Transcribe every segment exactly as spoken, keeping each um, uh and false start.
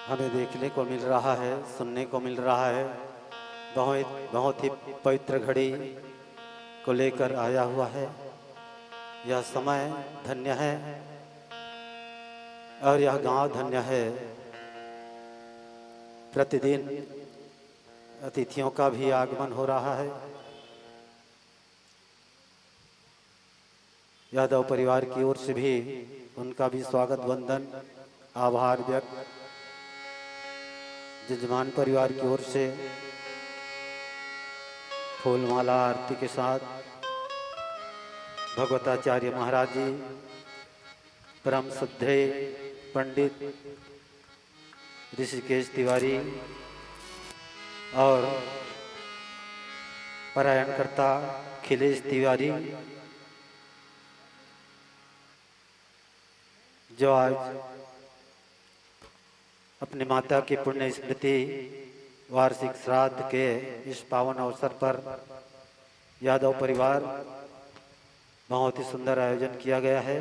हमें देखने को मिल रहा है, सुनने को मिल रहा है। बहुत, बहुत ही पवित्र घड़ी को लेकर आया हुआ है। यह समय धन्य है और यह गांव धन्य है। प्रतिदिन अतिथियों का भी आगमन हो रहा है। यादव परिवार की ओर से भी उनका भी स्वागत, वंदन, आभार व्यक्त। जजमान परिवार की ओर से फूलमाला आरती के साथ भगवताचार्य महाराज जी, परम श्रद्धेय पंडित ऋषिकेश तिवारी और परायणकर्ता खिलेश तिवारी, जो आज अपने माता की पुण्य स्मृति वार्षिक श्राद्ध के इस पावन अवसर पर यादव परिवार बहुत ही सुंदर आयोजन किया गया है।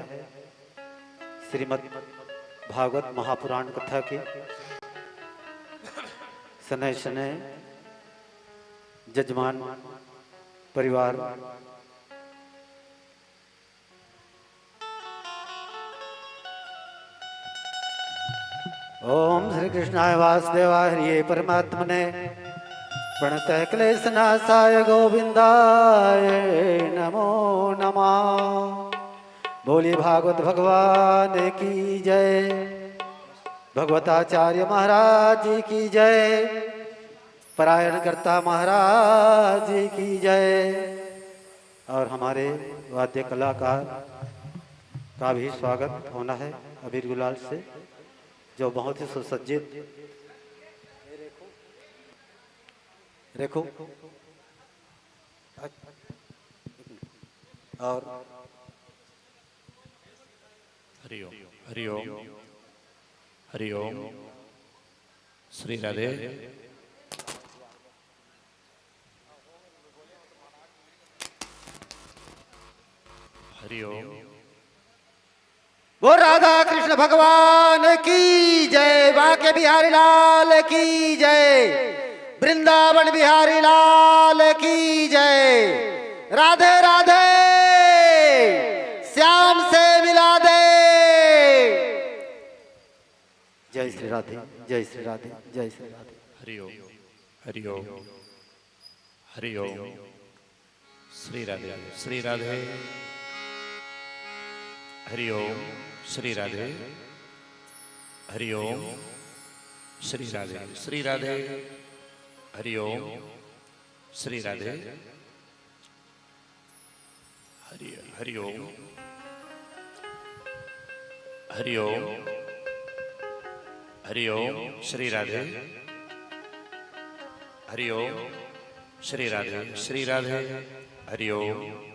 श्रीमद् भागवत महापुराण कथा की शनैः शनैः जजमान परिवार। ओम श्री कृष्णाय वासुदेवाय हरिये परमात्मने प्रणतः क्लेशनाशाय गोविंदाय नमो नमः। बोलिए भागवत भगवान की जय, भगवताचार्य महाराज जी की जय, परायणकर्ता महाराज जी की जय। और हमारे वाद्य कलाकार का भी स्वागत होना है अबीर गुलाल से, जो बहुत ही सुसज्जित। रेखो। और हरिओम, हरिओम, हरिओम। श्री राधे। हरिओम। वो राधा कृष्ण भगवान की जय, बांके बिहारी लाल की जय, वृंदावन बिहारी लाल की जय। राधे राधे, श्याम से मिला दे। जय श्री राधे, जय श्री राधे, जय श्री राधे। हरिओम, हरिओम, हरिओम। श्री राधे, श्री राधे। हरिओम, श्री राधे। हरिओम, श्री राधे, श्री राधे। हरिओम, श्री राधे। हरि, हरिओम। हरिओम। हरिओम। श्री राधे। हरिओम। श्री राधे। श्री राधे। हरिओम।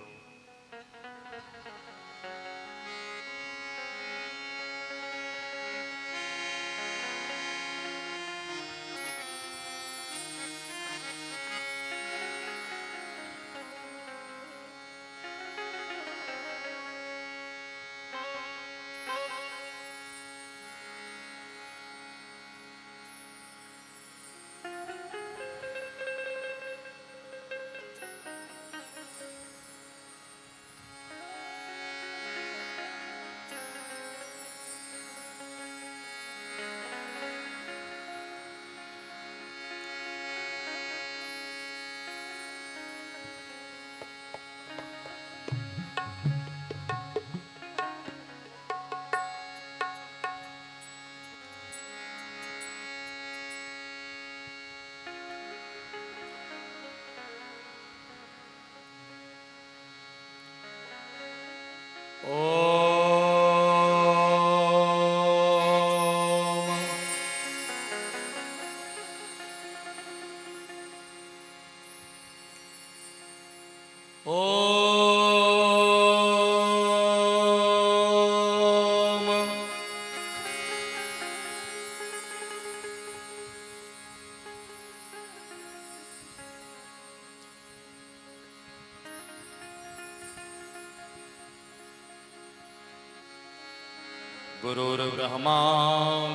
गुरुर्ब्रह्मा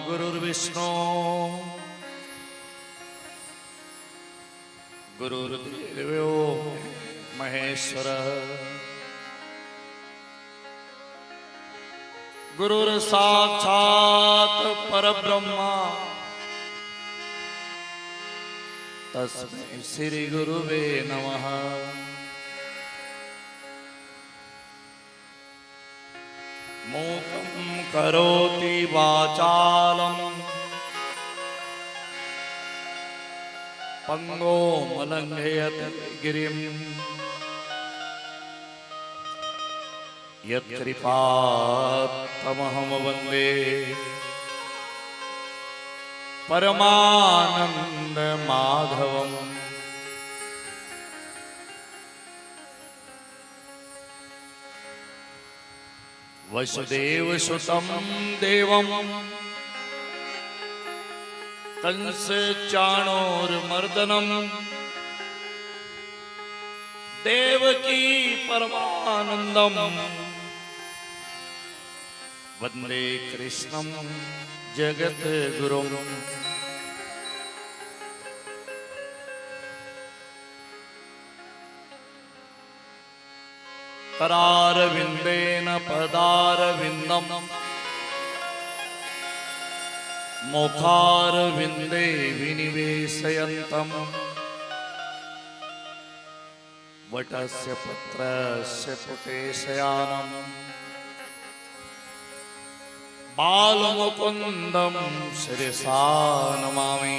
गुरुर्विष्णु गुरुर्देवो महेश्वरः। गुरुर्साक्षात् परब्रह्म तस्मै श्री गुरुवे नमः। मूकं करोति वाचालं पंगुं लंघयते गिरिम्। यत्कृपात्तमहं वन्दे परमानन्दमाधवम्। वसुदेवसुतं देवं कंसचाणूरमर्दनम्। देवकी परमानन्दं वन्दे कृष्णं जगद्गुरुम्। करारविन्देन पदारविन्दं मुखारविन्दे विनिवेशयन्तं वटस्य पत्रस्य पुटे शयानं बालमुकुन्दं शिरसा नमामि।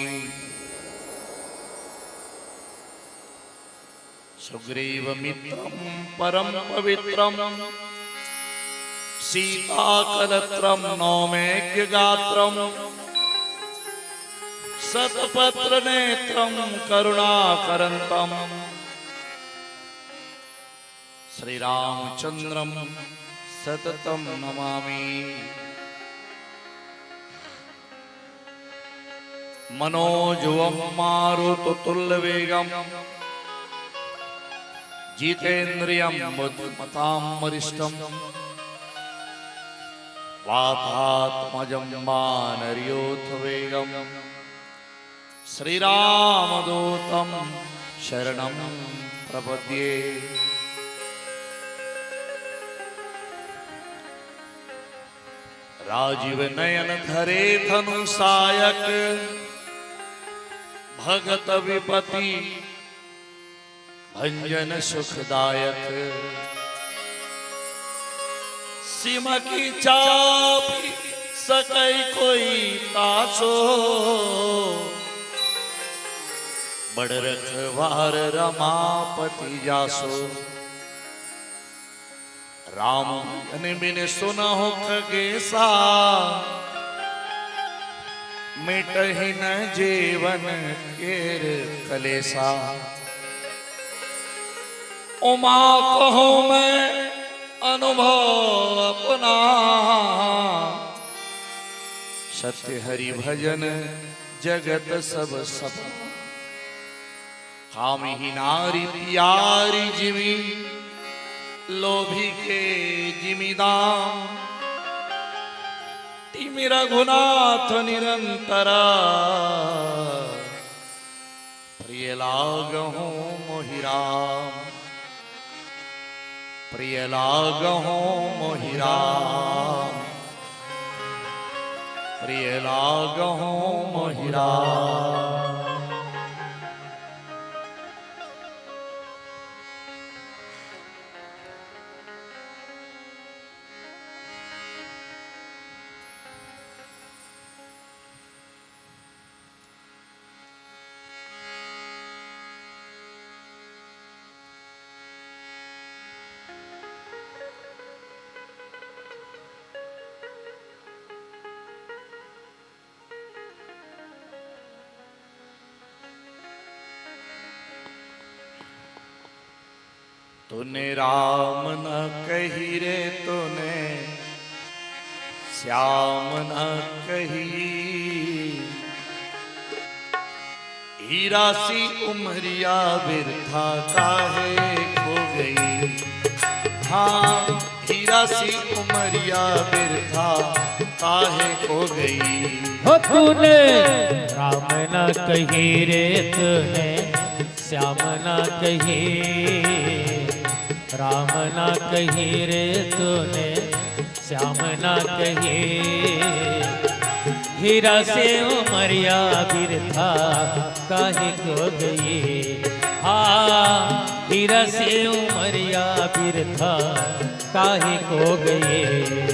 सुग्रीवमित्रं परं पवित्रं सीताकलत्रं नौमेघ्यगात्रं शतपत्रनेत्रं करुणाकरन्तं श्रीरामचन्द्रं सततं नमामि। मनोजवं मारुततुल्यवेगं जितेन्द्रियं बुद्धिमतां वरिष्ठं वातात्मजं वानरयूथवेगं श्रीरामदूतं शरणं प्रपद्ये। राजीव नयन धरे धनुषायक भगत विपति भंजन सुखदायक। सिमकी चापि सकै कोई तासो बड़ रखवार रमापति जासो। राम भजन बिन सुनहु खगेसा मिटहि न जीवन केर कलेसा। उमा कहूँ मैं अनुभव अपना सत्य हरि भजन जगत सब सपना। कामही नारी प्यारी जिमी लोभी के जिमी दाम। तिमि रघुनाथ निरंतरा प्रिय लागहु मोहि राम। प्रिय लागहु मोहि राम। प्रिय लागहु मोहि राम। तूने राम न कही रे, तूने श्याम न कही। हीरा सी उमरिया बिरथा काहे खो गई। हाँ, हीरा हीरा सी उमरिया बिरथा काहे खो गई। हो तूने राम न कही रे तूने, श्याम न कही, राम न कही रे तूने, श्याम न कही। हीरा से उमरिया बिरथा काहे खो गई। हाँ, हीरा से उमरिया बिरथा काहे खो गई।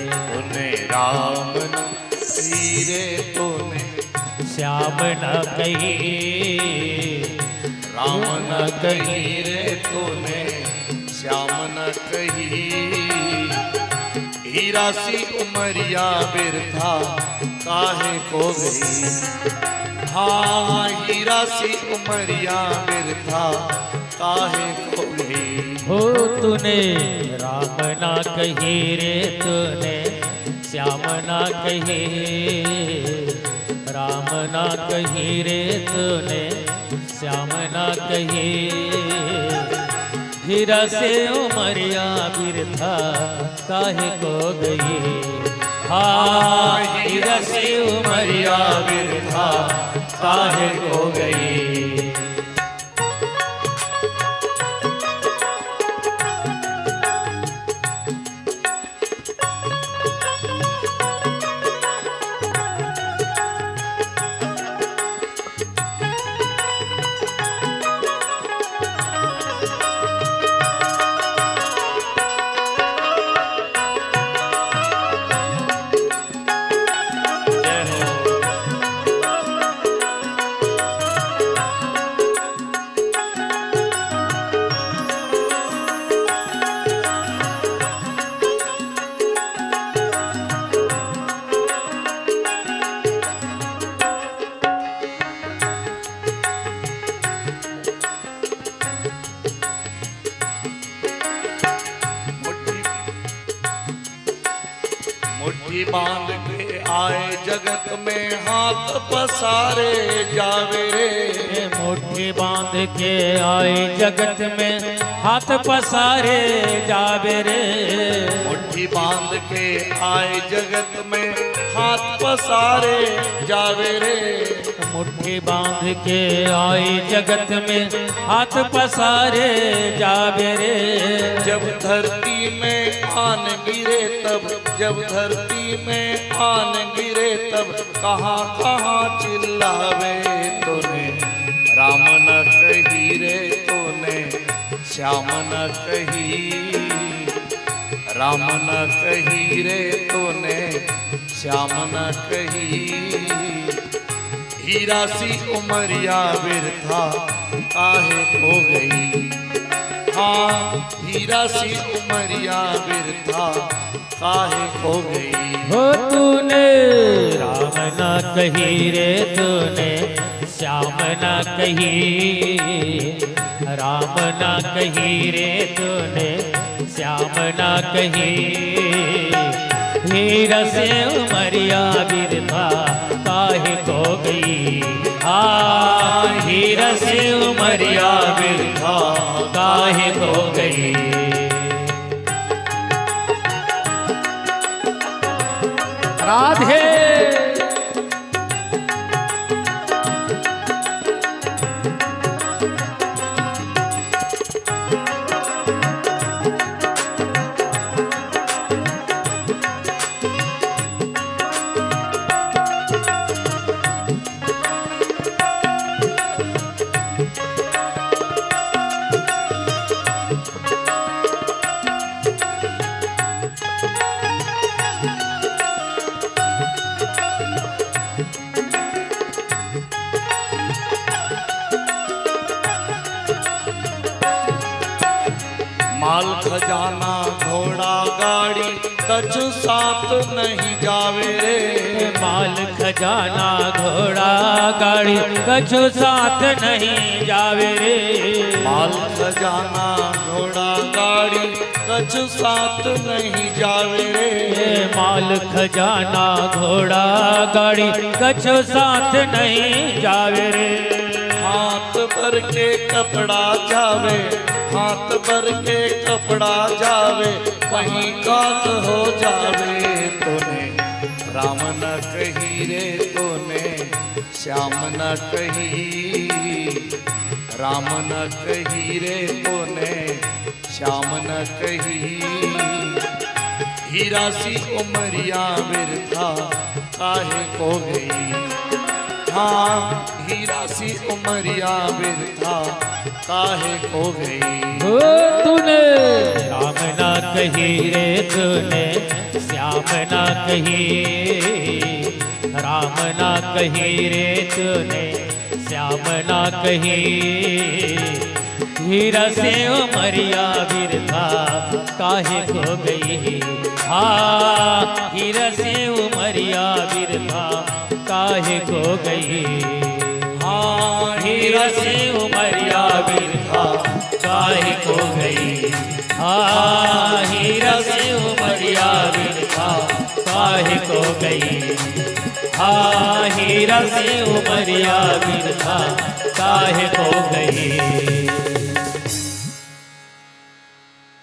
तूने राम न कही रे तूने, श्याम न कही, राम न कही रे तूने, श्याम न कही। हीरा सी उमरिया बिरथा काहे खो गई। हाँ, हीरा सी उमरिया बिरथा काहे खो गई। हो तूने राम ना कही रे तूने, श्याम ना कही, राम ना कही रे तूने, श्याम ना कही। हीरा से उमरिया बिरथा काहे खो गई। हाँ, हीरा से उमरिया बिरथा काहे खो गई। मुट्ठी बांध के आए जगत में हाथ पसारे जावे रे। मुट्ठी बांध के आए जगत में हाथ पसारे जावे रे। मुट्ठी बांध के आए जगत में हाथ पसारे जावे रे। मुट्ठी बांध के आए जगत में हाथ पसारे जावे रे। जब धरती में आन गिरे तब, जब धरती में आन गिरे तब कहाँ कहाँ चिल्लावे। तूने राम न कही रे तूने, श्याम न कही, राम न कही रे तूने, श्याम न कही। हीरा सी उमरिया बिरथा काहे खो गई। हाँ, हीरा सी उमरिया बिरथा काहे खो गई। हो तूने राम ना कही रे तूने, श्याम ना कही, राम ना कही रे तूने, श्याम ना कही। हीरा से उमरिया बिरथा काहे खो गई। हाँ, हीरा से उमरिया बिरथा काहे खो गई। राधे। माल खजाना घोड़ा गाड़ी कछु साथ नहीं जावे रे। माल खजाना घोड़ा गाड़ी कछु साथ नहीं जावे रे। माल खजाना घोड़ा गाड़ी कछु साथ नहीं जावे रे। माल खजाना घोड़ा गाड़ी कछु साथ नहीं जावे रे। हाथ भर के कपड़ा जावे, हाथ भर के कपड़ा जावे, वहीं काक हो जावे तूने। राम न कही रे तूने, श्याम न कही, राम न कही रे तूने, श्याम न कही। हीरा सी उमरिया बिरथा काहे खो गई? हाँ, हीरा सी उमरिया बिरथा काहे खो गई? हो तूने। राम ना कही रे तूने, श्याम ना कही, राम ना कही रे तूने, श्याम ना कही। हीरा से उमरिया बिरथा काहे खो गई? हाँ, हीरा से उमरिया बिरथा काहे खो गई? हाँ, हीरा से उमरिया बिरथा काहे खो गई? हाँ, हीरा से उमरिया बिरथा काहे खो गई? हाँ, हीरा से उमरिया बिरथा काहे खो गई?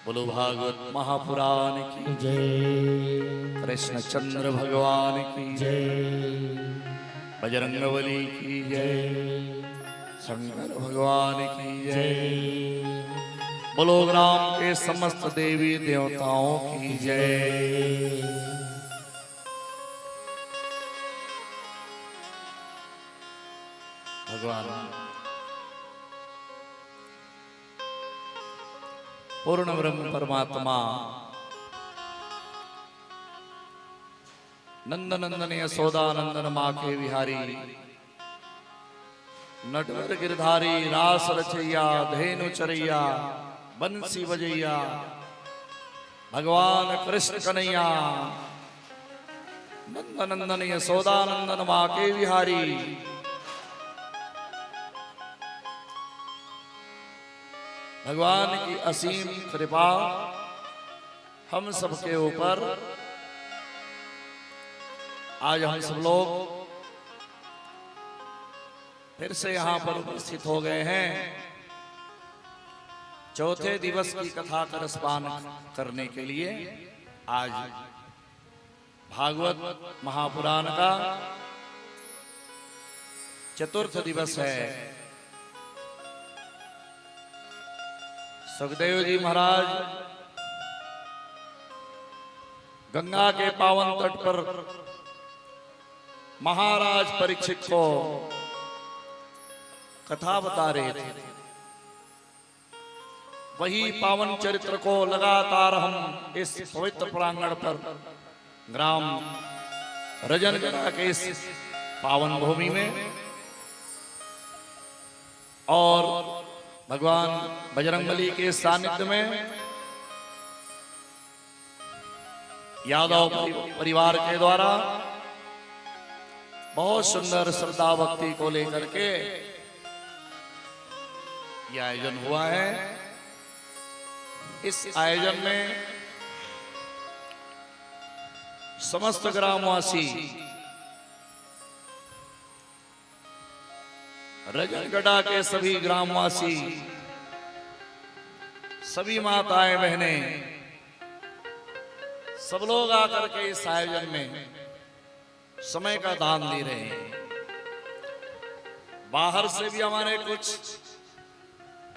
बोलो भागवत महापुराण की जय। कृष्णचंद्र भगवान की जय। बजरंगबली की जय। शंकर भगवान की जय। बोलो ग्राम के समस्त देवी देवताओं की जय। भगवान पूर्ण ब्रह्म परमात्मा नंद नंदन यशोदा नंदन माँ के विहारी नटवर गिरधारी रास रचैया धेनु चरैया बंसी बजैया भगवान कृष्ण कन्हैया नंद नंदन यशोदा नंदन माँ के विहारी भगवान की असीम कृपा हम सबके ऊपर। आज हम सब लोग फिर से यहाँ पर उपस्थित हो गए हैं चौथे दिवस की कथा का रसपान करने के लिए। आज भागवत महापुराण का चतुर्थ दिवस है। सुखदेव जी महाराज गंगा के पावन तट पर महाराज परीक्षित को कथा बता रहे थे। वही पावन चरित्र को लगातार हम इस पवित्र प्रांगण पर ग्राम रजनगढ़ा के इस पावन भूमि में और भगवान बजरंगबली के सानिध्य में यादव परि-, परिवार के द्वारा बहुत सुंदर श्रद्धा भक्ति को लेकर के ये आयोजन हुआ है। इस आयोजन में समस्त ग्रामवासी, रजनगढ़ा के सभी ग्रामवासी, सभी माताएं बहनें, सब लोग आकर के इस आयोजन में समय का दान दे रहे हैं। बाहर से भी हमारे कुछ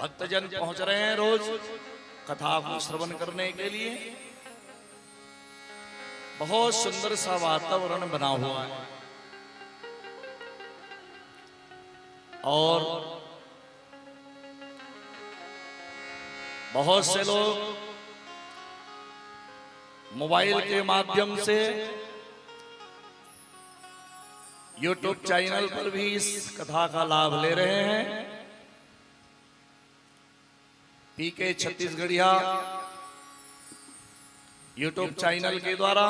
भक्तजन पहुंच रहे हैं रोज कथा को श्रवण करने के लिए। बहुत सुंदर सा वातावरण बना हुआ है और बहुत से लोग मोबाइल के माध्यम से YouTube चैनल पर भी इस कथा का लाभ ले रहे हैं। पीके छत्तीसगढ़िया YouTube चैनल के द्वारा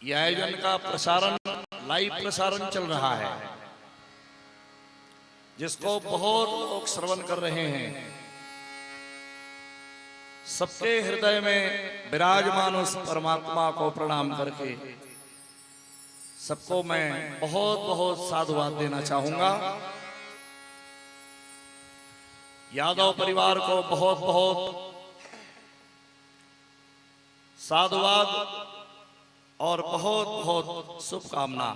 ये आयोजन का प्रसारण, लाइव प्रसारण चल रहा है, जिसको बहुत लोग श्रवण कर रहे हैं। सबके हृदय में विराजमान उस परमात्मा को प्रणाम करके सबको मैं बहुत बहुत साधुवाद देना चाहूंगा। यादव परिवार को बहुत बहुत साधुवाद और बहुत बहुत शुभकामना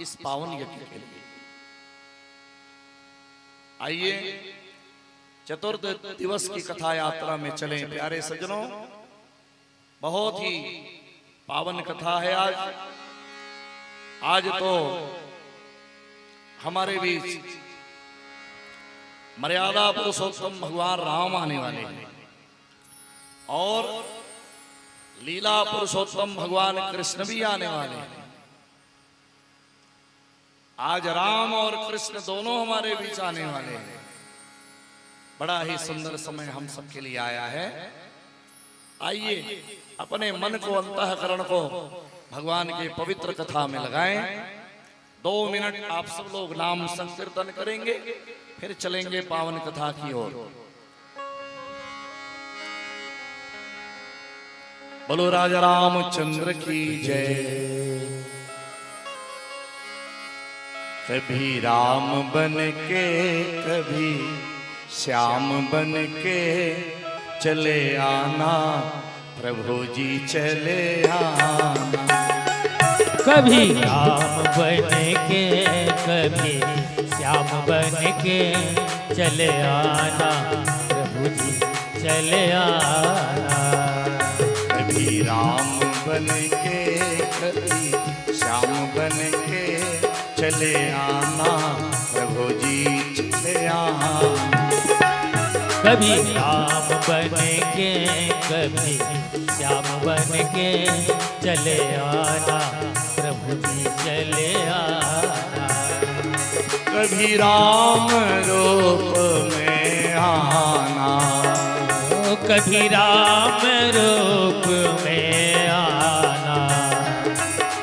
इस पावन यज्ञ के लिए। आइए, चतुर्थ दिवस की कथा यात्रा में चलें। प्यारे सज्जनों, बहुत ही पावन कथा है आज। आज तो हमारे बीच मर्यादा पुरुषोत्तम भगवान राम आने वाले हैं और लीला पुरुषोत्तम भगवान कृष्ण भी आने वाले हैं। आज राम और कृष्ण दोनों हमारे बीच आने वाले हैं। बड़ा ही सुंदर समय हम सबके लिए आया है। आइए, अपने मन को, अंतःकरण को भगवान के पवित्र कथा में लगाएं। दो मिनट आप सब लोग नाम संकीर्तन करेंगे, फिर चलेंगे पावन कथा की ओर। बोलो राजा रामचंद्र की जय। कभी राम बन के, कभी श्याम बन के चले आना, प्रभु जी चले आना। कभी राम बन के, कभी श्याम बन के चले आना, प्रभु जी चले आना। कभी राम बन के, कभी श्याम बन के चले आना, प्रभु जी चले आना। कभी राम बन के, कभी श्याम बन के चले आना, प्रभु जी चले आना। कभी राम रूप में आना, ओ कभी राम रूप में आना,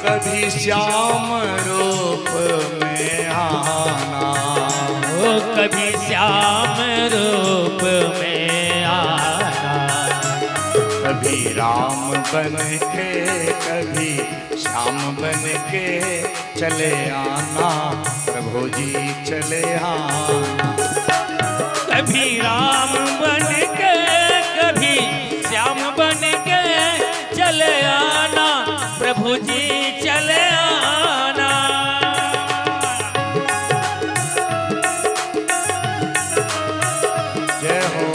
कभी श्याम रूप में आना, ओ कभी श्याम रूप में आना। कभी राम बन के, कभी श्याम बन के चले आना, प्रभु जी चले आना। कभी राम बन के, कभी श्याम बन के चले आना, प्रभु जी चले आना। जय हो।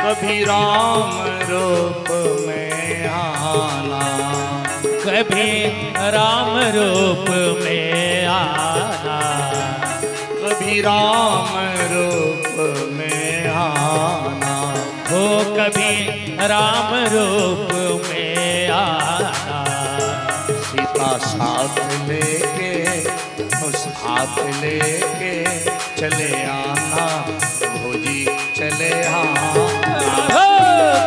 कभी राम रूप में आना, कभी राम रूप में आना, कभी राम रूप में आना, हो कभी राम रूप में आना। सीता साथ लेके, उस हाथ लेके चले आना, प्रभु जी चले आना। हो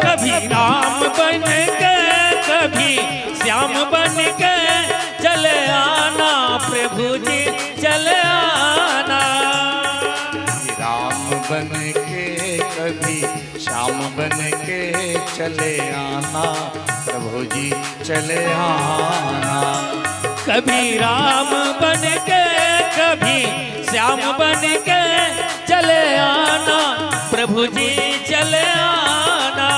कभी राम बन के, कभी श्याम बन के चले आना, प्रभु जी चले आना। कभी राम बन के, कभी श्याम बन के चले आना, प्रभु जी चले आना। कभी राम बन के, कभी श्याम बन के चले आना, प्रभु जी चले आना।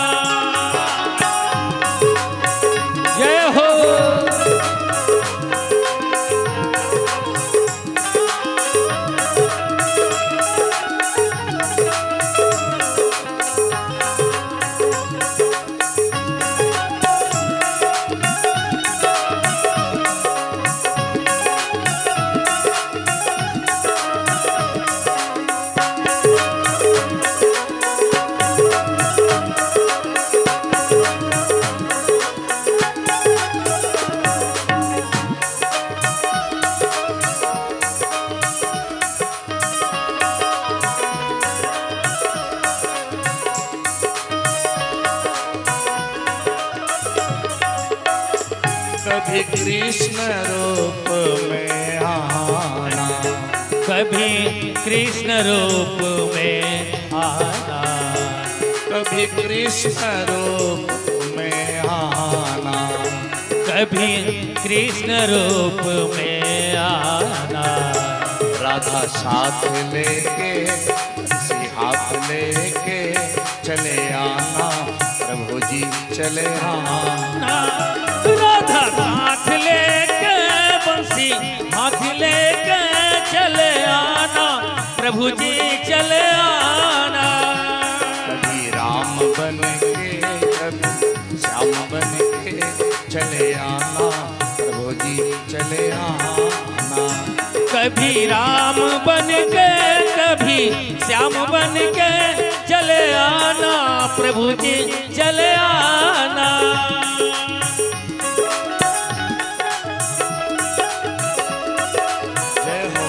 जय हो। कृष्ण रूप में आना। कभी कृष्ण रूप में आना। कभी कृष्ण रूप में आना। कभी कृष्ण रूप में आना। राधा साथ लेके, बंसी हाथ लेके चले आना, प्रभु जी चले आना। राधा साथ लेके, बंसी हाथ लेके चले आना, प्रभु जी चले आना। कभी राम बन के, कभी श्याम बन के चले आना, प्रभु जी चले आना। कभी राम बन के, कभी श्याम बन के चले आना, प्रभु जी चले आना। जय हो।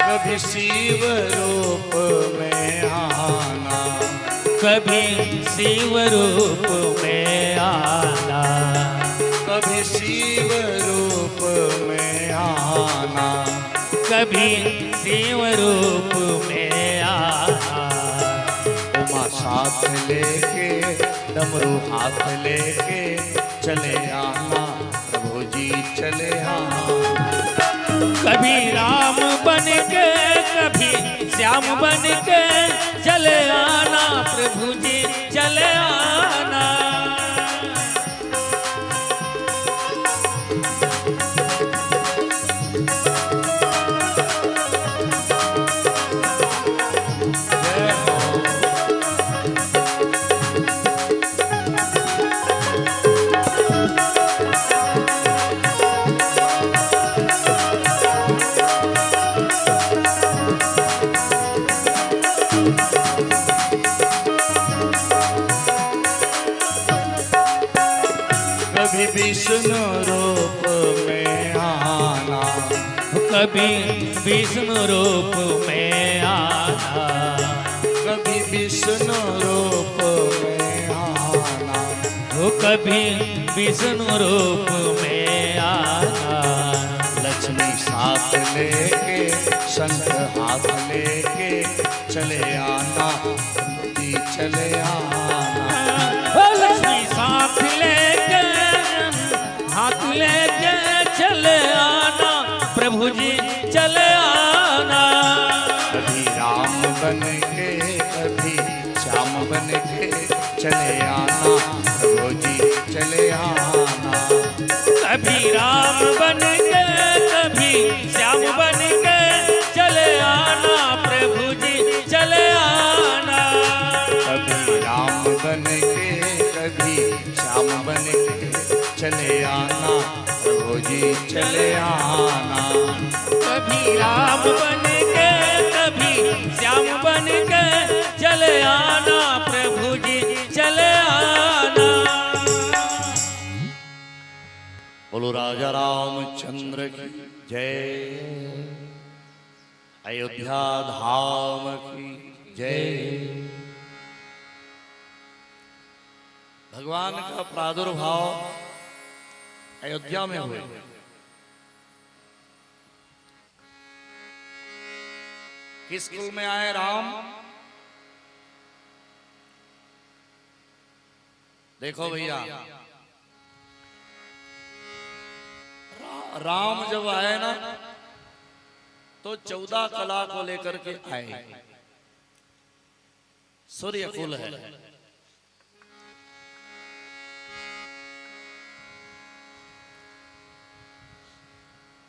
कभी शिव रूप में आना। कभी शिव रूप में आना। कभी शिव रूप में आना। कभी शिव रूप में आना। उमा साथ लेके, डमरू हाथ लेके चले आना, प्रभु जी चले आना। कभी राम बन के, कभी श्याम बन के चले आना, प्रभु जी चले आना। कभी विष्णु रूप में आना। कभी विष्णु रूप में आना। कभी विष्णु रूप में आना। वो कभी विष्णु रूप में आना। लक्ष्मी साथ लेके, शंख हाथ लेके चले आना, जी चले आना। ओ लक्ष्मी साथ लेके, हाथ लेके चले आना, प्रभु जी चले आना। कभी राम बन के, कभी श्याम बन के चले आना, प्रभु जी चले आना। कभी राम बन के, कभी श्याम बन के चले आना, प्रभु जी चले आना। कभी राम बन के, कभी श्याम बन के चले आना, प्रभु जी चले आना। कभी राम बन के, कभी श्याम बन के चले आना, प्रभु जी चले आना। बोलो राजा रामचंद्र की जय, अयोध्या धाम की जय। भगवान का प्रादुर्भाव अयोध्या में हुए। किस कुल में आए राम? देखो भैया, रा-, राम जब आए ना, तो चौदह कला को लेकर के आए। सूर्य कुल है।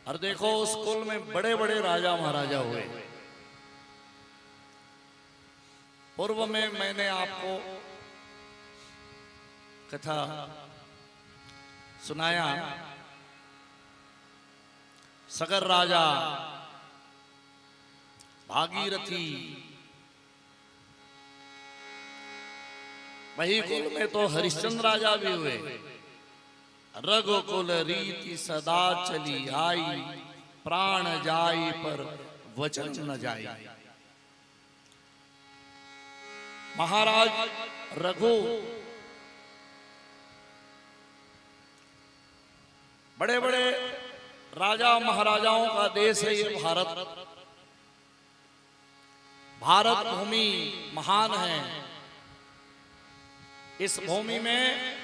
और देखो, उस कुल में बड़े बड़े राजा महाराजा हुए। पूर्व में मैंने आपको कथा सुनाया, सगर राजा भागीरथी, वही कुल में तो हरिश्चंद्र राजा भी हुए। रघुकुल रीति सदा चली आई, प्राण जाई पर वचन न जाई। महाराज रघु, बड़े बड़े राजा महाराजाओं का देश है ये भारत। भारत भूमि महान है। इस भूमि में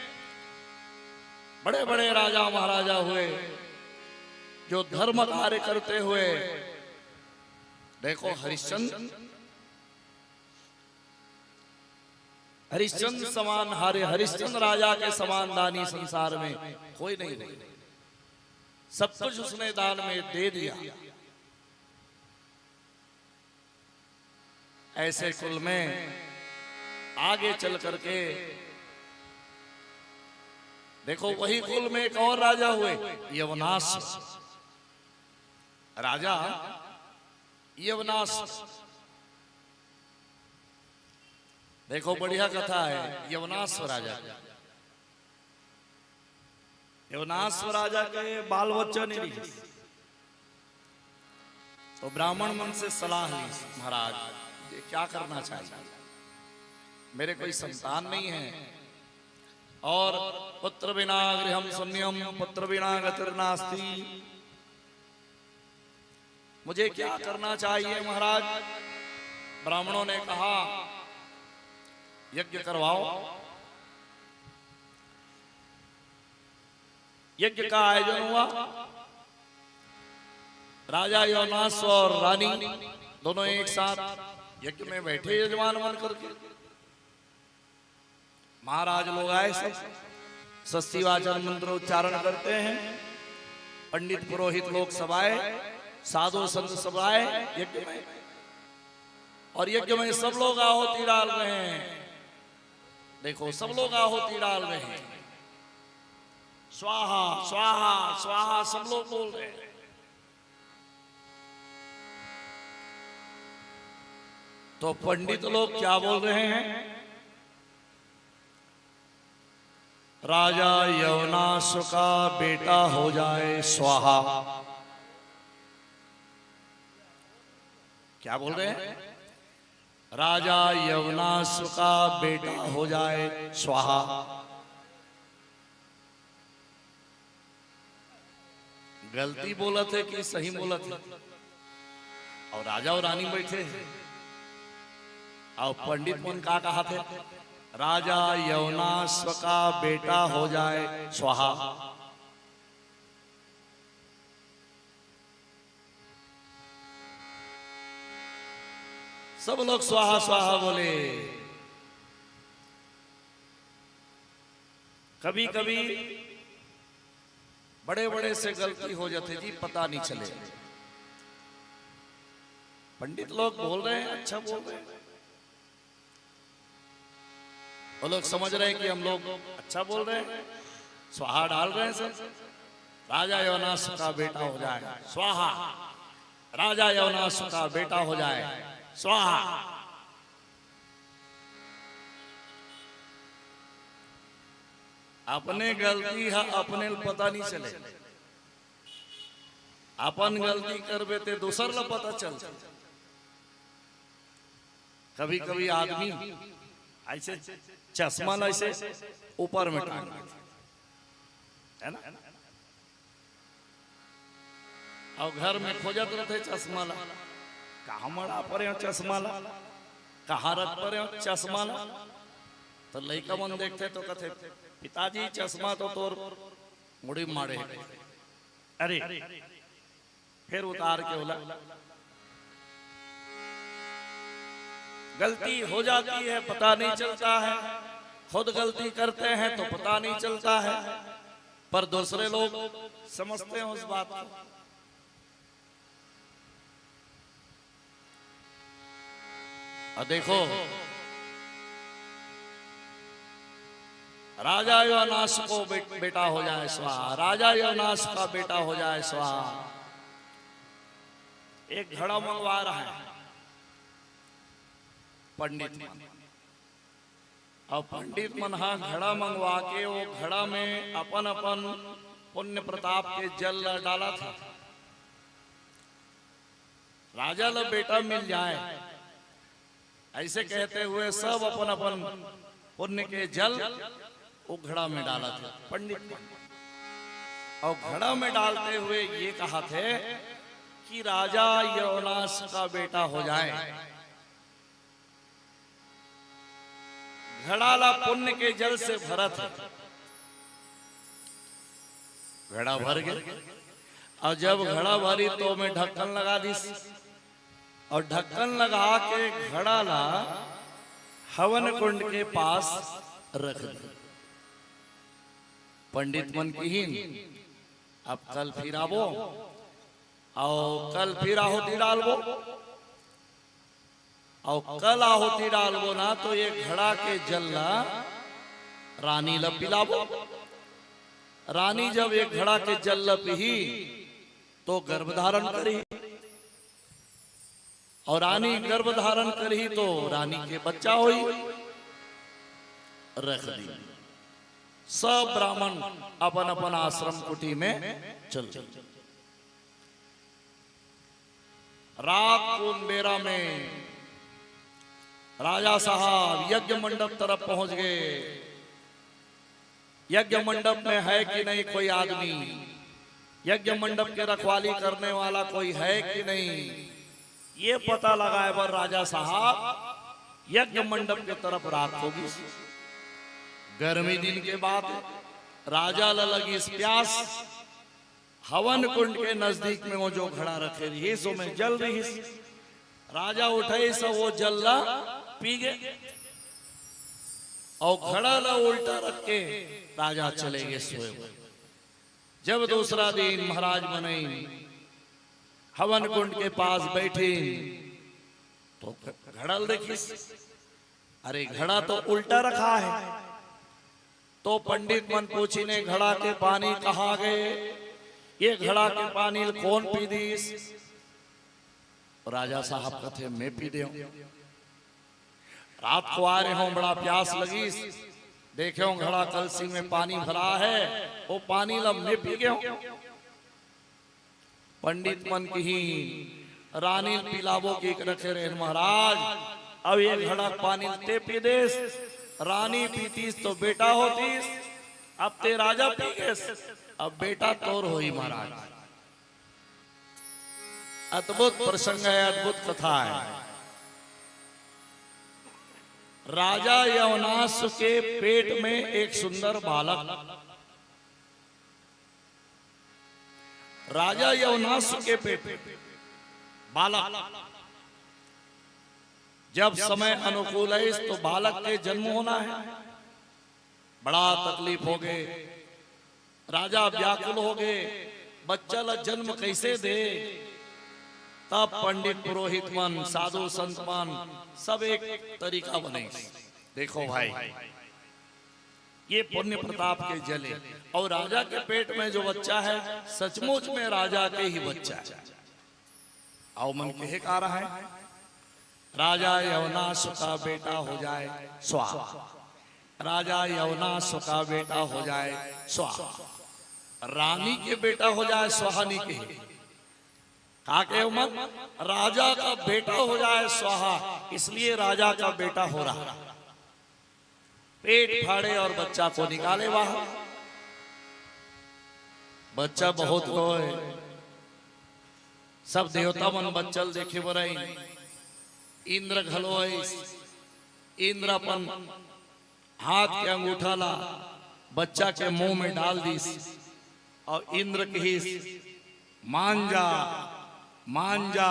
बड़े बड़े राजा महाराजा हुए, जो धर्म कार्य करते हुए, देखो हरिश्चंद्र, हरिश्चंद्र समान, हरे हरिश्चंद्र राजा के समान दानी संसार में कोई नहीं हुए। सब कुछ उसने दान में दे दिया। ऐसे कुल में आगे चल करके देखो, वही कुल में एक और राजा हुए, यवनाश्व राजा। यवनाश्व, देखो, बढ़िया कथा है। यवनाश्व राजा, यवनाश्व राजा के बाल बच्चा नहीं रही, तो ब्राह्मण मन से सलाह ली, महाराज, ये क्या करना चाहिए, मेरे कोई संतान नहीं है, और पुत्र बिना गृहम शून्यम, पुत्र बिना गतिर्नास्ति, मुझे क्या करना चाहिए महाराज? ब्राह्मणों ने कहा, यज्ञ करवाओ। यज्ञ का आयोजन हुआ। राजा यवनाश्व और रानी दोनों एक साथ यज्ञ में बैठे, यजमान बन करके। महाराज लोग आए, सब स्वस्ति वाचन मंत्र उच्चारण करते हैं। पंडित पुरोहित लोग सब आए, साधु संत सब आए यज्ञ में, और यज्ञ में सब लोग आहुति डाल रहे हैं। देखो, सब लोग आहुति डाल रहे हैं, स्वाहा स्वाहा स्वाहा सब लोग बोल रहे हैं। तो पंडित लोग क्या बोल रहे हैं? राजा यवनाश्व का बेटा हो जाए स्वाहा। क्या बोल रहे हैं? राजा यवनाश्व का बेटा हो जाए स्वाहा। गलती बोलत है कि सही बोलत है? और राजा और रानी बैठे हैं, और पंडित मन का कहा थे, राजा यवनाश्व का बेटा हो जाए स्वाहा। सब लोग स्वाहा स्वाहा बोले। कभी कभी बड़े बड़े से गलती हो जाते जी, पता नहीं चले। पंडित लोग बोल रहे हैं, अच्छा बोल रहे हैं, वो लोग समझ रहे हैं कि हम लोग अच्छा बोल रहे हैं, स्वाहा डाल रहे हैं सब। राजा यवनाश्व का बेटा हो जाए स्वाहा, राजा यवनाश्व का बेटा हो जाए स्वाहा। अपने गलती है, अपने ल पता नहीं चले। अपन गलती करबे ते दूसर ल पता चलथे। कभी कभी आदमी ऐसे चश्मा ला ऐसे ऊपर में टांग देथे, है ना? और घर में खोजत रहथे चश्मा ला, कहाँ मड़ा परे हो चश्मा ला, कहाँ रख परे हो चश्मा ला। तो लइका मन देखथे तो कथे, पिताजी, चश्मा तो तोर मुड़ी माड़े हे। अरे, फिर उतार के ओला। गलती हो जाती है, पता नहीं चलता है। खुद गलती करते हैं तो पता नहीं चलता है, पर दूसरे लोग समझते हैं उस बात को। और देखो, राजा योनास को बे-, बेटा हो जाए स्वाहा, राजा योनास का बेटा हो जाए स्वाहा। एक घड़ा मंगवा रहा है पंडित मन। अब पंडित मन हा घड़ा मंगवा के वो घड़ा में अपन अपन पुण्य प्रताप के जल ला डालथे। राजा ला बेटा मिल जाए, ऐसे कहते हुए सब अपन अपन पुण्य के जल वो घड़ा में डालथे पंडित मन। और घड़ा में डालते हुए ये कहथे कि राजा योनास का बेटा हो जाए। घड़ा ला पुण्य के जल से भरथे। घड़ा भर गे। और जब घड़ा भरी तो ओमे ढक्कन लगा दिस, और ढक्कन लगा के घड़ा ला हवन कुंड के पास रख दी। पंडित मन किहिन, अब कल फिर आबो, और कल फिर आहुति डालबो, और कल आहुति डालबो ना तो ये घड़ा के जल ला रानी ला पिलाबो। रानी जब ये घड़ा के जल ला पीही तो गर्भ धारण करही, और रानी गर्भ धारण करही तो रानी के बच्चा होही। रख दी। सब ब्राह्मण अपन अपन आश्रम कुटी में चल। रात कुन बेरा में राजा साहब यज्ञ मंडप तरफ पहुंच गए। यज्ञ मंडप में है कि नहीं कोई आदमी, यज्ञ मंडप के रखवाली करने वाला कोई है कि नहीं, ये पता लगाए बर राजा साहब यज्ञ मंडप के तरफ रात होगी। गर्मी दिन के बाद राजा ला लगिस प्यास। हवन कुंड के नजदीक में वो जो घड़ा रखे रहिस, ओमे जल रहिस। राजा उठे सब वो जल ला पी गे, और घड़ा ला उल्टा रख के राजा चले गए सोए बर। जब दूसरा दिन महाराज मनई हवन कुंड के पास बैठे तो घड़ा ल देखिस, अरे घड़ा तो उल्टा रखा है। तो पंडित मन पूछिन, घड़ा के पानी कहाँ गए? ये घड़ा के पानी ल कौन पी दिस? राजा साहब कथे, मैं पी देंव। रात को आए रहेंव, बड़ा प्यास लगिस, देखेंव घड़ा कलसी में पानी भरा है, वो पानी ला मैं पी गेंव। पंडित मन किहिन, रानी ल पिलाबो कहिके रखे रहेन महाराज, अब ये घड़ा के पानी ल तें पी देस, रानी पीतिस तो बेटा होतिस, अब तें राजा पी गेस, अब बेटा तोर होही महाराज। अद्भुत प्रसंग है, अद्भुत कथा है। राजा यवनाश के पेट में एक सुंदर बालक, राजा यवनाश के पेट में बालक, जब समय अनुकूल है तो बालक के जन्म होना है। बड़ा तकलीफ हो गए, राजा व्याकुल हो गए, बच्चा ला जन्म कैसे दे? तब पंडित पुरोहित मन, साधु संत मन सब एक तरीका बने। देखो भाई, ये पुण्य प्रताप के जले, और राजा के पेट में जो बच्चा है, सचमुच में राजा के ही बच्चा है। अउ मन कहे का रहा है, राजा यवनाश का बेटा हो जाए स्वाहा, राजा यवनाश का बेटा हो जाए स्वाहा, रानी के बेटा हो जाए स्वाहा नहीं कहे। का कहे मन? राजा का बेटा हो जाए स्वाहा, इसलिए राजा का बेटा हो रहा। पेट फाड़े और बच्चा को निकाले बाहर। बच्चा बहुत होय, सब देवता मन बच्चा ल देखे बर आइन। इंद्र घलो आइस। इंद्र अपन हाथ के अंगूठा ला बच्चा के मुंह में डाल दिस और इंद्र कहिस, "मान जा, मान जा,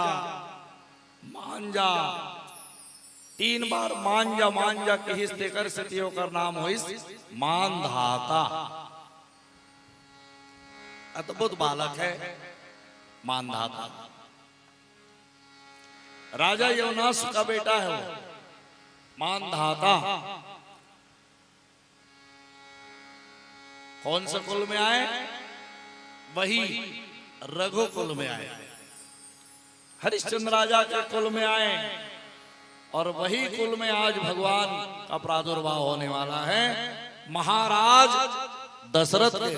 मान जा।" तीन बार "मान जा, मान जा" कहिस, तेकर सेती ओकर नाम होइस मानधाता। अद्भुत बालक है मानधाता। राजा यवनाश का बेटा है वो मानधाता। कौन से कुल में आए? वही रघुकुल में आए, हरिश्चंद्र राजा के कुल में आए, और वही कुल में आज भगवान का प्रादुर्भाव होने वाला है, महाराज दशरथ के।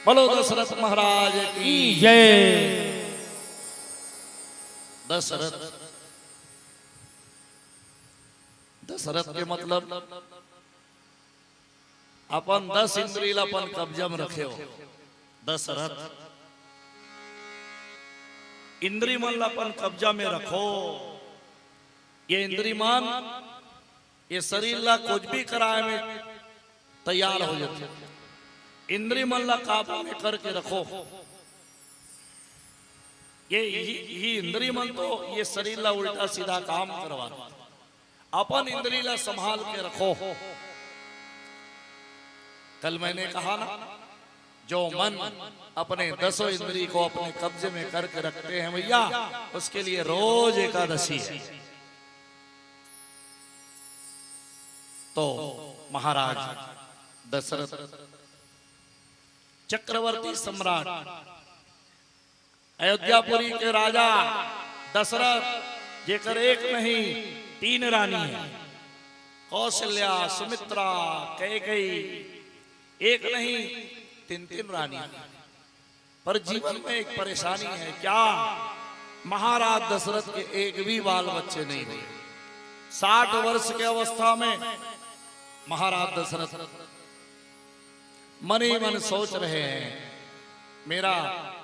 बोलो दशरथ महाराज की जय। दशरथ, दशरथ के मतलब अपन दस इंद्री ला अपन कब्जा में रखे हो। दशरथ, इंद्री मन ला अपन कब्जा में रखो। ये इंद्री मन ये शरीर ला कुछ भी कराए में तैयार हो जाथे। इंद्री मन ला काबू में करके रखो। ये ही, ही इंद्री मन तो ये शरीर ला उल्टा सीधा काम करवा, अपन इंद्री ला संभाल के रखो। कल मैंने कहा ना, जो मन अपने दसों इंद्री को अपने कब्जे में करके रखते हैं भैया, उसके लिए रोज एकादशी है। तो महाराज दशरथ चक्रवर्ती सम्राट, अयोध्यापुरी के राजा दशरथ, जेकर एक नहीं तीन रानी है, कौशल्या, सुमित्रा, कैकेयी, एक नहीं तीन तीन रानी है। पर जीवन में एक परेशानी है। क्या? महाराज दशरथ के एक भी बाल बच्चे नहीं हुए। साठ वर्ष के अवस्था में महाराज दशरथ मन ही मन सोच रहे हैं, मेरा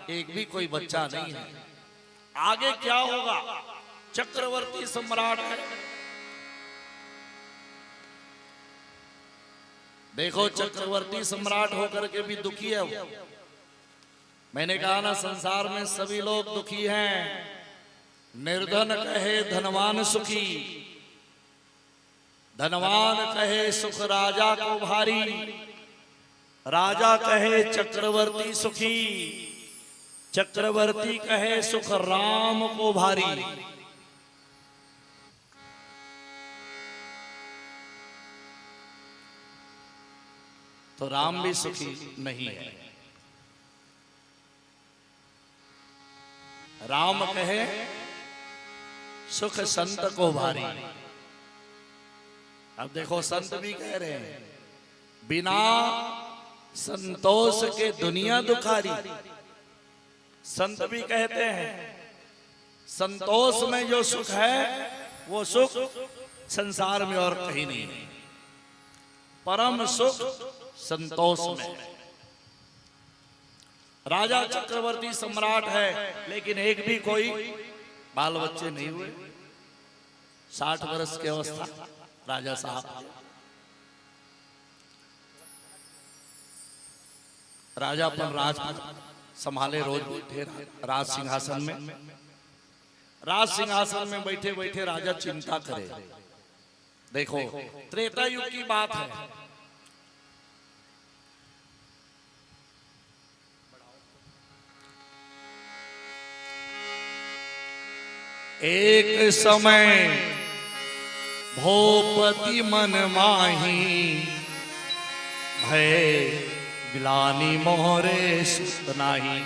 एक भी कोई बच्चा नहीं है, आगे क्या होगा? चक्रवर्ती सम्राट है। देखो, चक्रवर्ती सम्राट होकर के भी दुखी है वो। मैंने कहा ना, संसार में सभी लोग दुखी हैं। निर्धन कहे धनवान सुखी, धनवान कहे सुख राजा को भारी, राजा कहे चक्रवर्ती सुखी, चक्रवर्ती कहे सुख राम को भारी। तो राम भी सुखी नहीं है। राम कहे सुख संत को भारी। अब देखो, संत भी कह रहे हैं, बिना संतोष के दुनिया दुखारी। संत भी कहते हैं, संतोष में जो सुख है, वो सुख संसार में और कहीं नहीं है। परम सुख संतोष में है। राजा चक्रवर्ती सम्राट है, लेकिन एक भी कोई बाल बच्चे नहीं हुए। साठ वर्ष की अवस्था राजा साहब। राजा अपन राज संभाले, रोज बैठे राज सिंहासन में। राज सिंहासन में बैठे बैठे राजा चिंता करे। देखो, त्रेता युग की बात है। एक समय भूपति मन माही, भय ग्लानि मोरे सुत नाही।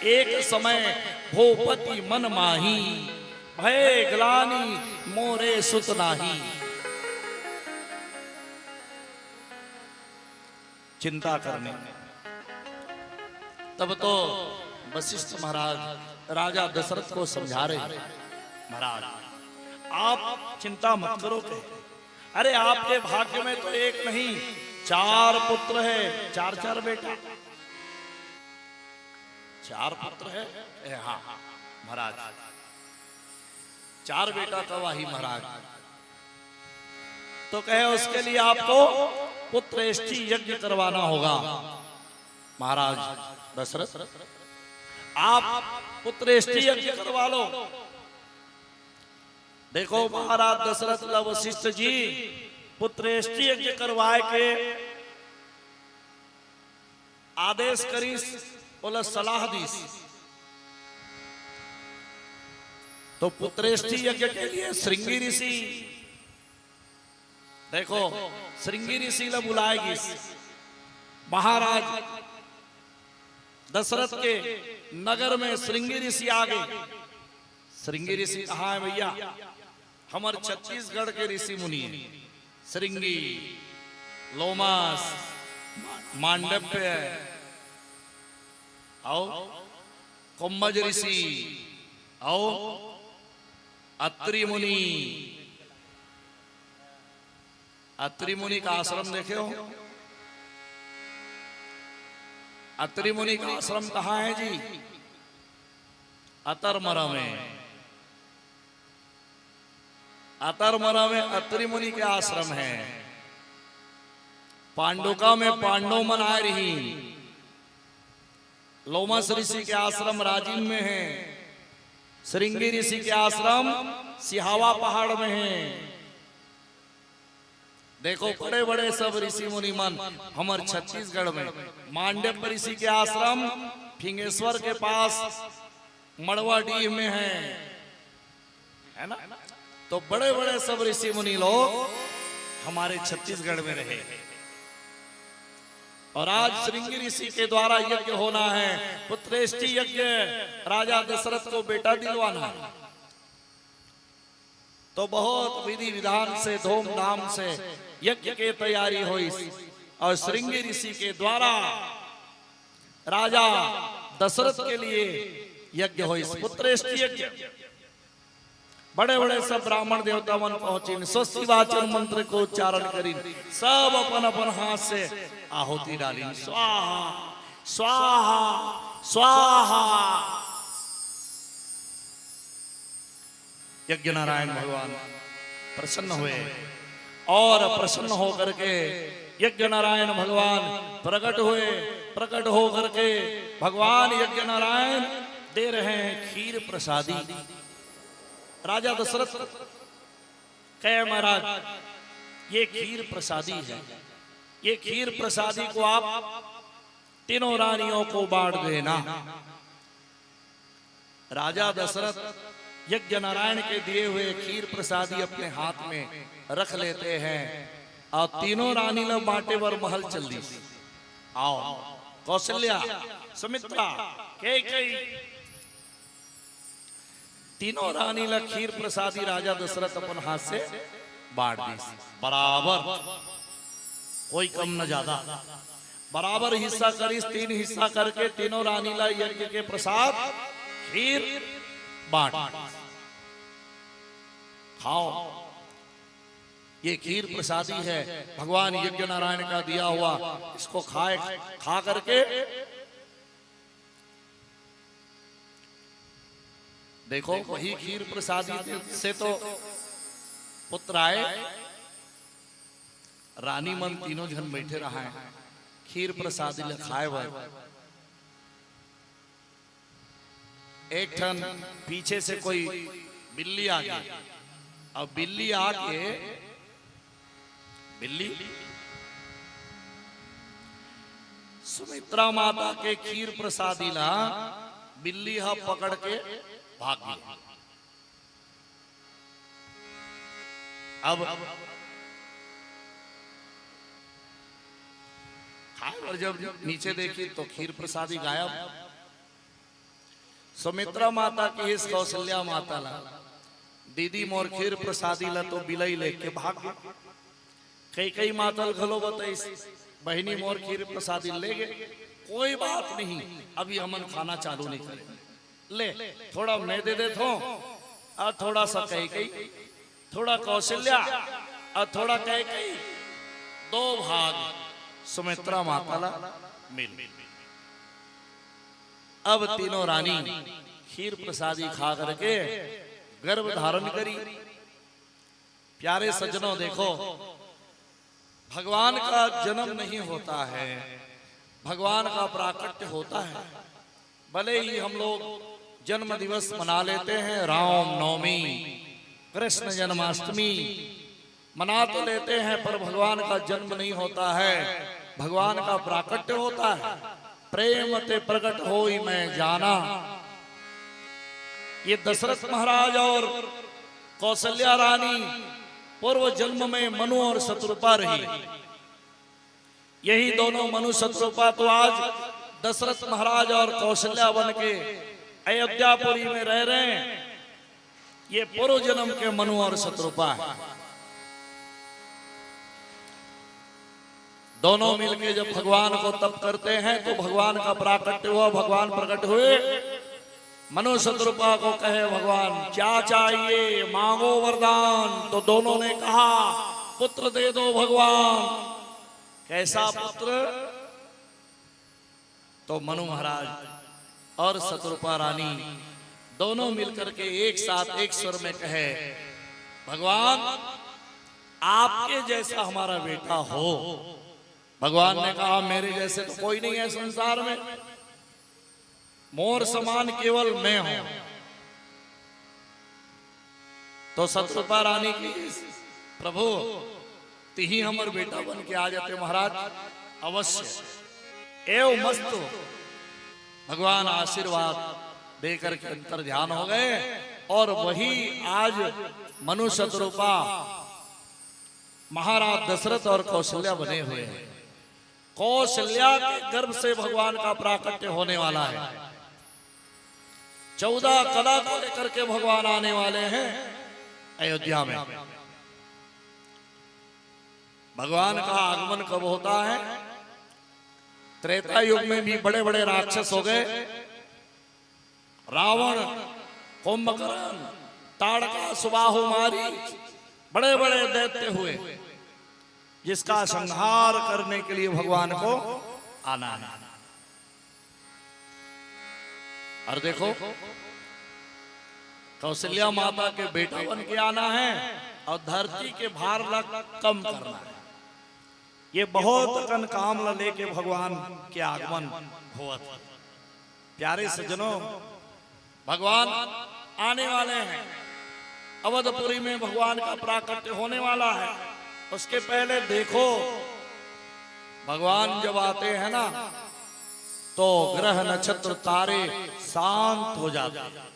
एक समय भूपति मन माही, भय ग्लानि मोरे सुत नाही। चिंता करने। तब तो वशिष्ठ महाराज राजा दशरथ को समझा रहे हैं, महाराज, आप चिंता मत करो, कहे, अरे, आपके भाग्य में तो एक नहीं, चार पुत्र है, चार चार बेटा। चार पुत्र है? ए, हाँ, महाराज, चार बेटा का वाही महाराज। तो कहे, उसके लिए आपको पुत्रेष्टि यज्ञ करवाना होगा। महाराज दशरथ, आप पुत्रेष्टि यज्ञ करवा लो। देखो, महाराज दशरथ ल वशिष्ठ जी पुत्रेष्टि यज्ञ करवाए के आदेश करिस, ओला सलाह दिस। तो पुत्रेष्टि यज्ञ के लिए श्रृंगी ऋषि देखो, श्रृंगी ऋषि ला बुलाए गिस। महाराज दशरथ के नगर में श्रृंगी ऋषि आ गे। श्रृंगी ऋषि कहाँ हे भैया? हमर छत्तीसगढ़ के ऋषि मुनि हे। श्रृंगी, लोमश, मांडव्य, अउ कुंभज ऋषि, अउ अत्रि मुनि। अत्रि मुनि का आश्रम देखे हो? अत्रि मुनि का आश्रम कहाँ हे जी? अतरमरा में। अतरमरा में अत्रि मुनि के आश्रम हे। पांडुका में पांडव मन आए रहिन। लोमश ऋषि के आश्रम राजिम में हे। श्रृंगी ऋषि के आश्रम सिहावा पहाड़ में हे। देखो, बड़े बड़े सब ऋषि मुनि मन हमर छत्तीसगढ़ में। मांडव्य ऋषि के आश्रम फिंगेश्वर के पास मड़वाडीह में हे, हे ना? तो बड़े बड़े सब ऋषि मुनि लोग हमारे छत्तीसगढ़ में रहे। और आज श्रृंगी ऋषि के द्वारा यज्ञ होना हे, पुत्रेष्टि यज्ञ, राजा दशरथ को बेटा दिलवाना हे। तो बहुत विधि विधान से, धूमधाम से यज्ञ के तैयारी होइस और श्रृंगी ऋषि के द्वारा राजा दशरथ के लिए यज्ञ होइस, पुत्रेष्टि यज्ञ। बड़े बड़े सब ब्राह्मण देवता मन पहुंचिन, स्वस्ति वाचन मंत्र को उच्चारण करिन, सब अपन अपन हाथ से आहुति डालिन, स्वाहा, स्वाहा, स्वाहा। यज्ञ नारायण भगवान प्रसन्न हुए और प्रसन्न होकर के यज्ञ नारायण भगवान प्रकट हुए। प्रकट होकर के भगवान यज्ञ नारायण दे रहे हैं खीर प्रसादी। राजा दशरथ कहे, महाराज, ये खीर प्रसादी है, ये खीर प्रसादी को आप तीनों रानियों को बांट देना। राजा दशरथ यज्ञ नारायण के दिए हुए खीर प्रसादी अपने हाथ में रख लेते हैं और तीनों रानी ला बांटे बर महल चल दिस। आओ, कौशल्या, सुमित्रा, कैकेयी, तीनों रानी ला खीर प्रसादी राजा दशरथ अपन हाथ से बांट दिस। बराबर, कोई कम न ज्यादा, बराबर हिस्सा करिस। तीन हिस्सा करके तीनों रानी ला यज्ञ के प्रसाद खीर बांट दिस। खाओ, ये खीर प्रसादी है, भगवान यज्ञ नारायण का दिया हुआ, इसको खाए, खा करके देखो, वही खीर प्रसादी से तो पुत्र आए। रानी मन तीनों झन बैठे रहा है खीर प्रसादी ल खाए बर। एक ठन पीछे से कोई बिल्ली आ गई। अब बिल्ली आके बिल्ली सुमित्रा माता के खीर प्रसादी ला बिल्ली ह पकड़ के भाग गई। अब खाए बर जब नीचे देखी तो खीर प्रसादी गायब। सुमित्रा माता कहिस कौशल्या माता ला, "दीदी, मोर खीर प्रसादी ला तो बिलई लेके भाग गे।" कैकेयी माता ल घलो बताइस, "बहिनी, मोर खीर प्रसादी ले गे।" "कोई बात नहीं, अभी हमन खाना चालू नहीं करे। ले, थोड़ा मैं दे देथों, अउ थोड़ा सा कैकेयी, थोड़ा कौशल्या, अउ थोड़ा कैकेयी।" दो भाग सुमित्रा माता ला मिल। अब तीनों रानी खीर प्रसादी खा करके गर्भ धारण करी। प्यारे सज्जनों, देखो, भगवान का जन्म नहीं होता है, भगवान का प्राकट्य होता है। भले ही हम लोग जन्म दिवस मना लेते हैं, राम नवमी, कृष्ण जन्माष्टमी मना तो लेते हैं, पर भगवान का जन्म नहीं होता है, भगवान का प्राकट्य होता है। प्रेम ते प्रकट होई मैं जाना। ये दशरथ महाराज और कौशल्या रानी पूर्व जन्म में मनु और शतरूपा रही। यही दोनों मनु शतरूपा तो आज दशरथ महाराज और कौशल्या बन के अयोध्यापुरी में रह रहे हैं। ये पूर्व जन्म के मनु और शतरूपा है। दोनों मिलके जब भगवान को तप करते हैं तो भगवान का प्राकट्य हुआ, भगवान प्रकट हुए। मनु शतरूपा को कहे, भगवान क्या चाहिए, मांगो वरदान। तो दोनों ने कहा, पुत्र दे दो भगवान। कैसा पुत्र? तो मनु महाराज और शतरूपा रानी दोनों मिलकर के एक साथ एक स्वर में कहे, भगवान, आपके जैसा हमारा बेटा हो। भगवान ने कहा, मेरे जैसे तो कोई नहीं है संसार में, मोर समान केवल मैं हूं। तो शतरूपा रानी की, प्रभु, तिही हमर बेटा बन के आ जाते महाराज, अवश्य। एव मस्तु। भगवान आशीर्वाद देकर के अंतर ध्यान हो गए और वही आज मनु शतरूपा महाराज दशरथ और कौशल्या बने हुए हैं। कौशल्या के गर्भ से भगवान का प्राकट्य होने वाला है। चौदह कला को लेकर के भगवान आने वाले हैं अयोध्या में। भगवान का आगमन कब होता है? त्रेता युग में भी बड़े बड़े राक्षस हो गए, रावण, कुंभकर्ण, ताड़का, सुबाहु, मारीच, बड़े बड़े दैत्य हुए, जिसका संहार करने के लिए भगवान को आना है। और देखो, कौशल्या माता के बेटा बन के आना है और धरती के भार ला कम करना है। ये बहुत अकन काम ला लेके भगवान के आगमन होवत हे। प्यारे सज्जनों, भगवान आने वाले हैं। अवधपुरी में भगवान का प्राकट्य होने वाला है। उसके पहले देखो, भगवान जब आते हैं ना, तो ग्रह नक्षत्र तारे शांत हो जाते हैं।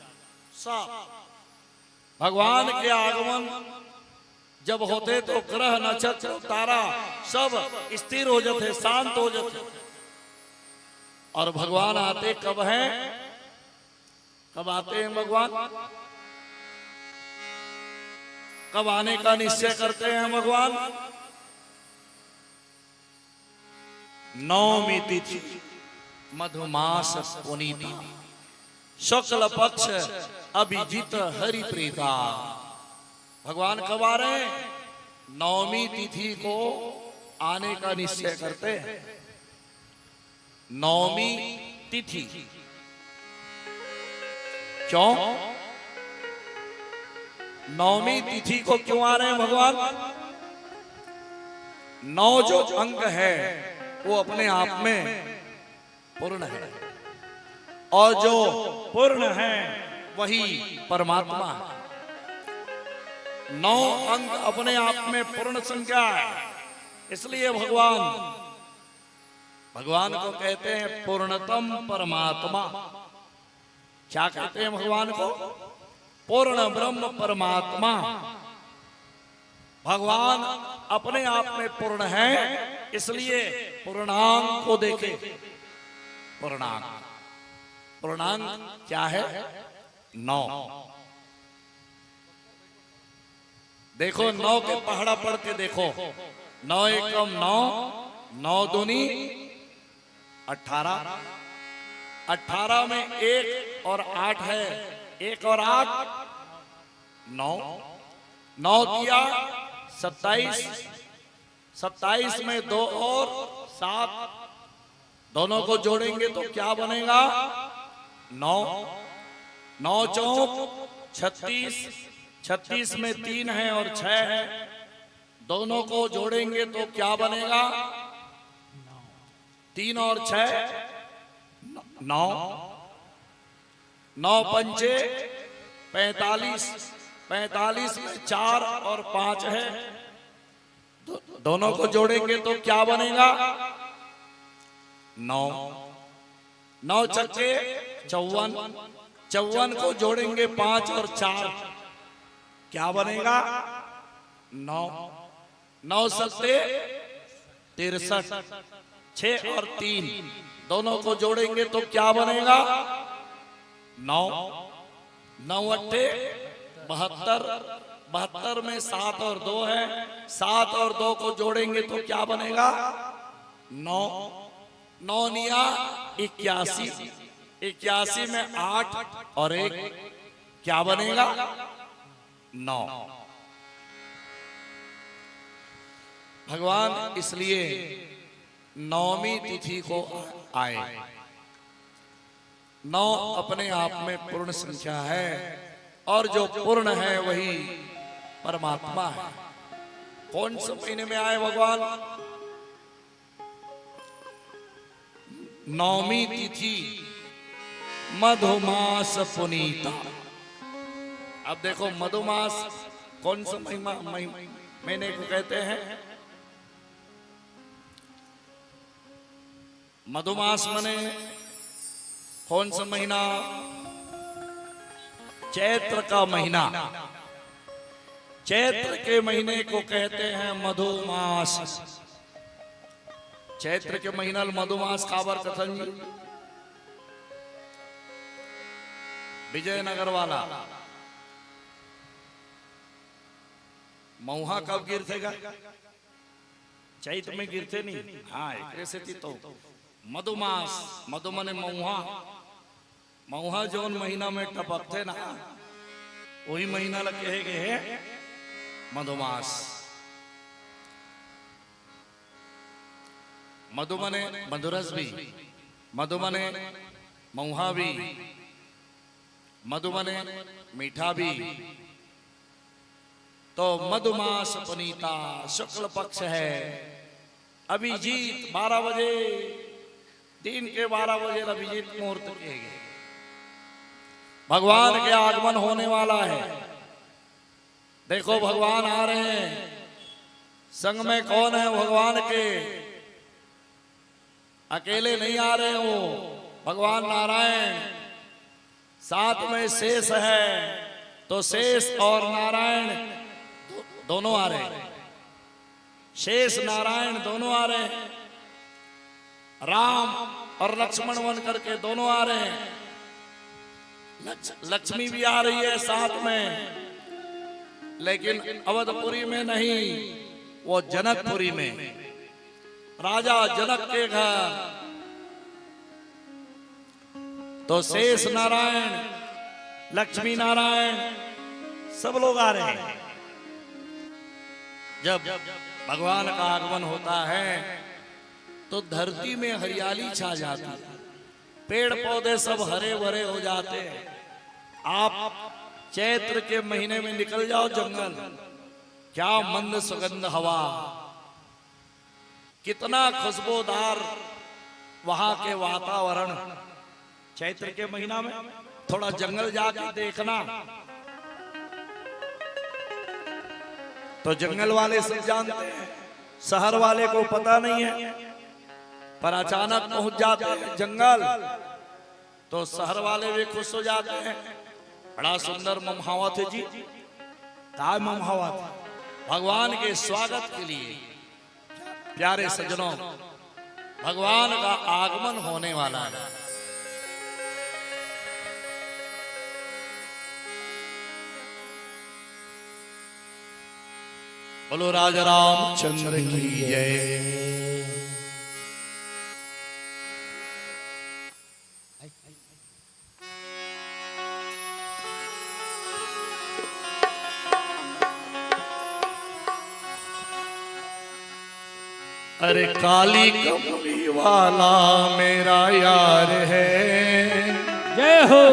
सब भगवान के आगमन जब होते तो ग्रह नक्षत्र तारा सब स्थिर हो जाते, शांत हो जाते। और भगवान आते कब हैं? कब आते हैं भगवान? कब आने का निश्चय करते हैं भगवान? नवमी तिथि मधुमास पुनीता, शुक्ल पक्ष अभिजित हरि प्रीता। भगवान कब आ रहे हैं? नवमी तिथि को आने का निश्चय करते हैं। नवमी तिथि। क्यों? नवमी तिथि को क्यों आ रहे हैं भगवान? नौ जो अंग है, वो अपने आप में पूर्ण है, और जो पूर्ण है, वही परमात्मा है। नौ अंग अपने आप में पूर्ण संख्या है, इसलिए भगवान, भगवान को कहते हैं पूर्णतम परमात्मा। क्या कहते हैं भगवान को? पूर्ण ब्रह्म परमात्मा। भगवान अपने आप में पूर्ण है, इसलिए पूर्णांग को देखे। पूर्णांग, पूर्णांग क्या है? नौ। देखो, नौ के पहाड़ा पढ़ के देखो, नौ एकम नौ, नौ दूनी अठारह, अठारह में एक और आठ है, एक और आठ नौ, नौ दिया सत्ताईस, सत्ताईस में दो और सात, दोनों को जोड़ेंगे तो क्या बनेगा? नौ। नौ चौक छत्तीस, छत्तीस में तीन है और छह है, दोनों को जोड़ेंगे तो क्या बनेगा? तीन और छह नौ, नौ पंचे पैंतालीस, पैंतालीस में चार और पांच है, दो, दोनों को जोड़ेंगे तो क्या बनेगा? नौ। नौ छक्के चौवन, चौवन को जोड़ेंगे पांच और चार, क्या बनेगा? नौ, नौ सत्ते तिरसठ, छह और तीन दोनों को जोड़ेंगे तो क्या बनेगा? नौ। नौ अट्ठे बहत्तर, बहत्तर में सात और दो है, सात और दो को जोड़ेंगे तो क्या बनेगा? नौ। नौ निया इक्यासी, इक्यासी में आठ और एक, क्या बनेगा? नौ। भगवान इसलिए नवमी तिथि को आए। नौ अपने आप में पूर्ण संख्या है और जो पूर्ण है वही परमात्मा है। कौन से महीने में आए भगवान? नवमी तिथि मधुमास पुनीता। अब देखो, मधुमास कौन सा महिमा, मही-, महीने को कहते हैं? मधुमास माने कौन सा महीना? चैत्र का महीना। चैत्र के महीने को कहते हैं मधुमास। चैत्र के महीना ल मधुमास काबर कथन जी? विजयनगर वाला मऊहा कब गिरथे गा? चैत में गिरथे नहीं? हाँ, एकरे सेती तो मधुमास, मधु माने मऊहा, मऊहा जौन महीना में टपकथे ना, वही महीना ला कहे गए हे मधुमास। मधु माने मधुरस भी, मधु माने मऊहा भी, मधु माने मीठा भी। तो मधुमास पुनीता शुक्ल पक्ष है, अभिजीत बारह बजे, दिन के बारह बजे अभिजीत मुहूर्त के गे। भगवान के आगमन होने वाला है। देखो, भगवान आ रहे हैं। संग में कौन है भगवान के? अकेले नहीं आ रहे हो, भगवान नारायण साथ में शेष है, तो शेष और नारायण दो-, दोनों आ रहे हैं। शेष नारायण दोनों आ रहे हैं। राम और लक्ष्मण बन करके दोनों आ रहे हैं। लक्ष-, लक्ष्मी भी आ रही है साथ में, लेकिन अवधपुरी में नहीं, वो जनकपुरी में, राजा जनक के घर। तो शेष नारायण, लक्ष्मी नारायण, सब लोग आ रहे हैं। जब भगवान का आगमन होता है तो धरती में हरियाली छा जाती है, पेड़ पौधे सब हरे भरे हो जाते हैं। आप चैत्र के महीने में निकल जाओ जंगल, क्या मंद सुगंध हवा, कितना खुशबूदार वहां के वातावरण। चैत्र के महीना में थोड़ा जंगल जाके देखना, तो जंगल वाले सब जानते हैं, शहर वाले को पता नहीं है, पर अचानक पहुंच जाते हैं जंगल, तो शहर वाले भी खुश हो जाते हैं। बड़ा सुंदर ममहावत है जी, काय ममहावत? भगवान के स्वागत के लिए। प्यारे सज्जनों, भगवान का आगमन होने वाला है। बोलो राजा रामचंद्र की जय। अरे काली कमली वाला मेरा यार है। जय हो।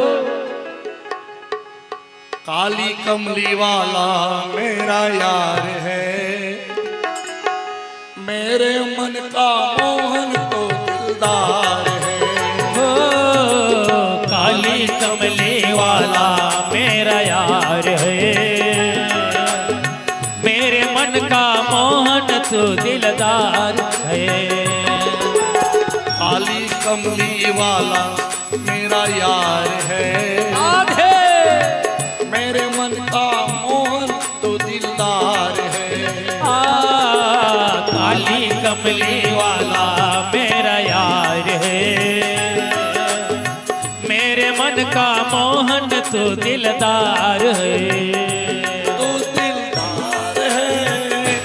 काली कमली वाला मेरा यार है, मेरे मन का मोहन तो दिलदार है। हो, काली कमली वाला मेरा यार है, मेरे मन का मोहन तो दिलदार है। काली कमली वाला मेरा यार है। राधे। मेरे मन का मोहन तो दिलदार है। कमली वाला मेरा यार है, मेरे मन का मोहन तू दिलदार है। तू दिलदार है,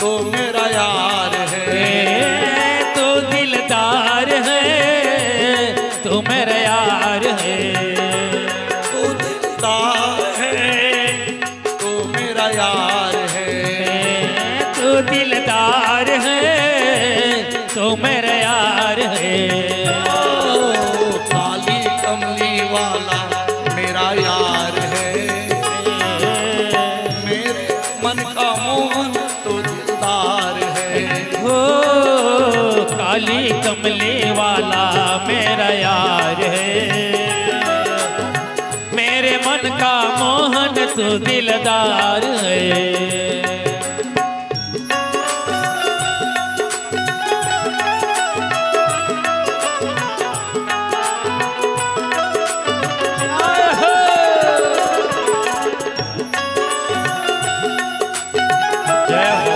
तू मेरा यार है। ए, तू दिलदार है, तू मेरा यार है। तू दिलदार है, तू मेरा यार है। तू दिलदार है, तू मेरा यार है। ओ, काली कमली वाला मेरा यार है, मेरे मन का मोहन तू दिलदार है। हो, काली कमली वाला मेरा यार है, मेरे मन का मोहन तू दिलदार है। जय हो।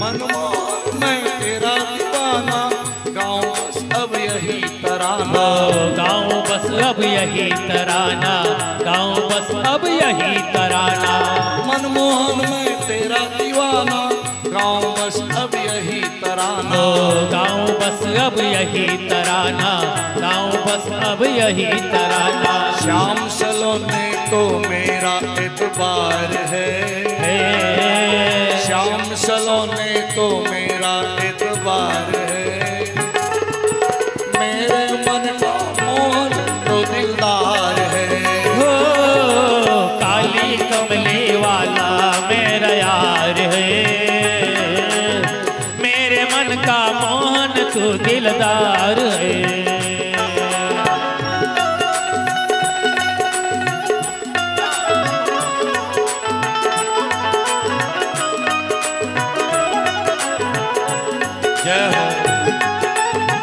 मनमोहन मैं तेरा दीवाना, गाऊं बस अब यही तराना। ओ, गाऊं बस अब यही तराना, गाऊं बस अब यही तराना। मनमोहन मैं तेरा दीवाना, गाऊं बस अब यही तराना। ओ, गाऊं बस अब यही तराना, गाऊं बस अब यही तराना। श्याम सलोने को मेरा एतबार है। हे। श्याम सलोने को मेरा एतबार है। मेरे मन का मोहन तो दिलदार है। हो, काली कमली वाला मेरा यार है, मेरे मन का मोहन तू दिलदार है। जय हो।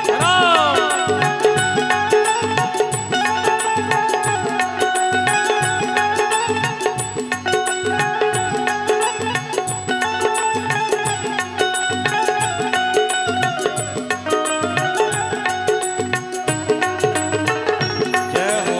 राम। जय हो।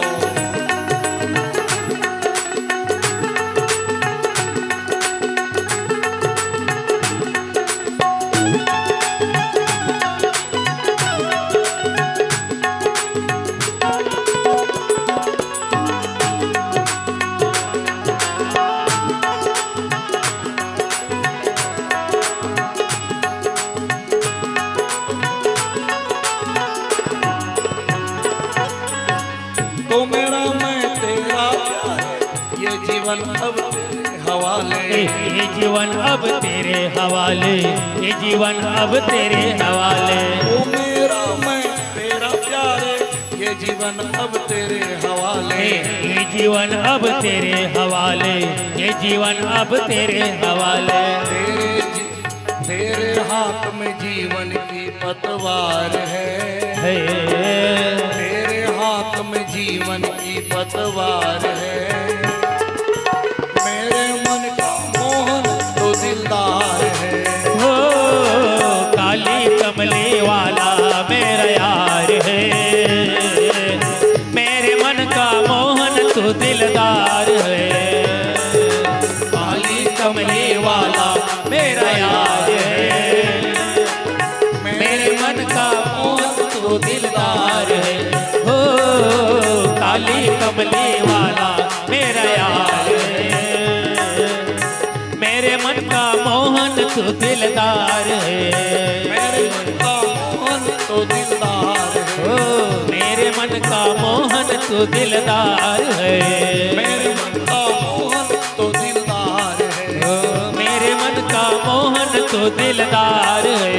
तो मेरा मैं तेरा प्यार, ये जीवन अब तेरे हवाले। ए, ये जीवन अब तेरे हवाले, ये जीवन अब तेरे हवाले। तो मेरा मैं तेरा प्यार, ये जीवन अब तेरे हवाले। ए, ये जीवन अब तेरे हवाले, ये जीवन अब तेरे हवाले। तेरे जी-, तेरे हाथ में जीवन की पतवार है। है। तेरे हाथ में जीवन की पतवार है। मेरे मन का मोहन तो दिलदार है। हो, काली कमली वाला मेरा यार है, मेरे मन का मोहन तू दिलदार है। काली कमली वाला मेरा यार है, मेरे मन का मोहन तू दिलदार है। हो, काली कमली वाला मेरा यार है, मेरे मन का मोहन तू दिलदार है। मेरे मन का मोहन तू दिलदार है। ओ, मेरे मन का मोहन तू दिलदार है। मेरे मन का मोहन तू दिलदार है। ओ, मेरे मन का मोहन तू दिलदार है।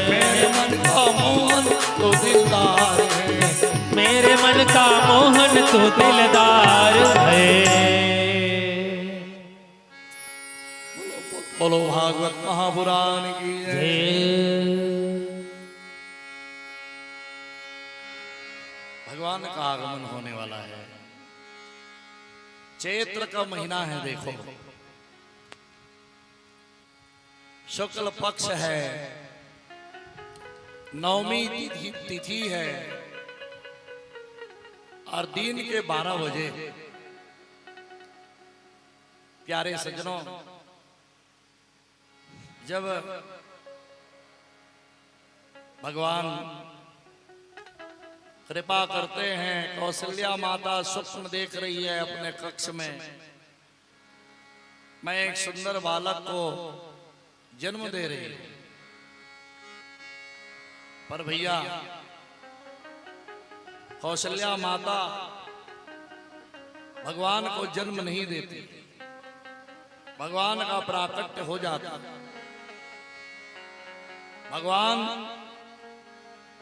मेरे मन का मोहन तू दिलदार है। मेरे मन का मोहन तू दिलदार है। बोलो भागवत महापुराण की जय। जय। भगवान का आगमन होने वाला है। चैत्र का महीना है, देखो, शुक्ल पक्ष है, नवमी तिथि, तिथि है और दिन के बारह बजे, प्यारे सज्जनों, जब भगवान कृपा करते हैं, कौशल्या माता स्वप्न देख रही है अपने कक्ष में, मैं एक सुंदर बालक को जन्म दे रही हूं। पर भैया, कौशल्या माता भगवान को जन्म नहीं देती, भगवान का प्राकट्य हो जाता। भगवान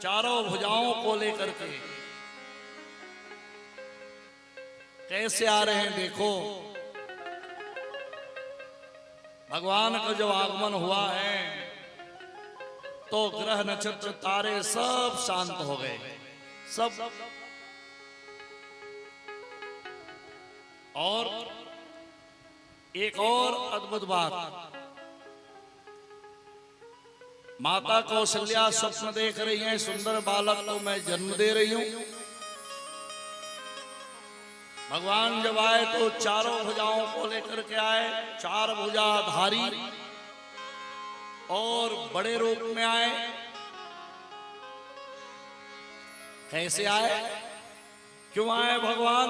चारों भुजाओं को लेकर के कैसे आ रहे हैं, देखो। भगवान का जब आगमन हुआ है तो ग्रह नक्षत्र तारे सब शांत हो गए, सब। और एक और अद्भुत बात, माता कौशल्या स्वप्न देख रही हैं, सुंदर बालक को मैं जन्म दे रही हूं। भगवान जब आए तो चारों भुजाओं को लेकर के आए, चार भुजाधारी और बड़े रूप में आए। कैसे आए, क्यों आए भगवान?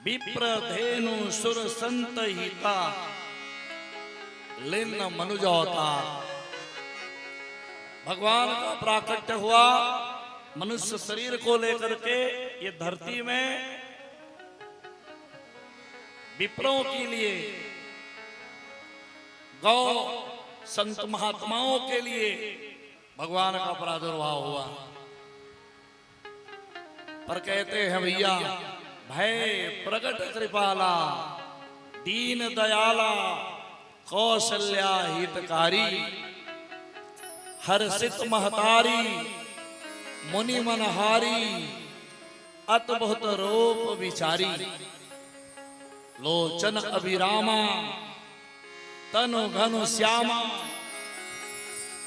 विप्र धेनु सुर संत हिता, लिन्न मनुज अवतार। भगवान का प्राकट्य हुआ मनुष्य शरीर को लेकर के ये धरती में, विप्रों के लिए, गौ संत महात्माओं के लिए भगवान का प्रादुर्भाव हुआ। पर कहते हैं भैया, भय प्रगट कृपाला, दीन दयाला, कौशल्या हितकारी, हर्षित महतारी, मुनि मनहारी, अद्भुत रूप विचारी। लोचन अभिरामा, तनु घनु श्यामा,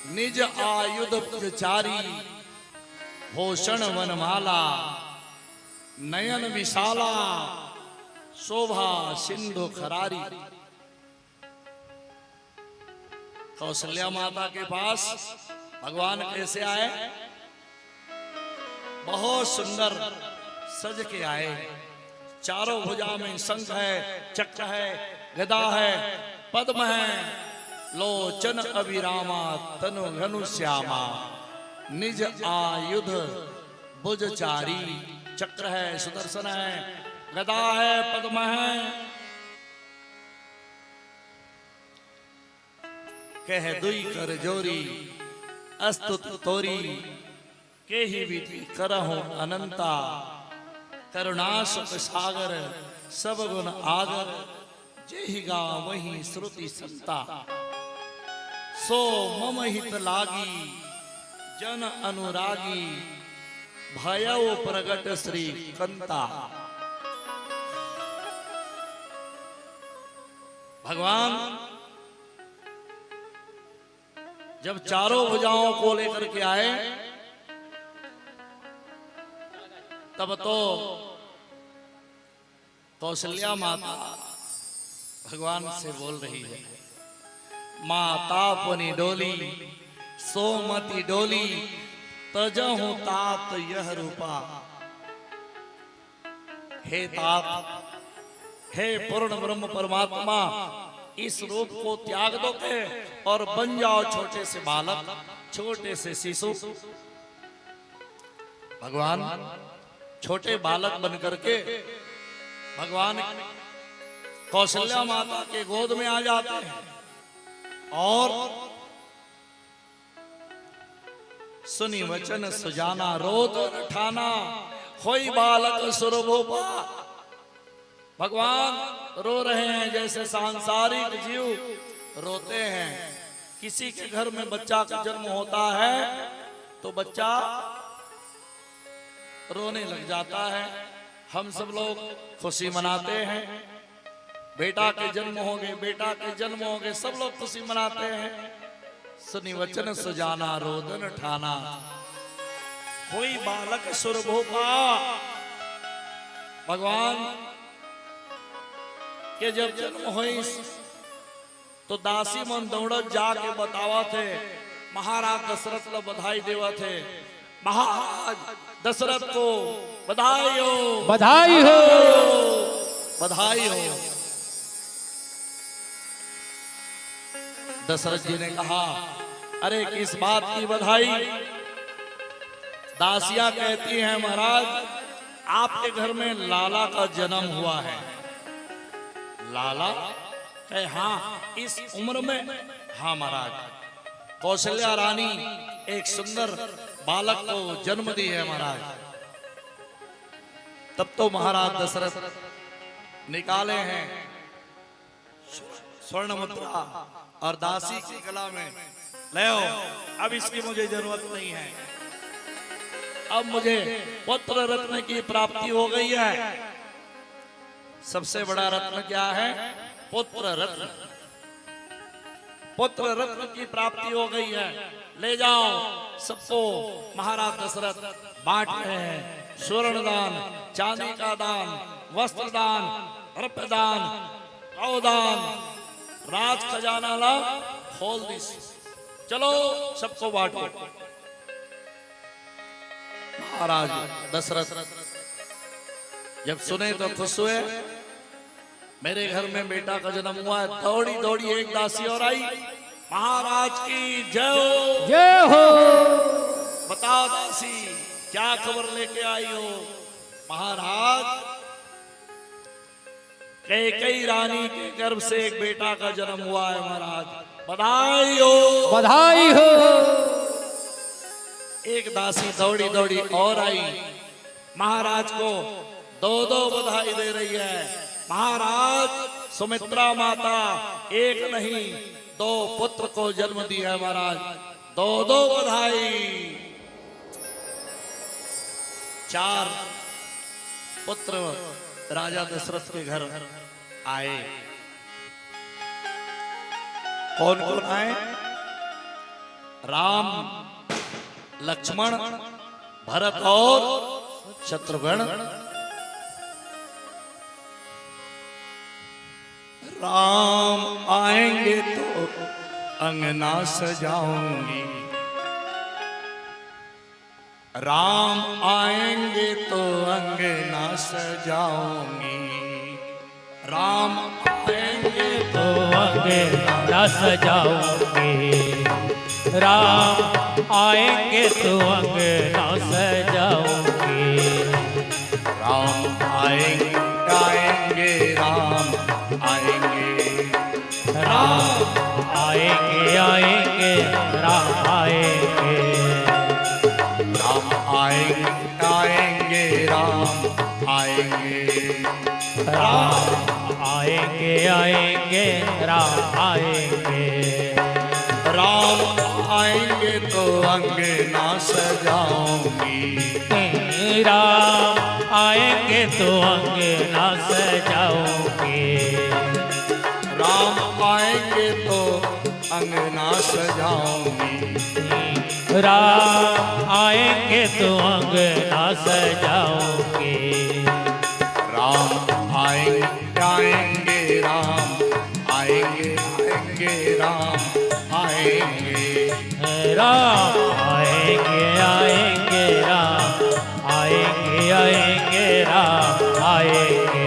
निज आयुध भुजचारी। भूषण वनमाला, नयन विशाला, शोभा सिंधु खरारी। कौशल्या माता के पास भगवान कैसे आए? बहुत सुंदर सज के आए। चारों भुजा में शंख है, चक्र है, गदा है, पद्म है। लोचन अभिरामा, तनु घनु श्यामा, निज आयुध भुजचारी। चक्र है, सुदर्शन है, गदा है, पद्म है। कह दुई कर जोरी अस्तुत तोरी, केहि विधि करहु अनंता। करुणा सुख सागर सब गुण आगर, जेहि गावहि श्रुति संता। सो मम हित लागी जन अनुरागी, भयउ प्रगट श्री कंता। भगवान जब चारों भुजाओं को लेकर के आए, तब तो कौशल्या माता भगवान से बोल रही है, माता पुनि डोली सोमति डोली, तजहु तात यह रूपा। हे तात, हे पूर्ण ब्रह्म परमात्मा, इस रूप को त्याग दो के और बन जाओ छोटे से बालक, छोटे से शिशु। भगवान छोटे बालक बन करके भगवान कौशल्या माता के गोद में आ जाते हैं और सुनि वचन सुजाना रोदन ठाना, होई बालक सुरभूपा। भगवान रो रहे हैं, जैसे सांसारिक जीव रोते हैं। किसी के घर में बच्चा का जन्म होता है तो बच्चा रोने लग जाता है। हम सब लोग खुशी मनाते हैं, बेटा के जन्म हो गए, बेटा के जन्म हो गए, सब लोग खुशी मनाते हैं। सुनि वचन सुजाना रोदन ठाना, होई बालक सुरभूपा। भगवान के जब जन्म होइस तो दासी मन दौड़त जाके बतावत हे, महाराज दशरथ ल बधाई देवत हे, महाराज दशरथ को बधाई हो, बधाई हो। बधाई हो। दशरथ जी ने कहा, अरे, किस बात की बधाई? दासियां कहती हैं, महाराज, आपके घर में लाला का जन्म हुआ है। लाला? कहे, हाँ, इस उम्र में? हाँ महाराज, कौशल्या रानी एक सुंदर बालक को जन्म दी है महाराज। तब तो महाराज दशरथ निकाले हैं स्वर्ण मुद्रा और दासी के गला में, ले, अब इसकी मुझे जरूरत नहीं है, अब मुझे पुत्र रत्न की प्राप्ति हो गई है। सबसे बड़ा रत्न क्या है? पुत्र रत्न। पुत्र रत्न की प्राप्ति हो गई है, ले जाओ सबको। महाराज दशरथ बांट रहे हैं स्वर्ण दान, चांदी का दान, वस्त्र दान, द्रव्य दान, गौ दान, राज खजाना ला खोल दिस। चलो, सबको बांटो। महाराज दशरथ जब सुने तो खुश हुए, मेरे घर में बेटा का जन्म हुआ है। दौड़ी दौड़ी एक दासी और आई, महाराज की जय हो। जय हो। बता दासी, क्या खबर लेके आई हो? महाराज, कैकई रानी के गर्भ से एक बेटा का जन्म हुआ है महाराज, बधाई हो। बधाई हो। एक दासी दौड़ी दौड़ी और आई, महाराज को दो दो बधाई दे रही है। महाराज, सुमित्रा माता एक नहीं, दो पुत्र को जन्म दिया है महाराज, दो दो बधाई। चार पुत्र राजा दशरथ के घर आए। कौन कौन आए? राम, लक्ष्मण, भरत और शत्रुघ्न। राम आएंगे तो अंगना सजाऊंगी, राम आएंगे तो अंगना सजाऊंगी, राम आएंगे तो अंगना सजाऊंगी, राम आएंगे तो अंगना सजाऊंगी। राम आएंगे, आएंगे, राम आएंगे। राम आएंगे, आएंगे, राम आएंगे। राम आएंगे, आएंगे, राम आएंगे। राम आएंगे, आएंगे, राम आएंगे। राम आएंगे तो अंगना सजाऊंगी। राम आएंगे तो अंगना सजाऊंगी। राम आएंगे तो अंगना सजाऊंगी। राम आएंगे तो अंगना सजाऊंगी। राम आएंगे, आएंगे, राम आएंगे, आएंगे, राम आएंगे। राम आएंगे, आएंगे, राम आएंगे, आएंगे, राम आएंगे।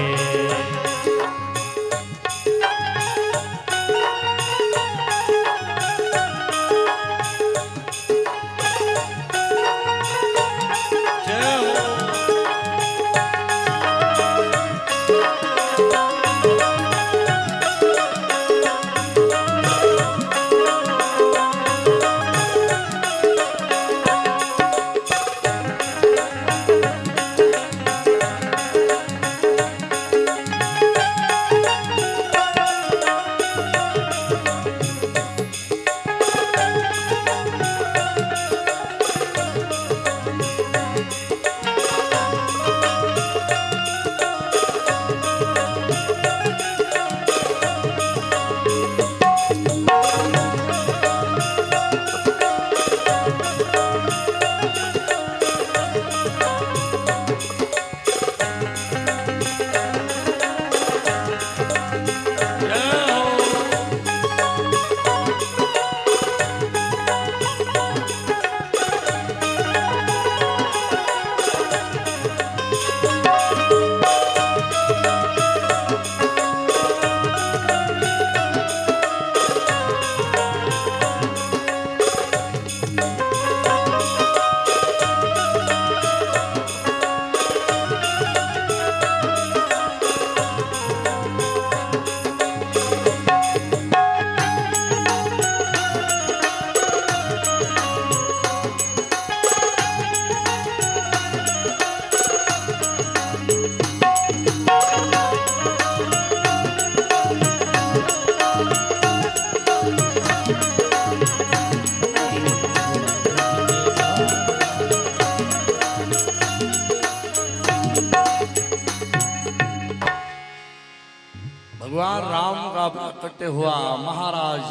करते हुआ महाराज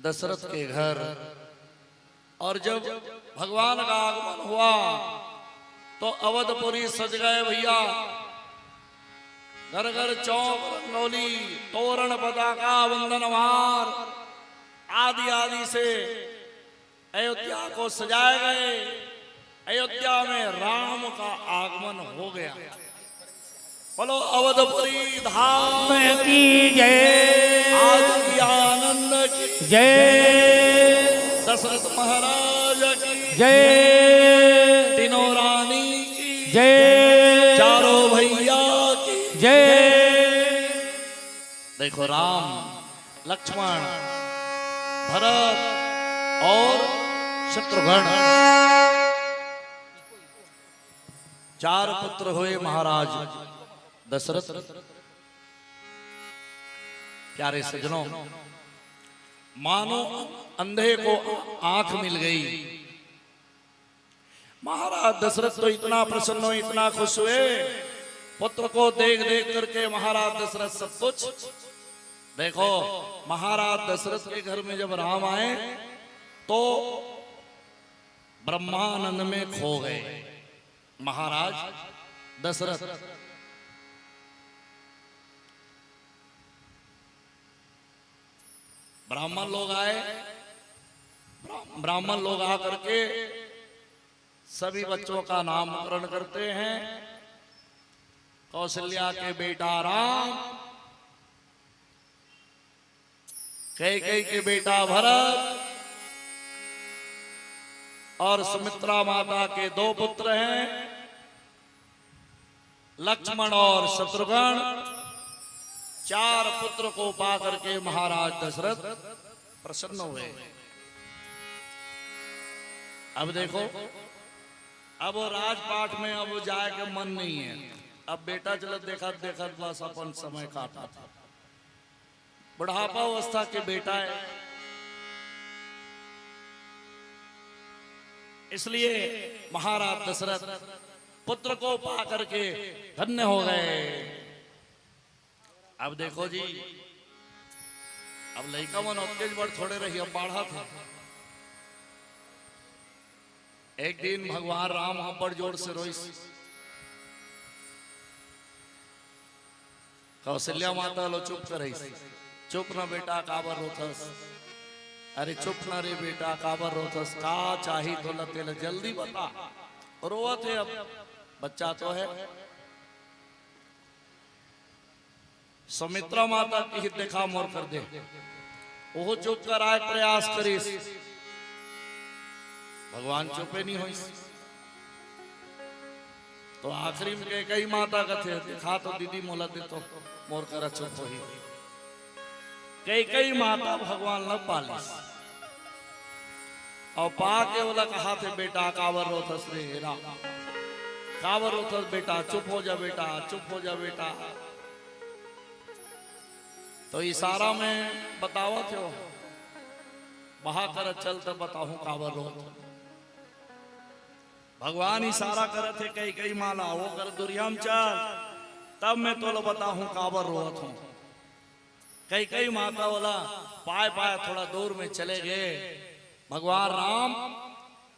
दशरथ के घर, और जब भगवान का आगमन हुआ तो अवधपुरी सज गए भैया। घर घर चौक रंगोली, तोरण पताका, वंदनवार आदि आदि से अयोध्या को सजाए गए। अयोध्या में राम का आगमन हो गया। बोलो अवधपुरी धाम की जय। आदि आनंद की जय। दशरथ महाराज की जय। तीनों रानी की जय। चारों भैया की जय। देखो राम, लक्ष्मण, भरत और शत्रुघ्न, चार पुत्र हुए महाराज दशरथ। प्यारे सज्जनों, मानो अंधे को आंख मिल गई। महाराज दशरथ तो इतना प्रसन्न हुए, इतना खुश हुए, पुत्र को देख देख करके महाराज दशरथ सब कुछ। देखो, महाराज दशरथ के घर में जब राम आए तो ब्रह्मानंद में खो गए महाराज दशरथ। ब्राह्मण लोग आए, ब्राह्मण लोग आ करके सभी बच्चों का नामकरण करते हैं। कौशल्या के बेटा राम, कैकेयी के बेटा भरत और सुमित्रा माता के दो पुत्र हैं, लक्ष्मण और शत्रुघ्न। चार पुत्र को पा करके महाराज दशरथ प्रसन्न हुए। अब देखो, अब वो राजपाट में अब जाए के मन नहीं है। अब बेटा चलत देखत देखत बस अपन समय काटा था। बुढ़ापा अवस्था के बेटा है, इसलिए महाराज दशरथ पुत्र को पा करके धन्य हो गए। अब देखो जी, अब लइका मन ओतकेच बड़ थोड़े रही, अब बाढ़त हे। एक दिन भगवान राम अब्बड़ जोर से रोइस। कौशल्या माता लो चुप करइस। "चुप ना बेटा, काबर रोथस? अरे चुप ना रे बेटा, काबर रोथस? का चाही तोला, तेला जल्दी बता।" रोवत हे अब, बच्चा तो है। सुमित्रा माता किहिस, "देखा मोर कर दे।" ओहू चुप कराए प्रयास करिस, भगवान चुपे नहीं होइस। तो आखिरी में कैकेयी माता कथे, "देखा तो दीदी मोला दे तो मोर करा चुप होही।" कैकेयी माता भगवान ला पालिस। अउ पाके ओला कहाथे, "बेटा, काबर रोथस रे राम? काबर रोथस बेटा? चुप हो जा बेटा, चुप हो जा बेटा।" तो इशारा में बतावत हे, "बहा कर चल, तब बताहूं काबर रोत।" भगवान इशारा करत हे कैकेयी माँ ला, "वो कर दुरिहा म चल, तब मैं तोला बताहूं काबर रोवत हूं।" कैकेयी माता ओला पाए पाए थोड़ा दूर में चले गए। भगवान राम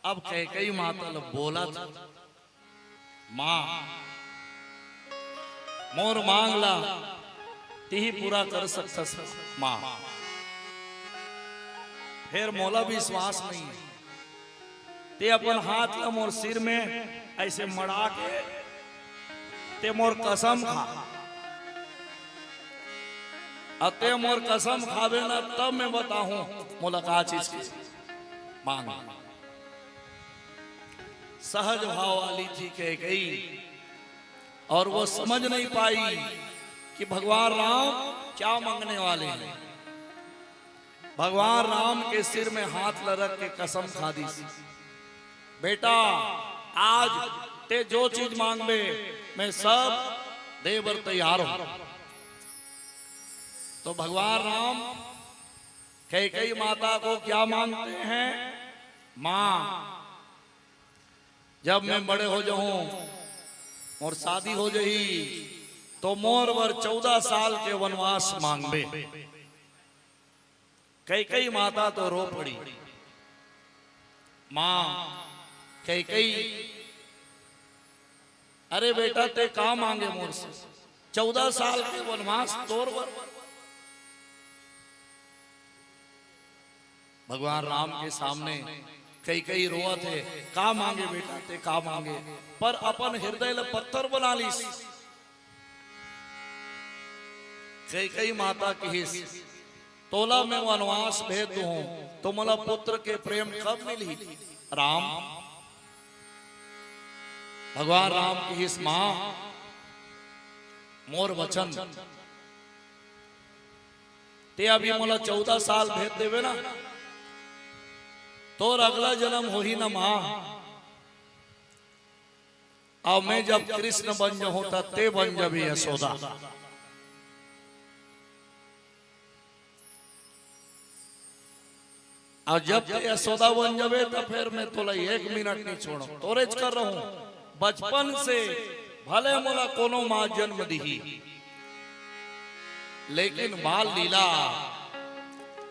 अब कैकेयी माता ला बोलत, "माँ, मोर मांग ला तिही पूरा कर सकथस माँ, फेर मोला विश्वास नहीं हे। ते अपन हाथ ला मोर सिर में ऐसे मड़ा के ते मोर कसम खा, अउ ते मोर कसम खाबे ना, तब मैं बताहूं मोला का चीज के मांग।" सहज भाव वाली थी कैकेयी, और वो समझ नहीं पाई कि भगवान राम क्या मांगने वाले हैं। भगवान राम के सिर में हाथ ल रख के कसम खा दिस, "बेटा, आज ते जो चीज मांगबे, मैं सब दे बर तैयार हूं।" तो भगवान राम कैकेयी माता को क्या मांगते हैं? माँ, जब मैं बड़े हो जाऊं, मोर शादी हो जाही, तो मोर बर चौदह साल के वनवास मांगबे। कैकई माता तो रो पड़ी, माँ कैकई, अरे बेटा, ते का मांगे मोर से? चौदह साल के वनवास तोर बर। भगवान राम के सामने कैकई रोवत हे, का मांगे बेटा, ते का मांगे? पर अपन हृदय ल पत्थर बना लिस। कैकई माता किहिस, तोला मैं वनवास भेज दूं, तो मोला पुत्र के प्रेम कब मिलही? राम, भगवान राम किहिस, माँ, मोर वचन, ते अभी मोला चौदह साल भेज देबे ना, तोर अगला जन्म होही ना माँ, अउ मैं जब कृष्ण बन जाहूं, त ते बन जाबे यशोदा। अउ जब ते यशोदा बन जाबे, त फेर मैं तोला एक मिनट नहीं छोड़ो, तोरेच कर रहूं। बचपन से भले मोला कोनो माँ जन्म दिही, लेकिन बाल लीला,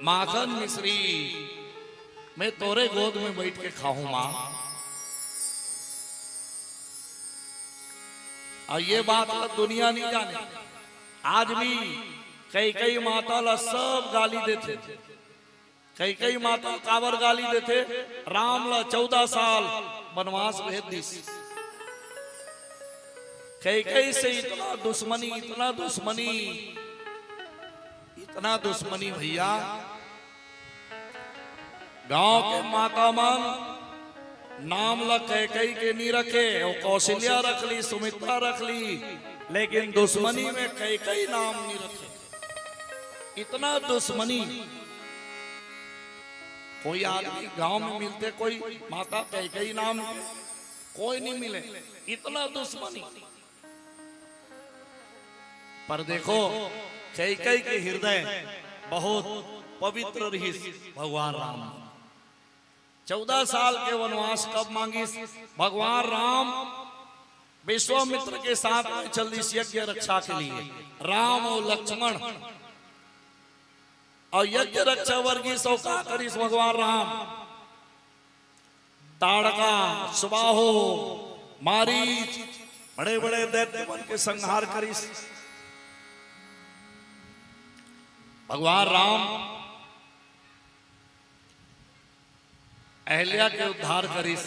माखन मिश्री, मैं तोरे गोद में बैठ के खाहूं माँ। अउ ये बात ला दुनिया नहीं जाने। आज भी कैकई माता ला सब गाली देथे। कैकई माता काबर गाली देथे? राम ला चौदह साल वनवास भेज दिस। कैकई से इतना दुश्मनी, इतना दुश्मनी, इतना दुश्मनी भैया। गांव के माता मन नाम ला कैकई के नी रखे, वो कौशल्या रख ली, सुमित्रा रख ली, लेकिन दुश्मनी में कैकई नाम नी रखे। इतना दुश्मनी। कोई आदमी गांव में मिलथे, कोई माता कैकई नाम के, कोई नहीं मिले, इतना दुश्मनी। पर देखो, कैकई के हृदय बहुत पवित्र रहिस। भगवान राम चौदह साल के वनवास कब मांगिस? भगवान राम विश्वामित्र के साथ में चल दिस यज्ञ रक्षा के लिए, राम अउ लक्ष्मण। अउ यज्ञ रक्षा बर गिस, अउ का करिस भगवान राम? ताड़का, सुबाहो, मारीच, बड़े-बड़े दैत्य मन के संहार करिस। भगवान राम अहिल्या के उद्धार करिस।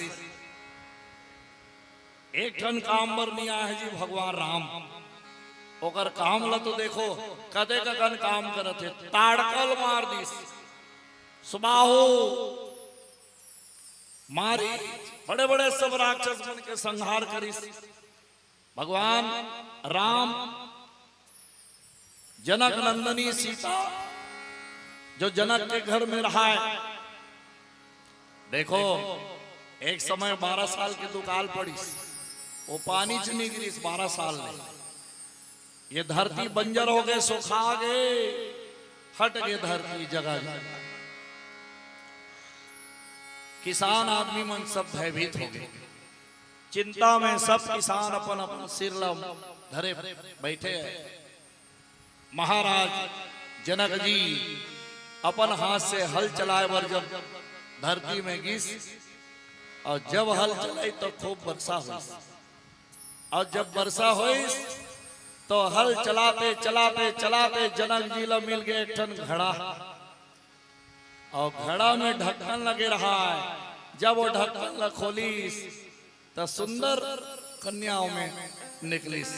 एक ठन काम बर नहीं आए हे जी भगवान राम। ओकर काम ला तो देखो, कतेक अकन काम करत हे। ताड़का ल मार दिस, सुबाहो, मारीच, बड़े-बड़े सब राक्षस मन के संहार करिस। भगवान राम, जनक नंदनी सीता, जो जनक के घर में रहाय, देखो, एक समय बारह साल के दुकाल पड़िस, वो पानीच नी गिरिस बारह साल ले। ये धरती बंजर हो गे, सुखा गे, हट गे धरती जगह जगह। किसान आदमी मन सब भयभीत हो गे, चिंता में सब किसान अपन अपन सिर ल धरे बैठे हे। महाराज जनक जी अपन हाथ से हल चलाए बर जब धरती में गिस, अउ जब हल चलाइस तो खूब बरसा होइस। अउ जब बरसा होइस तो हल चलाते चलाते चलाते जनक जी ला मिल गे एक ठन घड़ा, अउ घड़ा में ढक्कन लगे रहाय। जब वो ढक्कन ला खोलिस त सुंदर कन्या ओमे निकलिस।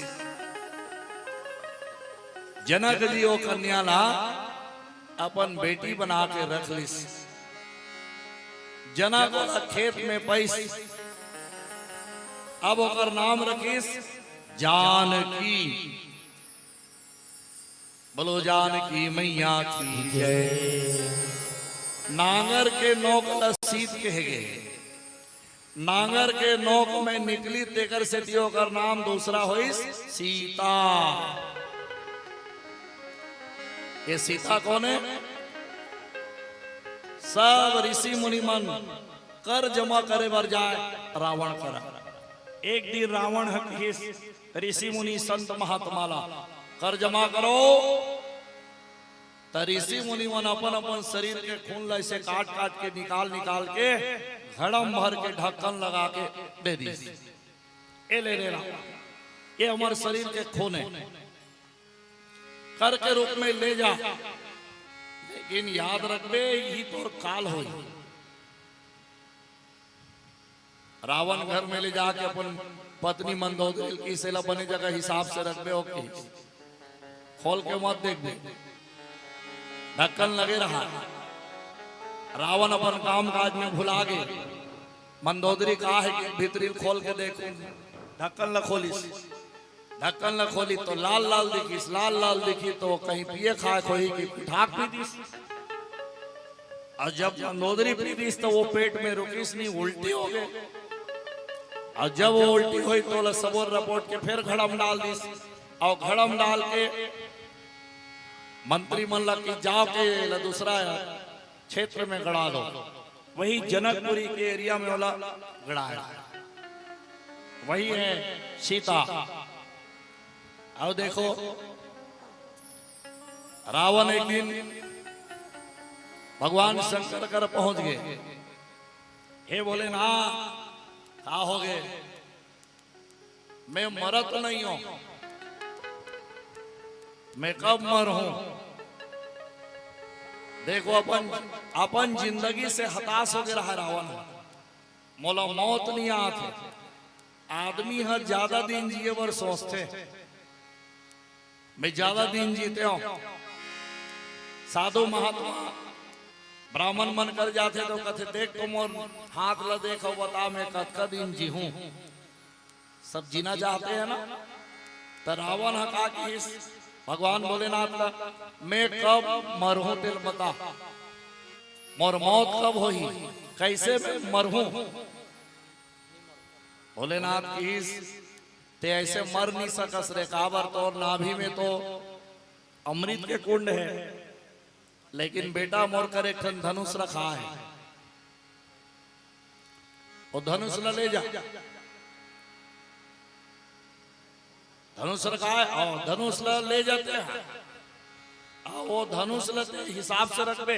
जनक जी वो कन्या ला अपन बेटी बना के रख लिस। जनक ओला खेत में पइस, अब ओकर नाम रखिस जानकी। बोलो जानकी मैया की जय। नांगर के नोक ल सीत कहे गे। नांगर के नोक में निकली, तेकर सेती ओकर नाम दूसरा होइस सीता। ये सीता कोन हे? सब ऋषि मुनि मन कर जमा करे बर जाय रावण करा। एक दिन रावण ह कहिस ऋषि मुनि संत महात्मा ला, "कर जमा करो।" त ऋषि मुनि मन अपन अपन शरीर के खून ला ऐसे काट काट के, निकाल निकाल के, घड़म भर के ढक्कन लगा के दे दिस, "ए ले रे रावण, ये हमर शरीर के खून हे, कर के रूप में ले जा, लेकिन याद रखबे, यही तोर काल होही।" रावण घर में ले जाके अपन पत्नी मंदोदरी ल कहिस, "एला बने जगह हिसाब से रखबे, ओके, खोल के मत देखबे, ढक्कन लगे रहा।" रावण अपन काम काज में भुला गे। मंदोदरी का हे कि भीतरी ल खोल के देखूं, ढक्कन ल खोलिस। ढक्कन ल खोली तो लाल लाल दिखिस, लाल लाल दिखी तो वो कहीं पिए खाए खोही कि उठा के पी दिस। अउ जब मंदोदरी पी दिस तो वो पेट में रुकिस नहीं, उल्टी हो गे। अउ जब वो उल्टी होई तो ओला सबो ल रपोट के फेर घड़म डाल दिस। अउ घड़म डाल के मंत्री मन ला कि जाओ के एला दूसरा क्षेत्र में गड़ा दो। वही जनकपुरी के एरिया में ओला गड़ाया। वही है सीता। अउ देखो, रावण एक दिन भगवान शंकर कर पहुंच गे, "हे भोलेनाथ, का हो गे?" मैं मरत नहीं हूं, मैं कब मरहूं? देखो, अपन, अपन जिंदगी से हताश हो गे रहा रावण, "मोला मौत नहीं आत हे।" आदमी ह ज्यादा दिन जिए बर सोचथे, "मैं ज्यादा दिन जीते हूं।" साधु महात्मा ब्राह्मण मन कर जाथे तो कथे, "देख तो मोर हाथ ल देख अउ बता, मैं कतका दिन जीहूं।" सब जीना चाहते हैं ना। त रावण ह का किहिस भगवान भोलेनाथ ला, "मैं कब मरहूं तेल बता, मोर मौत कब होही, कैसे मैं मरहूं?" भोलेनाथ किहिस, "ते ऐसे मर नहीं सकस रे, काबर तोर नाभि में तो अमृत के कुंड है, लेकिन बेटा मोर कर एक ठन धनुष रखा है, वो धनुष ला ले जा।" धनुष रखा है, और धनुष ला ले जाते हैं, और वो धनुष ला ते हिसाब से रखबे,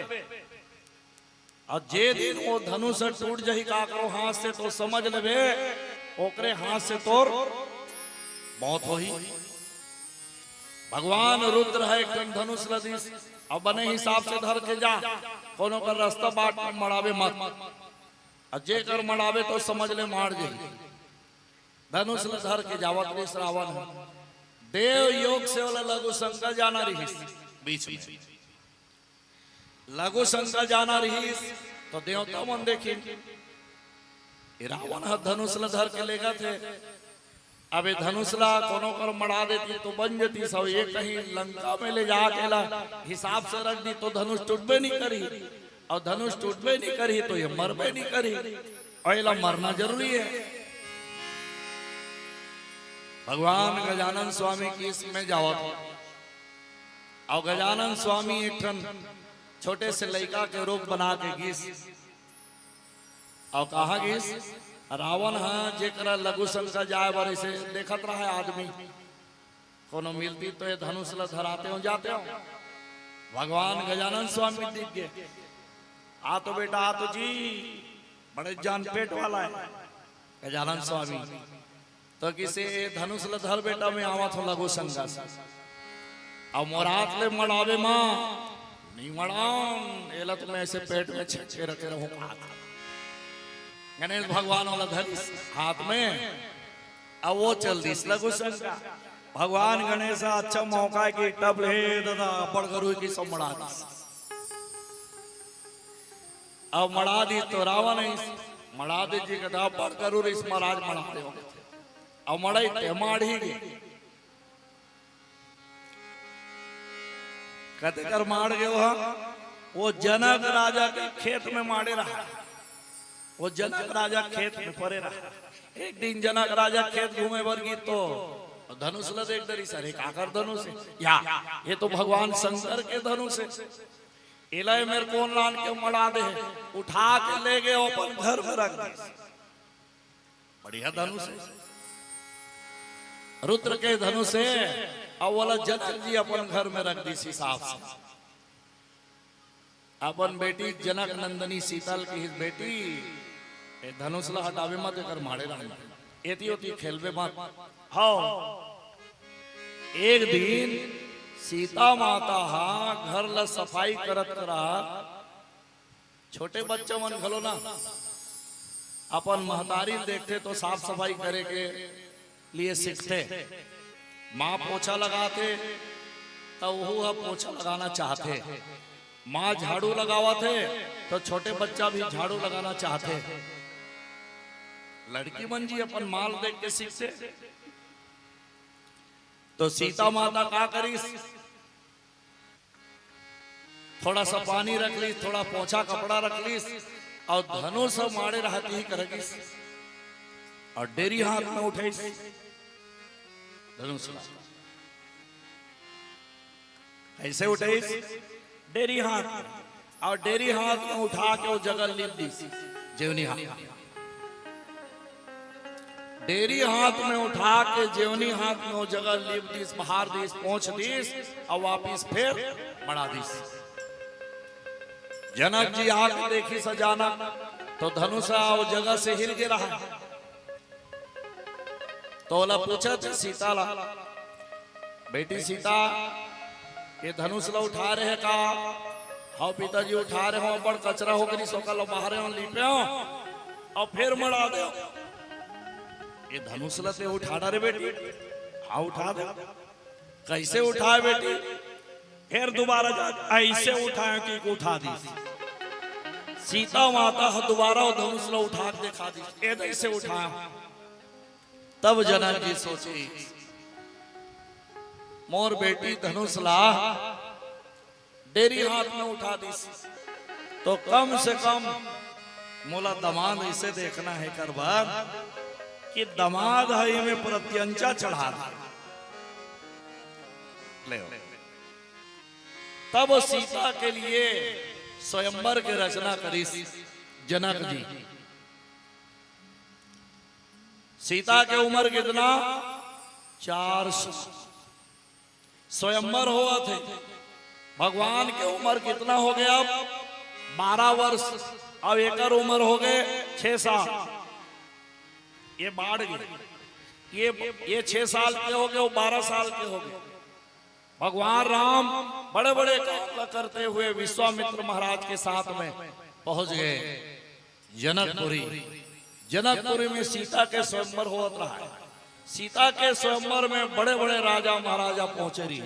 और जे दिन वो धनुष टूट जाही काकरो हाथ से, तो समझ लेबे ओकरे हाथ से तोर मौत होही। भगवान रुद्र ह एक ठन धनुष ल दिस, अब बने हिसाब से धर के जा, कोनो कर रास्ता बाट में मड़ावे मत, और जे कर मड़ावे तो समझ ले मार जाही। धनुष ल धर के जावत रिहिस रावण ह। देव योग से ओला लघु शंका जाना रिहिस, बीच में लघु शंका जाना रिहिस, तो देवता मन देखिन, ये रावण ह धनुष ल धर के लेगत हे। अब ये धनुष ला कोनो कर मड़ा देती तो बन जतिस, अउ ये कहीं लंका में ले जाके ला हिसाब से रख दी तो धनुष टूटबे नहीं करी, अउ धनुष टूटबे नहीं करी तो ये मरबे नहीं करी, अउ एला मरना जरूरी है। भगवान गजानन स्वामी किहिस में जावत, अउ गजानन स्वामी एक ठन छोटे से लइका के रूप बना के गिस। अउ कहा गिस, रावण ह जेकरा लघु शंका जाए बर ऐसे देखत रहा आदमी, कोनो मिलती तो ये धनुष ल धराते हो जाते हो। भगवान गजानन स्वामी दिख गए, "आ तो बेटा, आ तो जी, बड़े जान पेट वाला है गजानन स्वामी।" तो किसे, "धनुष ल धर बेटा, मैं आवत हूं लघु शंका से। अब मोर हाथ ले मड़ावे मां, नहीं मड़ाऊं, एला तो मैं ऐसे पेट में छेक के रखे रहूं।" गणेश भगवान वाला धरिस हाथ में, अब वो चल दिस लघु शंका। भगवान गणेश, अच्छा मौका है कि टब ले दादा, बड़ गरुड़ के सब मड़ा दिस। अब मड़ा दिस तो रावण है, मड़ा दे जी कहता, "बड़ गरुड़ इस महाराज मड़ा दे हो।" अब मड़ाई ते माड़ी गे। कते कर माड़ गयो हा? वो जनक राजा के खेत में माड़े रहा। वो जनक राजा खेत में परे रहा। एक दिन जनक राजा खेत घूमे बर गिस तो धनुष ल देख डरिस, "अरे, काकर धनुष है?" "या, ये तो भगवान शंकर के धनुष है। एला ए मेर कोन लान के मड़ा दे है?" उठा के ले गए, अपन घर में रख दे। बढ़िया धनुष है। रुद्र के धनुष हे, अउ ओला जनक जी अपन घर में रख दिस हिसाब से। अपन बेटी जनक नंदिनी सीता ल किहिस, "बेटी, ए धनुष ला हटावे मत, एकर माड़े रहना, एती ओती खेलबे मत।" हव, एक दिन सीता माता हा घर ला सफाई करत करत, छोटे बच्चा मन घलो ना अपन महतारी ल देखथे तो साफ सफाई करे के लिए सीखथे। माँ पोछा लगाथे त ओहू ह पोछा लगाना चाहथे। माँ झाड़ू लगावत हे तो छोटे बच्चा भी झाड़ू लगाना चाहथे। लड़की मन जी अपन माँ ल देख के सीखथे। तो सीता माता का करिस, थोड़ा सा पानी रख लिस, थोड़ा पोछा कपड़ा रख लिस, अउ धनुष माड़े रहत ही कर गिस, अउ डेरी हाथ में उठाइस धनुष ला। कइसे उठाइस? डेरी हाथ में। अउ डेरी हाथ में उठा के ओ जगह लीप दिस, जेवनी हाथ। डेरी हाथ में उठा के जेवनी हाथ में ओ जगह लीप दिस, बहार दिस, पोंछ दिस, अउ वापिस फेर मड़ा दिस। जनक जी आके देखिस अचानक, तो धनुष ओ जगह से हिल गे रहा। तो ओला पूछत हे सीता ला, "बेटी सीता, ये धनुष ला उठाय रहे का?" "हव पिताजी, उठाय रहे हंव, अब्बड़ कचरा हो गे रिहिस, ओकर ला बहारे हंव, लीपे हंव, अउ फेर मड़ा देंव।" "ये धनुष ला तैं उठा डारे बेटी?" "हव, उठा डारेंव।" "कइसे उठाय बेटी?" "फेर दुबारा जा, अइसे उठाय कि उठा दिस।" सीता माता ह दुबारा ओ धनुष ला उठा के देखा दिस, "ए दे अइसे उठाय।" तब जनक जी सोचिस, "मोर बेटी धनुष ला डेरी हाथ में उठा दिस, तो कम से कम मोला दमाद अइसे देखना हे एकर बर कि दमाद ह एमे प्रत्यंचा चढ़ा दे।" ले। तब सीता के लिए स्वयंवर के रचना करिस जनक जी। सीता के उमर कितना? चार सौ। स्वयंवर होवत हे। भगवान के उमर कितना हो गे अब? बारह वर्ष। अब एकर उमर हो गे छह साल। ये बाढ़ गे। ये, ये छह साल के हो गे, वो बारह साल के हो गे। भगवान राम बड़े-बड़े काम ला करते हुए विश्वामित्र महाराज के साथ में पहुंच गए जनकपुरी। जनकपुरी में सीता के स्वयंवर होवत रहा है। सीता के स्वयंवर में बड़े-बड़े राजा महाराजा पहुंचे रही।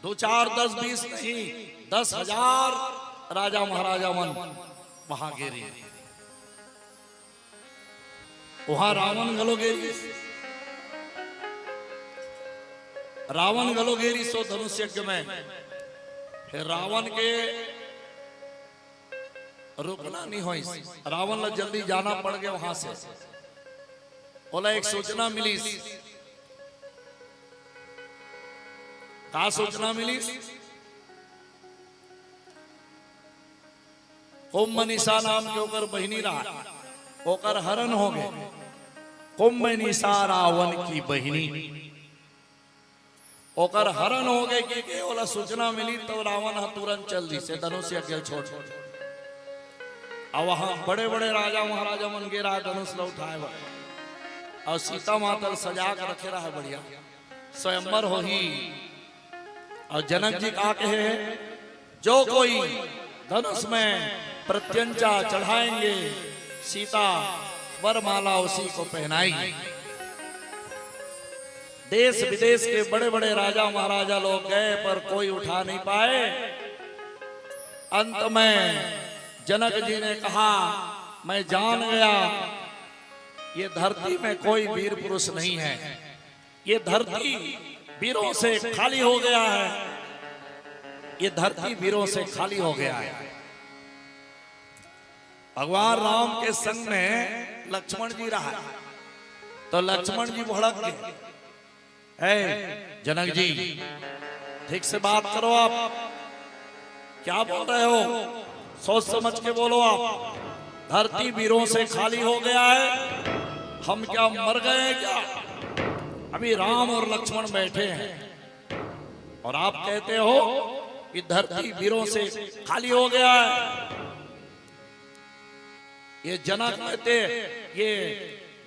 दो चार, दस बीस नहीं, दस हजार राजा महाराजा मन वहां गे रही। वहां रावण घलो गे रिहिस। रावण घलो गे रिहिस ओ धनुष यज्ञ में। फेर रावण के रुकना नहीं होइस। रावण ला जल्दी जाना पड़ गे वहां से। ओला एक सूचना मिलिस। का सूचना मिलिस? कुंभनिसा नाम के ओकर बहिनी रहा, ओकर हरन हो गे। कुंभनिसा रावण की बहिनी, ओकर हरन हो गे कि के ओला सूचना मिली, तो रावण ह तुरंत चल दिस धनुष यज्ञ ल छोड़। अब वहां बड़े-बड़े राजा महाराजा मन गे रहा धनुष ल उठाय बर, अउ सीता माता ल सजा के रखे रहा बढ़िया। स्वयंवर होही। अउ जनक जी का कहे हे, "जो कोई धनुष में प्रत्यंचा चढ़ाएंगे, सीता वरमाला उसी को पहनाएगी।" देश विदेश के बड़े-बड़े राजा महाराजा लोग गए, पर कोई उठा नहीं पाए। अंत में जनक जी ने कहा, "मैं जान गया, ये धरती में कोई वीर पुरुष नहीं है।" ये धरती वीरों से खाली हो गया है, ये धरती वीरों से खाली हो गया है। भगवान राम के संग में लक्ष्मण जी रहा, तो लक्ष्मण जी भड़क गए, "ए जनक जी, ठीक से बात करो आप।" क्या बोल रहे हो? सोच समझ के बोलो आप। धरती वीरों से खाली हो गया है। हम क्या मर गए हैं क्या? अभी राम और लक्ष्मण बैठे हैं और आप कहते हो कि धरती वीरों से खाली हो गया है। ये जनक में ते, ये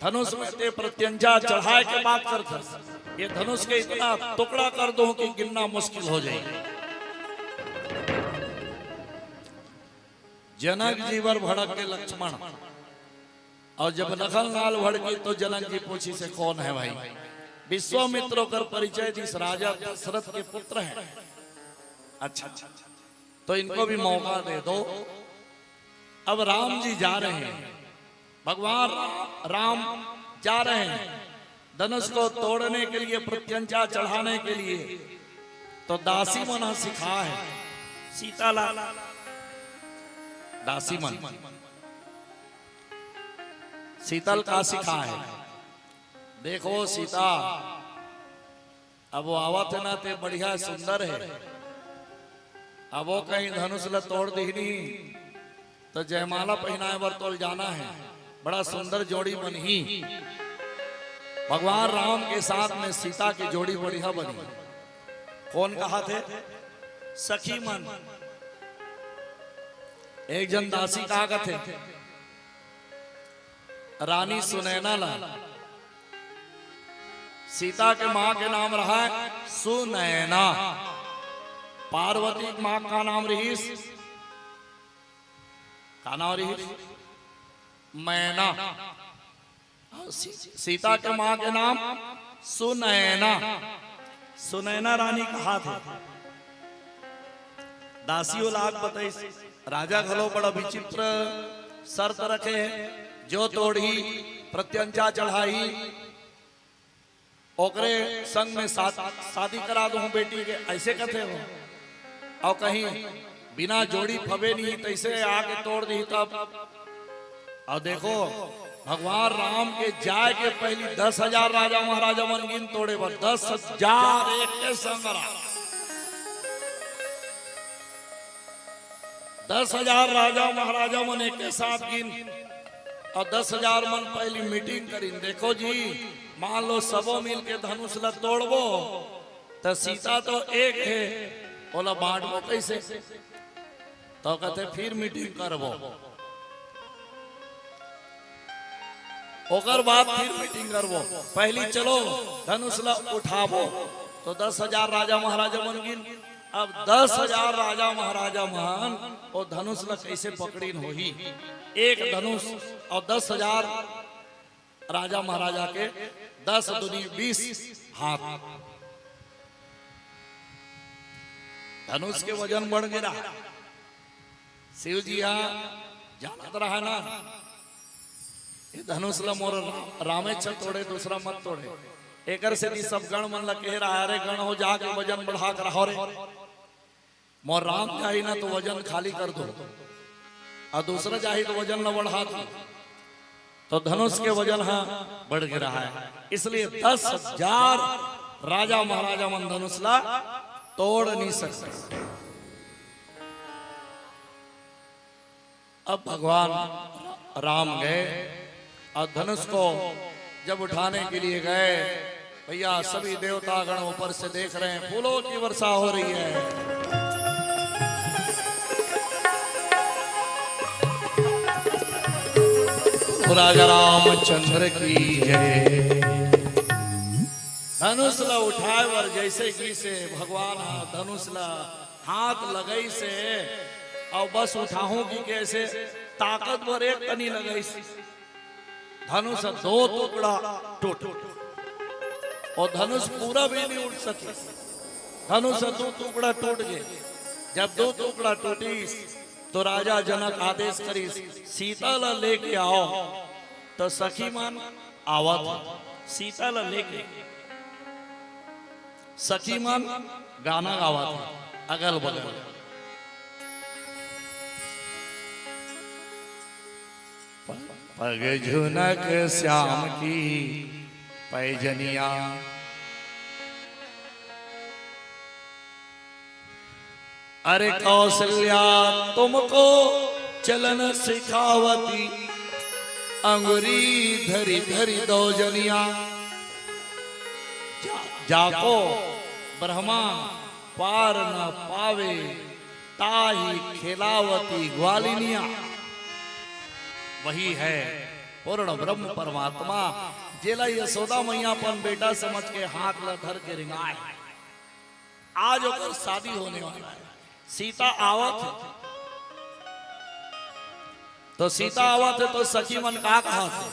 धनुष में ते प्रत्यंचा चढ़ाए के बात करथस। ये धनुष के इतना टुकड़ा कर दूं कि गिनना मुश्किल हो जाए। जनक जी बर भड़क के लक्ष्मण, और जब लखन लाल भड़की तो जनक जी पूछिस, "कौन है भाई?" विश्वामित्र ओकर परिचय दिस, "राजा दशरथ के पुत्र हैं।" "अच्छा, तो इनको भी मौका दे दो।" अब राम जी जा रहे हैं, भगवान रा-, राम जा रहे हैं धनुष को तोड़ने के लिए, प्रत्यंचा चढ़ाने के लिए। तो दासी मन ह सिखाए सीता ला, दासी मन सीता ल का सिखाए, "देखो सीता, अब वो आवत हे ना, ते बढ़िया सुंदर हे। अब वो कहीं धनुष ल तोड़ दिही नहीं, तो जयमाला पहिनाए बर तोल जाना हे। बड़ा सुंदर जोड़ी बनही।" भगवान राम के साथ में सीता के जोड़ी बढ़िया बनी। कौन कहाथे? सखी मन। एक जन दासी का कथे, रानी सुनैना ला। सीता के माँ के नाम रहा सुनैना। पार्वती के माँ का नाम रहीस, का नाम रहीस? मैना। और सी-, सीता के माँ के नाम सुनैना, सुनैना रानी कहाथे। दासी ओ ला बताइस, राजा घलो बड़ा विचित्र शर्त रखे हे, जो तोड़ही, प्रत्यंचा चढ़ाही, ओकरे संग में साथ, शादी करा दूं बेटी के, ऐसे कथे हो। और कहीं बिना जोड़ी फबे नहीं, तैसे आके तोड़ दी तब। और देखो, भगवान राम के जाए के पहली दस हजार राजा महाराजा मन गिन तोड़े बर, दस हजार एक के संग रहा। दस हजार राजा महाराजा मन एक के साथ गिन और दस हजार मन पहली मीटिंग करिन। देखो जी, मान लो सबो मिल के धनुष ला तोड़बो, त सीता तो एक हे, ओला बांटबो कैसे? तो कहते फिर मीटिंग करबो, ओकर बाद फिर मीटिंग करबो। पहली चलो धनुष ला उठाबो, तो दस हजार राजा महाराजा मन गिन। अब दस हजार राजा महाराजा मन ओ धनुष ला कैसे पकड़िन होही? एक धनुष और दस हजार राजा महाराजा के, दस दूनी बीस हाथ। धनुष के वजन बढ़ गिरा। शिव जी हा जानत रहा ना, ये धनुष ला मोर रा-, रामेच तोड़े, दूसरा मत तोड़े। एकर सेती सब गण मन ला कहे रहा, "अरे गण हो, जाके वजन बढ़ा कर रहो रे।" मोर राम जाही ना तो वजन खाली कर दो, और दूसरा जाही तो वजन न बढ़ा दो, तो धनुष के वजन हा बढ़ गिरा हे। इसलिए दस हजार राजा महाराजा मन धनुष ला तोड़ नहीं सकते। अब भगवान राम गए और धनुष को जब उठाने के लिए गए, भैया, सभी देवतागण ऊपर से देख रहे हैं, फूलों की वर्षा हो रही है। राजा रामचंद्र की जय। धनुष ला उठाए बर जैसे कि से भगवान हा धनुष ला हाथ लगई से, अउ बस उठाहूं कि कैसे, ताकतवर एक कनी लगई से, धनुष दो टुकड़ा टूट, और धनुष पूरा भी नहीं उठ सके। धनुष दो टुकड़ा टूट गए। जब दो टुकड़ा टूटिस, तो राजा जनक आदेश करिस, "सीता ला लेके आओ।" तो सखी मन आवत हे, सीता ला लेके सखी मन गाना गावत हे अगल बगल। प-, पग झुनक श्याम की पैजनिया। अरे कौशल्या तुमको चलन सिखावती, अंगुरी धरी धरी दो जनिया। जाको ब्रह्मा पार न पावे, ताही खेलावती ग्वालिनिया। वही है पूर्ण ब्रह्म परमात्मा, जेला यशोदा मैया अपन बेटा समझ के हाथ ला धर के रिंगाए। आज ओकर शादी होने वाला है। सीता आवत है, तो सीता आवत है तो सखी मन का कहत है?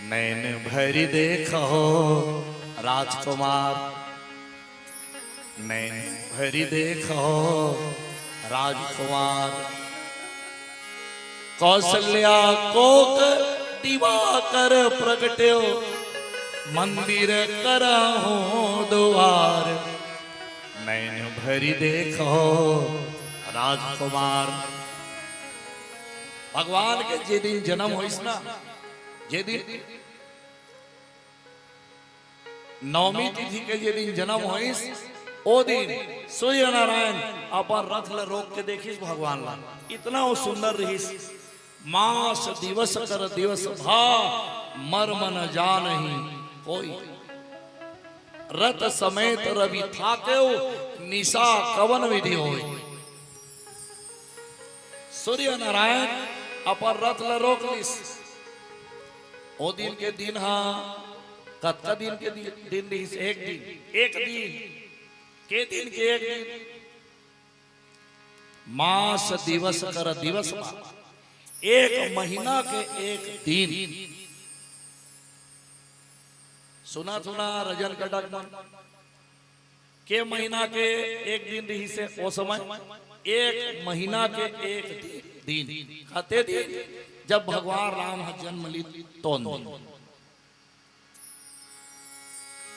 नैन भरी देखो राजकुमार, नैन भरी देखो राजकुमार। कौशल्या कोख दिवाकर प्रगट्यो, मंदिर करहु दुआर। नैन भरी देखो राजकुमार। भगवान के जे दिन जन्म होइस ना, जे दिन नवमी तिथि के जे दिन जन्म होइस, ओ दिन सूर्य नारायण अपन रथ ल रोक के देखिस भगवान ला। इतना वो सुंदर रहिस। मास दिवस कर दिवस भा, मर्म न जानही कोई। रथ समेत रवि थाकेउ, निशा कवन विधि होई। सूर्य नारायण अपन रथ ल रोक लिस। ओ दिन के दिन हा कतका दिन के दिन, दिन रिहिस? एक दिन, एक दिन के दिन के एक दिन। मास दिवस कर दिवस मा, एक महीना के एक दिन। सुना, सुना रजन कटक मन, के महीना के एक दिन रिहिस हे ओ समय, एक महीना के एक दिन, दिन, कते दिन? जब भगवान राम ह जन्म ली तोन दिन।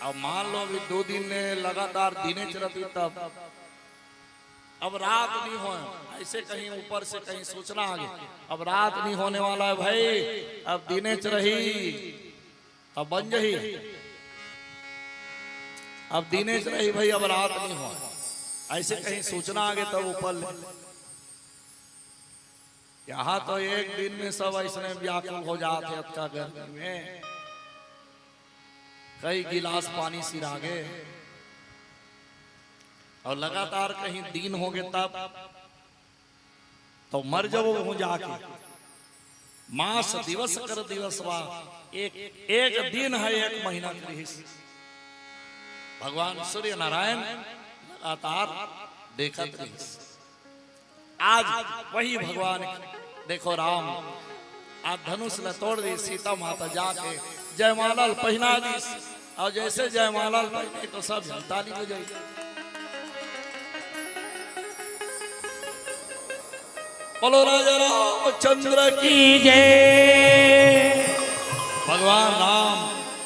अब मान लो अभी दो दिन ले लगातार दिने चलत ही तब, अब रात नहीं होय, ऐसे कहीं ऊपर से कहीं सूचना आ गई, अब रात नहीं होने वाला है भाई, अब दिने च रही, अब बन जही, अब दिने च रही भाई, अब रात नहीं होय, ऐसे कहीं सूचना आ गई तब ऊपर ले। यहाँ तो एक दिन में सब ऐसने व्याकुल हो जात हे, अतका गर्मी में कई गिलास पानी सिरागे, और लगातार कहीं दिन होगे तब तो मर जबो हूँ जाके। मास दिवस कर दिवस वा, एक, एक दिन है एक महीना के रिहिस। भगवान सूर्य नारायण लगातार देखत रिहिस। आज वही भगवान, देखो राम, आज धनुष ल तोड़ दी, सीता माता जाके जयमाला ल पहिना दीस, और जैसे जयमाला ल पहिने तो सब झन ताली बजाई। बोलो राजा रामचंद्र की जय। भगवान राम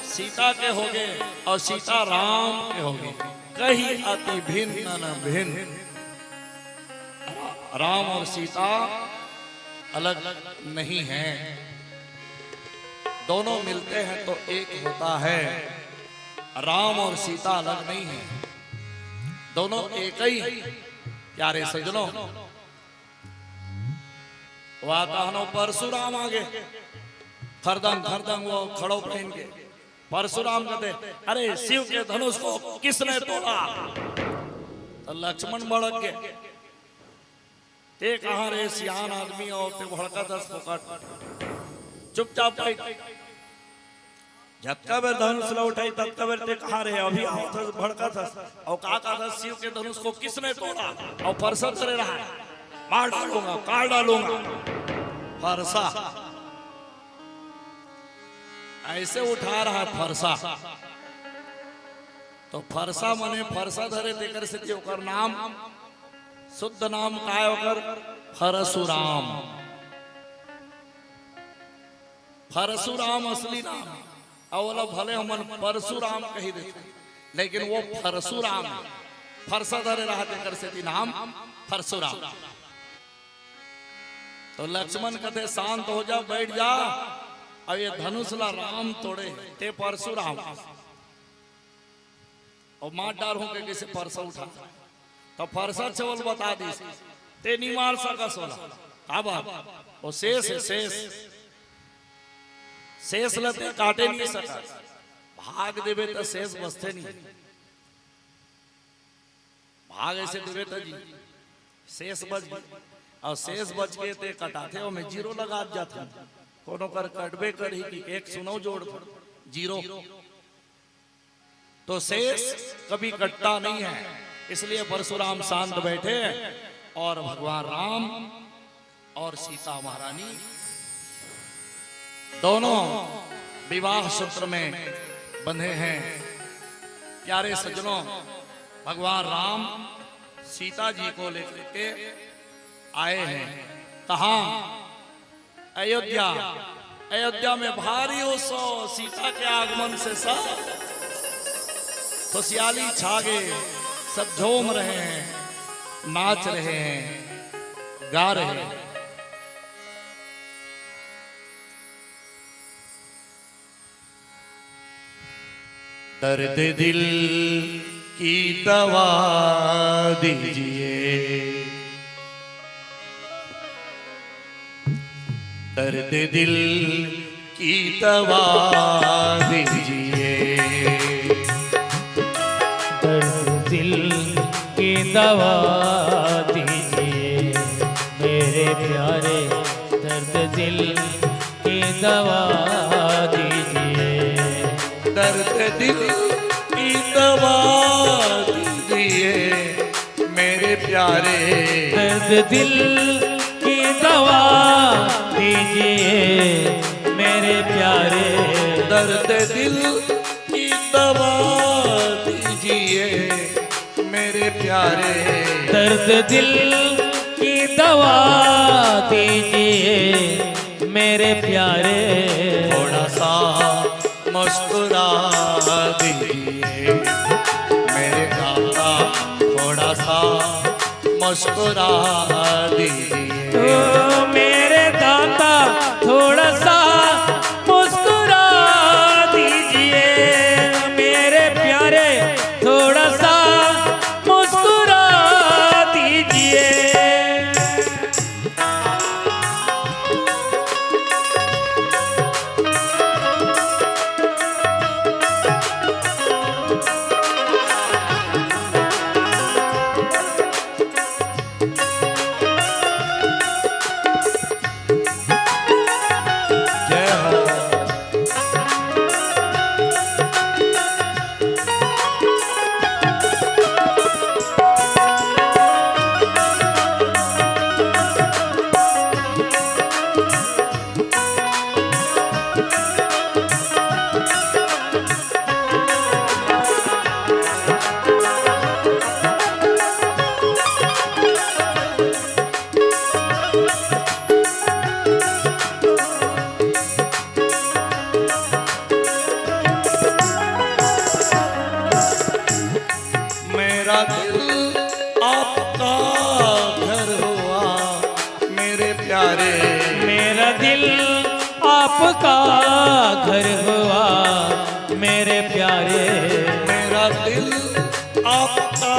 सीता के होगे और सीता राम के होगे, कहीं अति भिन्न न भिन्न। राम और सीता अलग नहीं हैं, दोनों मिलते हैं तो एक होता है। राम और सीता अलग नहीं है, दोनों एक ही। प्यारे सज्जनों, वाताहनो परशुराम आगे, खरदंग खरदंग वो खड़ो पहन के परशुराम कहते, "अरे शिव के धनुष को किसने तोड़ा?" तो लक्ष्मण भड़क गए, "ते कहाँ रे सियान आदमी और ते भड़कत हस फोकट, चुपचाप बैठ।" जतका बेर धनुष ल उठाई, ततका बेर ते कहाँ रहे, अभी आवत हस, भड़कत हस। और का कहत हस, "शिव के धनुष को किसने तोड़ा?" और फरसा धरे रहा, "मार डालूंगा, काट डालूंगा।" फरसा ऐसे उठा रहा है, फरसा। तो फरसा मने फरसा धरे, तेकर सेती ओकर नाम, शुद्ध नाम काय ओकर? फरसुराम। फरसुराम असली नाम हे। अउ ओला भले हमन परसुराम कहि देथन, लेकिन वो फरसुराम हे। फरसा धरे रहत, एकर सेती नाम फरसुराम। तो लक्ष्मण कथे, "शांत हो जा, बैठ जा। अब ये धनुष ला राम तोड़े, ते परसुराम।" अउ मार डारहूं के कइसे फरसा उठा। तो फरसा चवल बता दिस, "ते नी मार सकस ओला।" का बात? वो शेष हे, शेष। शेष ल ते काटे नी सकस। भाग देबे त शेष बचथे नहीं, भाग ऐसे देबे त जी शेष बच गे, अउ शेष बच गे ते कटाथे, ओमे जीरो लगात जाथे। कोनो कर कटबे करही कि एक सुनो जोड़ जीरो, तो शेष कभी कटता नहीं है। इसलिए परशुराम शांत बैठे और भगवान राम और सीता महारानी दोनों विवाह सूत्र में बंधे हैं। प्यारे सज्जनों, भगवान राम सीता जी को लेकर के आए हैं। कहाँ? अयोध्या। अयोध्या में भारी उत्सव, सीता के आगमन से सब खुशियाली छा गए, सब झूम रहे हैं, नाच रहे हैं, गा रहे हैं। दर्द दिल की दवा दीजिए, दर्द दिल की दवा दीजिए। दर्द दिल की दवा दीजिए, मेरे प्यारे दर्द दिल की दवा दीजिए। दर्द दिल की दवा दीजिए मेरे प्यारे। दर्द दिल की दवा दीजिए मेरे प्यारे। दर्द दिल की दवा दीजिए मेरे प्यारे। दर्द दिल की दवा दीजिए मेरे प्यारे। थोड़ा सा मुस्कुरा दीजिए मेरे दाता, थोड़ा सा मुस्कुरा दीजिए। ओ मेरे दाता, थोड़ा सा मुस्कुरा दीजिए मेरे प्यारे, थोड़ा सा मुस्कुरा दीजिए। मेरा दिल आपका घर हुआ मेरे प्यारे। मेरा दिल आपका घर हुआ मेरे प्यारे। मेरा दिल आपका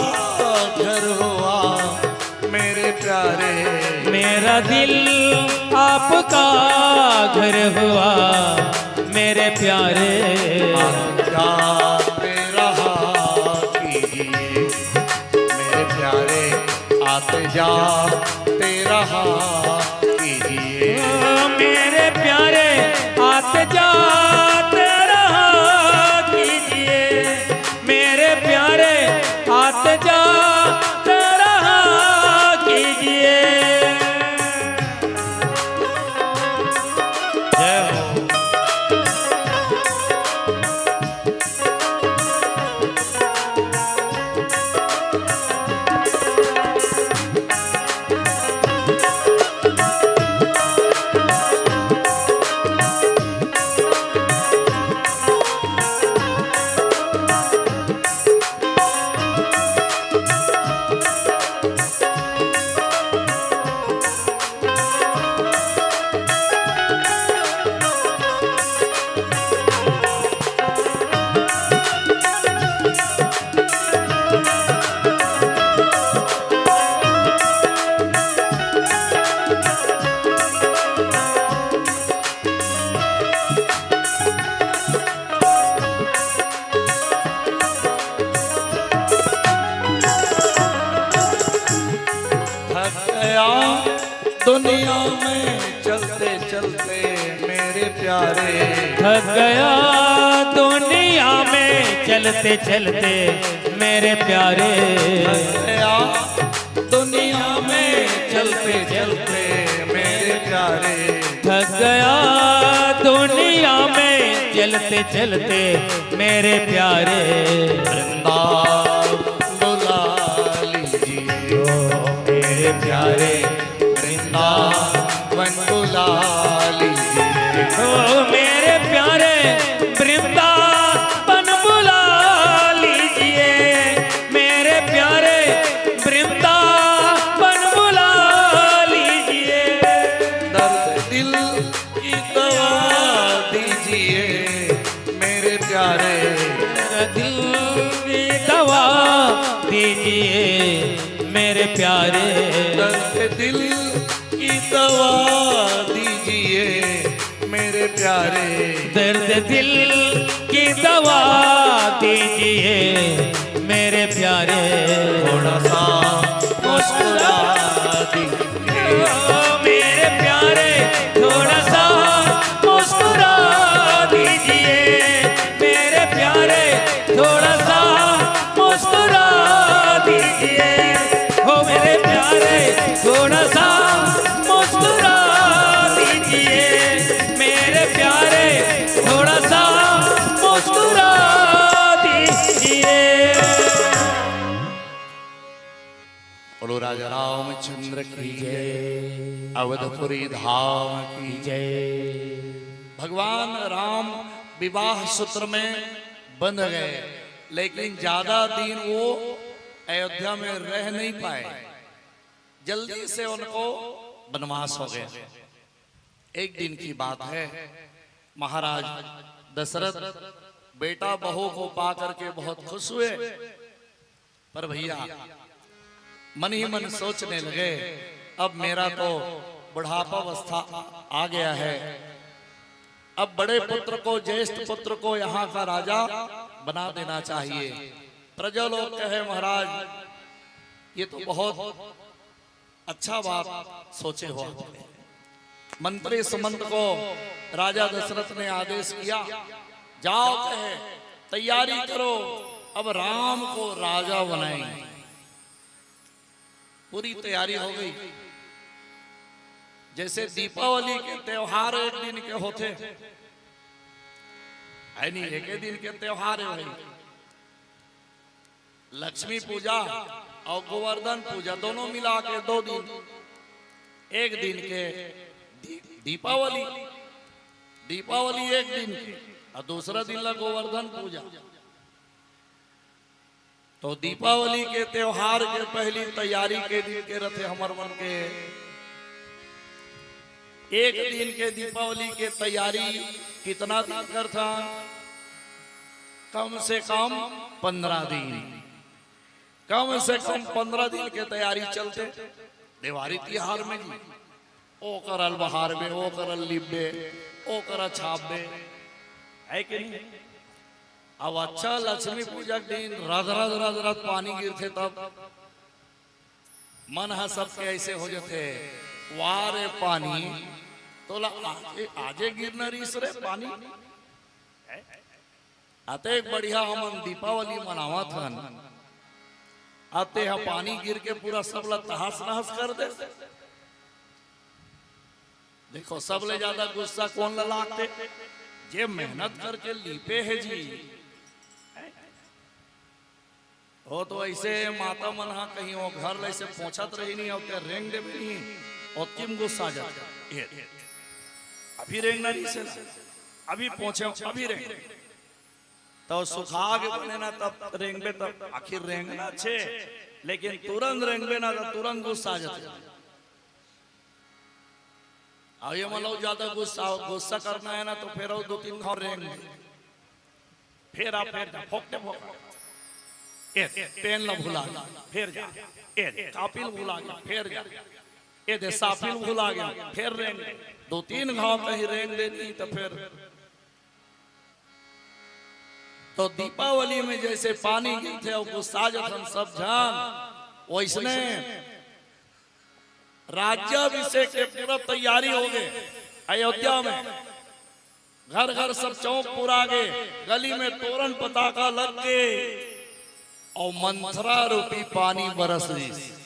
घर हुआ मेरे प्यारे। मेरा दिल आपका घर हुआ मेरे प्यारे। आते जाते रहा कीजिए मेरे प्यारे, आते जाते रहा कीजिए। मेरे प्यारे आते जाते रहा कीजिए, मेरे प्यारे आते जाते रहा कीजिए। जय हो। दुनिया में चलते चलते मेरे प्यारे, थक गया दुनिया में चलते चलते मेरे प्यारे। गया दुनिया में चलते चलते मेरे प्यारे। थक गया दुनिया में चलते चलते मेरे प्यारे। वृंदावन बुला लीजिए, ओ मेरे प्यारे, वृंदावन बुला लीजिए। ओ मेरे प्यारे, वृंदावन बुला लीजिए। मेरे प्यारे, वृंदावन बुला लीजिए। दर्द दिल की दवा दीजिए मेरे प्यारे। दिल की दवा दीजिए मेरे प्यारे। दर्द दिल की दवा दीजिए मेरे प्यारे। दर्द दिल की दवा दीजिए मेरे प्यारे। थोड़ा सा मुस्कुरा दीजिए। ओ मेरे प्यारे, थोड़ा सा मुस्कुरा दीजिए मेरे प्यारे, थोड़ा सा मुस्कुरा दीजिए। ओ मेरे प्यारे, थोड़ा सा मुस्कुरा दीजिए मेरे प्यारे, थोड़ा सा मुस्कुरा दीजिए। बोलो राजा रामचंद्र की जय, अवधपुरी धाम की। जय। भगवान राम विवाह सूत्र में बंध गए, लेकिन ज्यादा दिन वो अयोध्या में रह नहीं पाए। जल्दी से उनको वनवास हो गया। एक दिन की बात है, महाराज दशरथ बेटा बहू को पा करके बहुत खुश हुए, पर भैया मन ही मन सोचने लगे, अब मेरा तो बुढ़ापावस्था आ गया है, अब बड़े पुत्र को, ज्येष्ठ पुत्र को यहाँ का राजा बना देना चाहिए। प्रजा लोग कहे, महाराज, ये तो बहुत अच्छा बात सोचे हो आपने। मंत्री सुमंत को राजा दशरथ ने आदेश किया, जाओ, कहे, तैयारी करो, अब राम को राजा बनाएंगे। पूरी तैयारी हो गई। जैसे दीपावली के त्योहार एक दिन के होते, है नहीं, एक ही दिन के त्योहार है भाई। लक्ष्मी पूजा और गोवर्धन पूजा दोनों मिला के दो दिन, एक दिन के दी-, दीपावली, दीपावली एक दिन के और दूसरा दिन ला गोवर्धन पूजा। तो दीपावली के त्योहार के पहली तैयारी के दिन के रथे हमर मन के एक दिन के दीपावली के तैयारी कितना दिन करथन? कम से कम पंद्रह दिन, कम से कम पंद्रह दिन के तैयारी चलथे देवारी तिहार में जी। ओ करल बहारबे, ओ करल लिपबे, ओ करा छापबे, है कि नहीं? अब अच्छा लक्ष्मी पूजा के दिन रध रध रध रध पानी गिरथे तब मन ह सबके ऐसे हो जथे, वाह रे पानी, तोला आजे, आजे गिरना रिस रे पानी। अतेक बढ़िया हमन दीपावली मनावत हन, अते ह पानी गिर के पूरा सब ला तहस नहस कर दे। देखो, सबले ज्यादा गुस्सा कोन ला लागथे? जे मेहनत करके लीपे हे जी, वो तो ऐसे माता मन हा कहीं वो घर ले से पोंछत रही नहीं, ओते रेंग देबे नहीं, ओतकी म गुस्सा जाथे। ये, अभी रेंगना नहीं से, अभी पोंछे, अभी रेंग। तो सुखा के बने ना, तब रेंगबे, तब आखिर रेंगना छे, लेकिन तुरंत रेंगबे ना, तो तुरंत गुस्सा जाथे। अब ये मतलब ज्यादा गुस्सा, गुस्सा करना है ना, तो फिर वो दो तीन घाव रेंग दे। फिर आप फिर जा, फोकटे फोक। ए, पेन ला भुला गया, फिर जा। ए, कापिल भुला गया, फिर जा। ए, दे सापिल भुला गया, फिर रेंग दे। दो तीन घाव कहीं रेंग दे नहीं तो फिर। तो दीपावली में जैसे पानी गिरथे और गुस्सा जथन सब झन, वैसने राज्याभिषेक के पूरा तैयारी हो गे। अयोध्या में घर घर सब चौक पुरा गे, गली में तोरन पताका लग गे, अउ मंथरा रूपी पानी बरस दिस।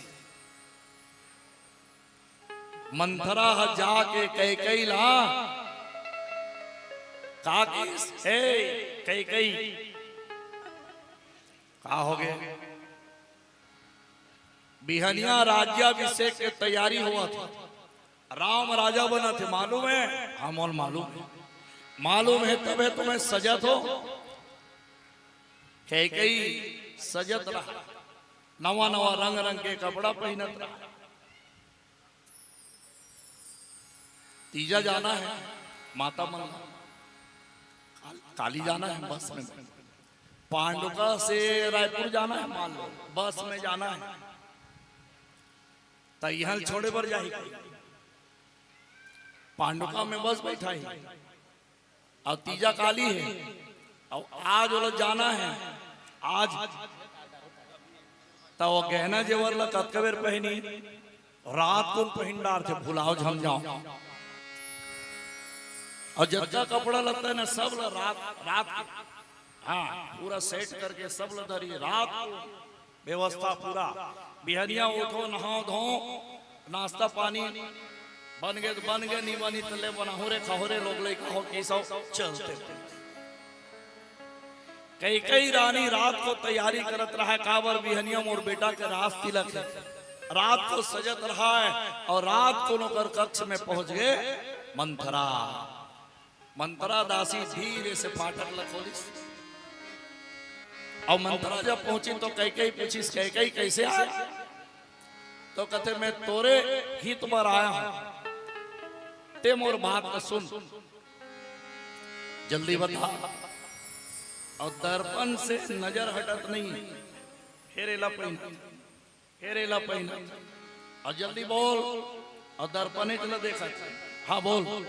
मंथरा ह जाके कैकई ला का किस, "हे कैकई, का हो गे?" बिहनिया राज्याभिषेक के तैयारी होवत हे। राम राजा बनत हे, मालूम हे? हाँ, मोला मालूम हे। मालूम हे तभे तो मैं सजत हों। कैकई सजत रहा, नवा नवा रंग रंग के कपड़ा पहिनत रहा। तीजा जाना हे माता मन ला। काल-, काली जाना हे बस में। पांडुका से रायपुर जाना हे, मान लो, बस में जाना हे। त इहां ल छोड़े बर जाही कोई? पांडुका में बस बैठाही। अउ तीजा काली हे, अउ आज ओला जाना हे, आज। त वो गहना जेवर ला कतका बेर पहिनी, रात कुन पहिन डारथे, भुलाव झन जाव। अउ जतका कपड़ा लत्ता हे ना, सब ला रात, रात के, हाँ, पूरा सेट करके सब ला धरी, रात को व्यवस्था पूरा। बिहनिया उठो, नहाओ धो, नाश्ता पानी बन गे त बन गे, नी बनी त ले बनाहू रे, खाहू रे, लोग लइका हो, की सब चलते। कैकई रानी रात को तैयारी करत रहा हे, काबर बिहनिया मोर बेटा के रास तिलक हे। रात को सजत रहा हे अउ रात को ओकर कक्ष में पहुंच गे मंथरा। मंथरा दासी धीरे से फाटक ल खोलिस। अउ मंथरा जब पहुंची तो कैकई पूछिस, "कैकई, कैसे आय?" तो कथे, "मैं तोरे हित बर आय हों, ते मोर बात ल सुन, जल्दी बता।" अउ दर्पण से नजर हटत नहीं, फेर एला पहिना, फेर एला पहिना, अउ जल्दी बोल, अउ दर्पणे ल देखत, "हाँ, बोल।"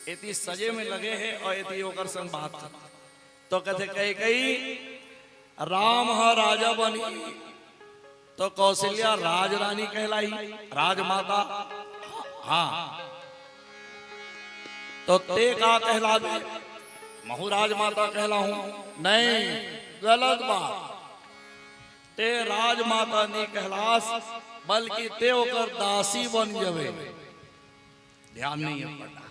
एती सजे में लगे हे अउ एती ओकर संग बात कर। तो कथे, "कैकई, राम ह राजा बनी, तो कौशल्या राजरानी कहलाही, राजमाता।" हाँ। "तो ते का कहलाबे?" "महू राजमाता कहलाहूं।" "नहीं, गलत बात। ते राजमाता नी कहलास, बल्कि ते ओकर दासी बन जबे।" ध्यान नहीं हे पढ़ना।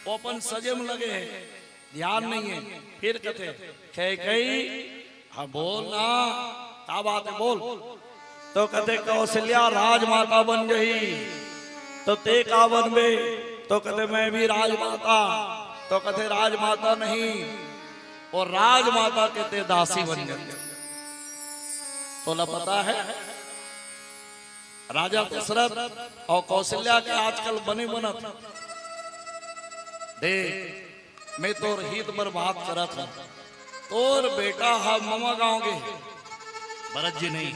वो अपन सजे में लगे हे, ध्यान नहीं हे। फिर कथे, "कैकई, हाँ बोल ना, का बात हे, बोल।" तो कथे, "कौशल्या राजमाता बन जही, तो ते का बनबे?" तो कथे, "मैं भी राजमाता।" तो कथे, "राजमाता नहीं, वो राजमाता के ते दासी बन जही।" तोला पता हे, राजा दशरथ अउ कौशल्या के आजकल बने बनत। देख, मैं तोर हित बर बात करत हूं। तोर बेटा ह ममा गांव गे हे, भरत जी नहीं।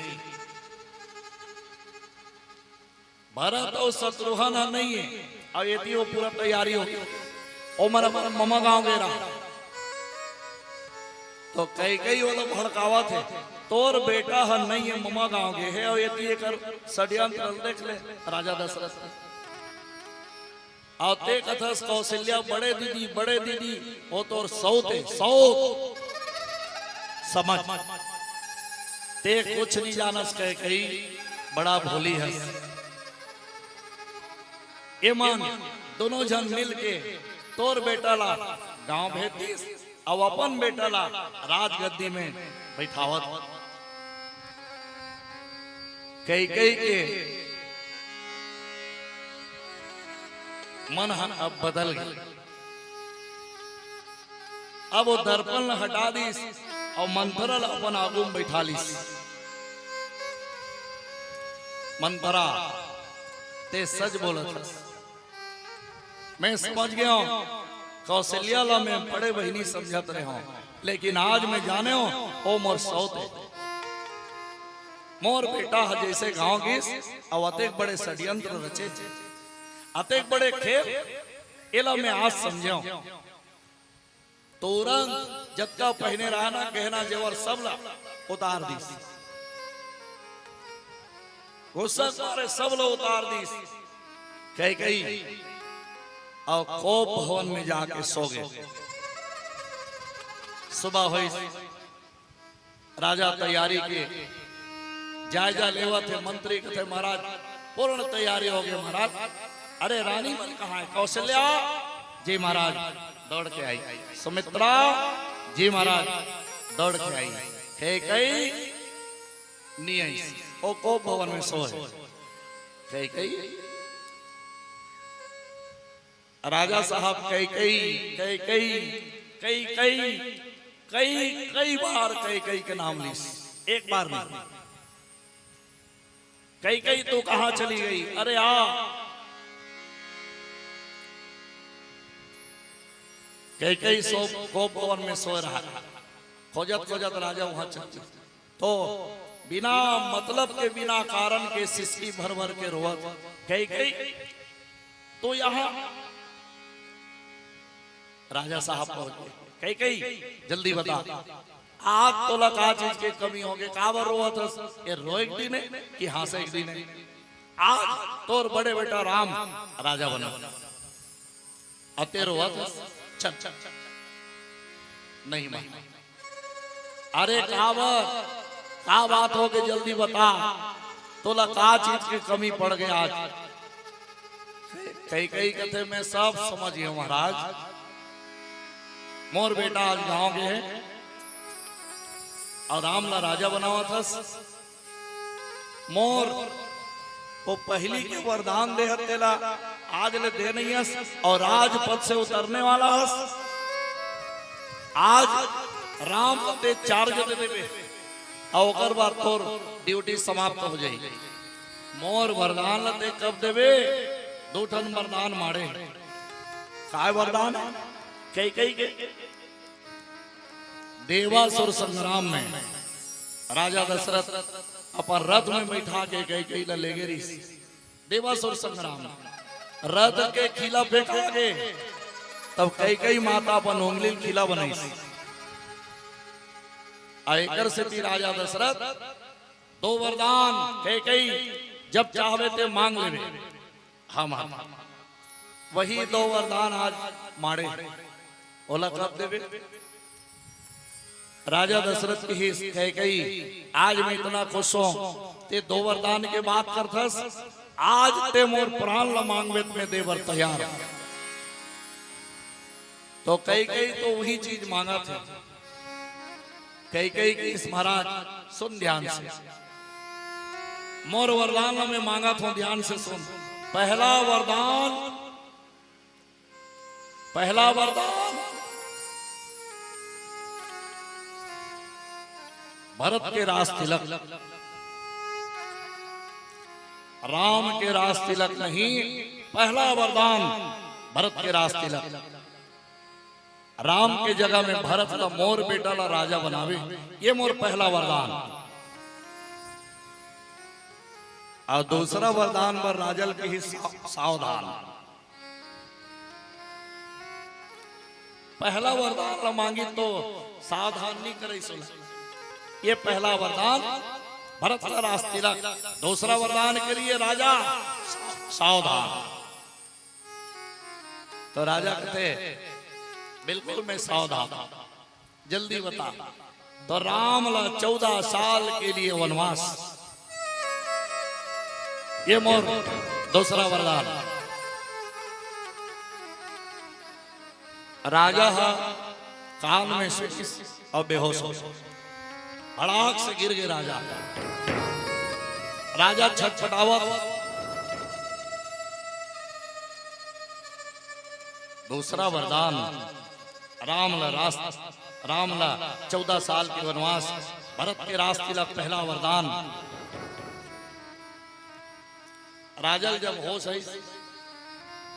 भरत अउ शत्रुघ्न ह नहीं हे, अउ एती वो पूरा तैयारी हो गे। ओमन अपन ममा गांव गे रहा। तो कैकई ओला भड़कावत हे, "तोर बेटा ह नहीं हे, ममा गांव गे हे, अउ एती एकर षड्यंत्र देख ले राजा दशरथ।" अउ ते कथस, "कौशल्या, बड़े दीदी, बड़े दीदी, वो तोर सौत हे, सौत। समझ, ते कुछ नहीं जानस, कैकई बड़ा भोली हस।" एमन दोनों झन मिल के तोर बेटा ला गांव भेज दिस, अउ अपन बेटा ला राजगद्दी में बैठावत। कैकई के मन ह अब बदल गे। अब वो दर्पण ल हटा दिस अउ मंथरा ल अपन आगू म बैठा लिस। मंथरा, ते सच बोलत हस। मैं समझ गे हों, कौशल्या ल मैं बड़े बहिनी समझत रहे हों, लेकिन आज मैं जाने हों, वो मोर सौत हे। मोर बेटा ह जइसे गांव गिस, अउ अतेक बड़े षड्यंत्र रचे, अतेक बड़े खेल, एला मैं आज समझे हों। तुरंत जतका पहिने रहा ना, गहना जेवर सब ला उतार दिस। गुस्सा के मारे सब ला उतार दिस कैकई, अउ कोप भवन में जाके सो गे। सुबह होइस, राजा तैयारी के जायजा लेवत हे। मंत्री कथे, "महाराज, पूर्ण तैयारी हो गे महाराज।" "अरे रानी मन कहाँ हे?" "कौशल्या।" "जी महाराज।" दौड़ के आई। "सुमित्रा।" "जी महाराज।" दौड़ के आई। कैकई नइ आइस, ओ कोप भवन में सोए। कैकई, राजा साहब, कैकई, कैकई, कैकई, कई, कई बार कैकई के नाम लिस, एक बार नहीं। "कैकई, तू कहाँ चली गई? अरे आ।" कैकई सो कोप भवन में सोए रहा। खोजत खोजत राजा वहां चल दी। तो बिना मतलब के, बिना कारण के सिसकी भर भर के रोवत, "कैकई, तू यहाँ।" राजा साहब पहुंच गए। "कैकई, जल्दी बता, आज तोला का चीज के कमी हो गे? काबर रोवत हस?" "ये रोए के दिन हे कि हंसे के दिन हे? आज तोर बड़े बेटा राम राजा बना।" अते रोवत हस? चल, चल, चल। नहीं माना। "अरे काबर, का बात हो गे, जल्दी बता, तोला का चीज के कमी पड़ गे आज?" कैकई कथे, "मैं सब समझ गेंव महाराज, मोर बेटा आज गांव गे हे अउ राम ला राजा बनावत हस, मोर ओ पहिली के वरदान दे हस तेला आज ले दे नइ हस अउ राजपद से उतरने वाला हस। आज राम ला ते charge दे देबे अउ ओकर बाद तोर duty समाप्त हो जाही। मोर वरदान ला ते कब देबे?" दू ठन वरदान माड़े। काय वरदान हे? कैकई के देवासुर संग्राम में राजा दशरथ अपन रथ में बैठा के कैकई ला लेगे रिहिस। देवासुर संग्राम, रथ के खीला फेंका गे, तब कैकई माता अपन उंगली ल खीला बनाइस। आ एकर सेती राजा दशरथ दो वरदान, कैकई, जब चाहबे ते मांग लेबे। हम, हम। वही दो वरदान आज माड़े। ओला कब देबे? राजा दशरथ कहिस, "कैकई, आज मैं इतना खुश हूं, ते दो वरदान के बात करथस, आज ते मोर प्राण ला मांगबे त मैं दे बर तैयार हूं।" तो कैकई तो वही चीज मांगत हे। कैकई कहिस, "महाराज, सुन ध्यान से, मोर वरदान ला मैं मांगत हूं, ध्यान से सुन। पहला वरदान, पहला वरदान, भरत के राज तिलक, राम के राज तिलक नहीं, पहला वरदान भरत के राज तिलक।" राम के जगह में भरत ला, मोर बेटा ला राजा बनावे, ये मोर पहला वरदान। अउ दूसरा वरदान बर राजा ल कहिस, "सा-, सावधान।" पहला वरदान ला मांगिस तो सावधान नइ करिस ओला। ये पहला वरदान, भरत ला राज तिलक। दूसरा वरदान के लिए राजा, "सावधान।" तो राजा कथे, "बिल्कुल मैं सावधान हूं, जल्दी बता।" तो राम ला चौदह साल के लिए वनवास, ये मोर दूसरा वरदान। राजा ह कान में सुनिस अउ बेहोश हो, भड़ाक से गिर गे राजा। राजा छटपटावत, दूसरा वरदान, राम ला रास-, राम ला चौदह साल के वनवास, भरत के राज तिलक, पहला वरदान। राजा ल जब होश आइस,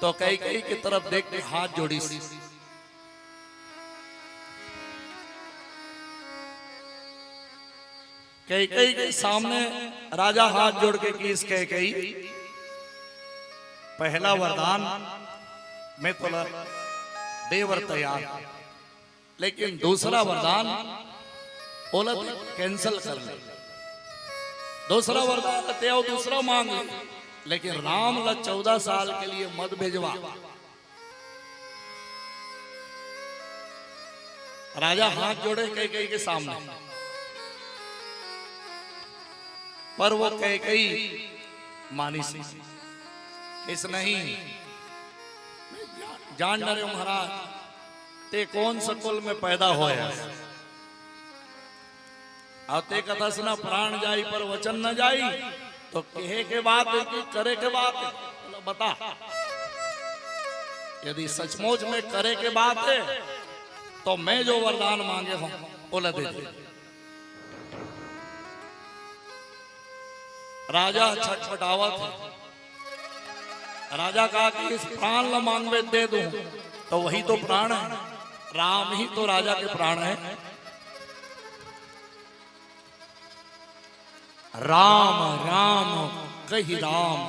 तो कैकई के तरफ देख के हाथ जोड़िस। कैकई के सामने राजा हाथ जोड़ के कहिस, "कैकई, पहला वरदान मैं तोला दे बर तैयार हूं, लेकिन दूसरा वरदान ओला तैं cancel कर ले।" दूसरा वरदान ल ते अउ दूसरा मांग ले, लेकिन राम ला चौदह साल के लिए मत भेजवा। राजा हाथ जोड़े कैकेयी के सामने, पर वो कैकेयी मानिस नहीं। जान डरे महाराज, ते कौन सा कुल में पैदा होय हस? अउ ते कथस ना, प्राण जाई पर वचन न जाई, तो कहे के बात हे कि करे के बात हे? बोला, बता, यदि सचमुच में करे के बात हे, तो मैं जो वरदान मांगे हंव, ओला दे दे। राजा छटपटावत हे। राजा कहा कि इस प्राण ला मांगबे दे दूं, तो वही तो प्राण हे, राम ही तो राजा के प्राण हे। राम राम कहि राम,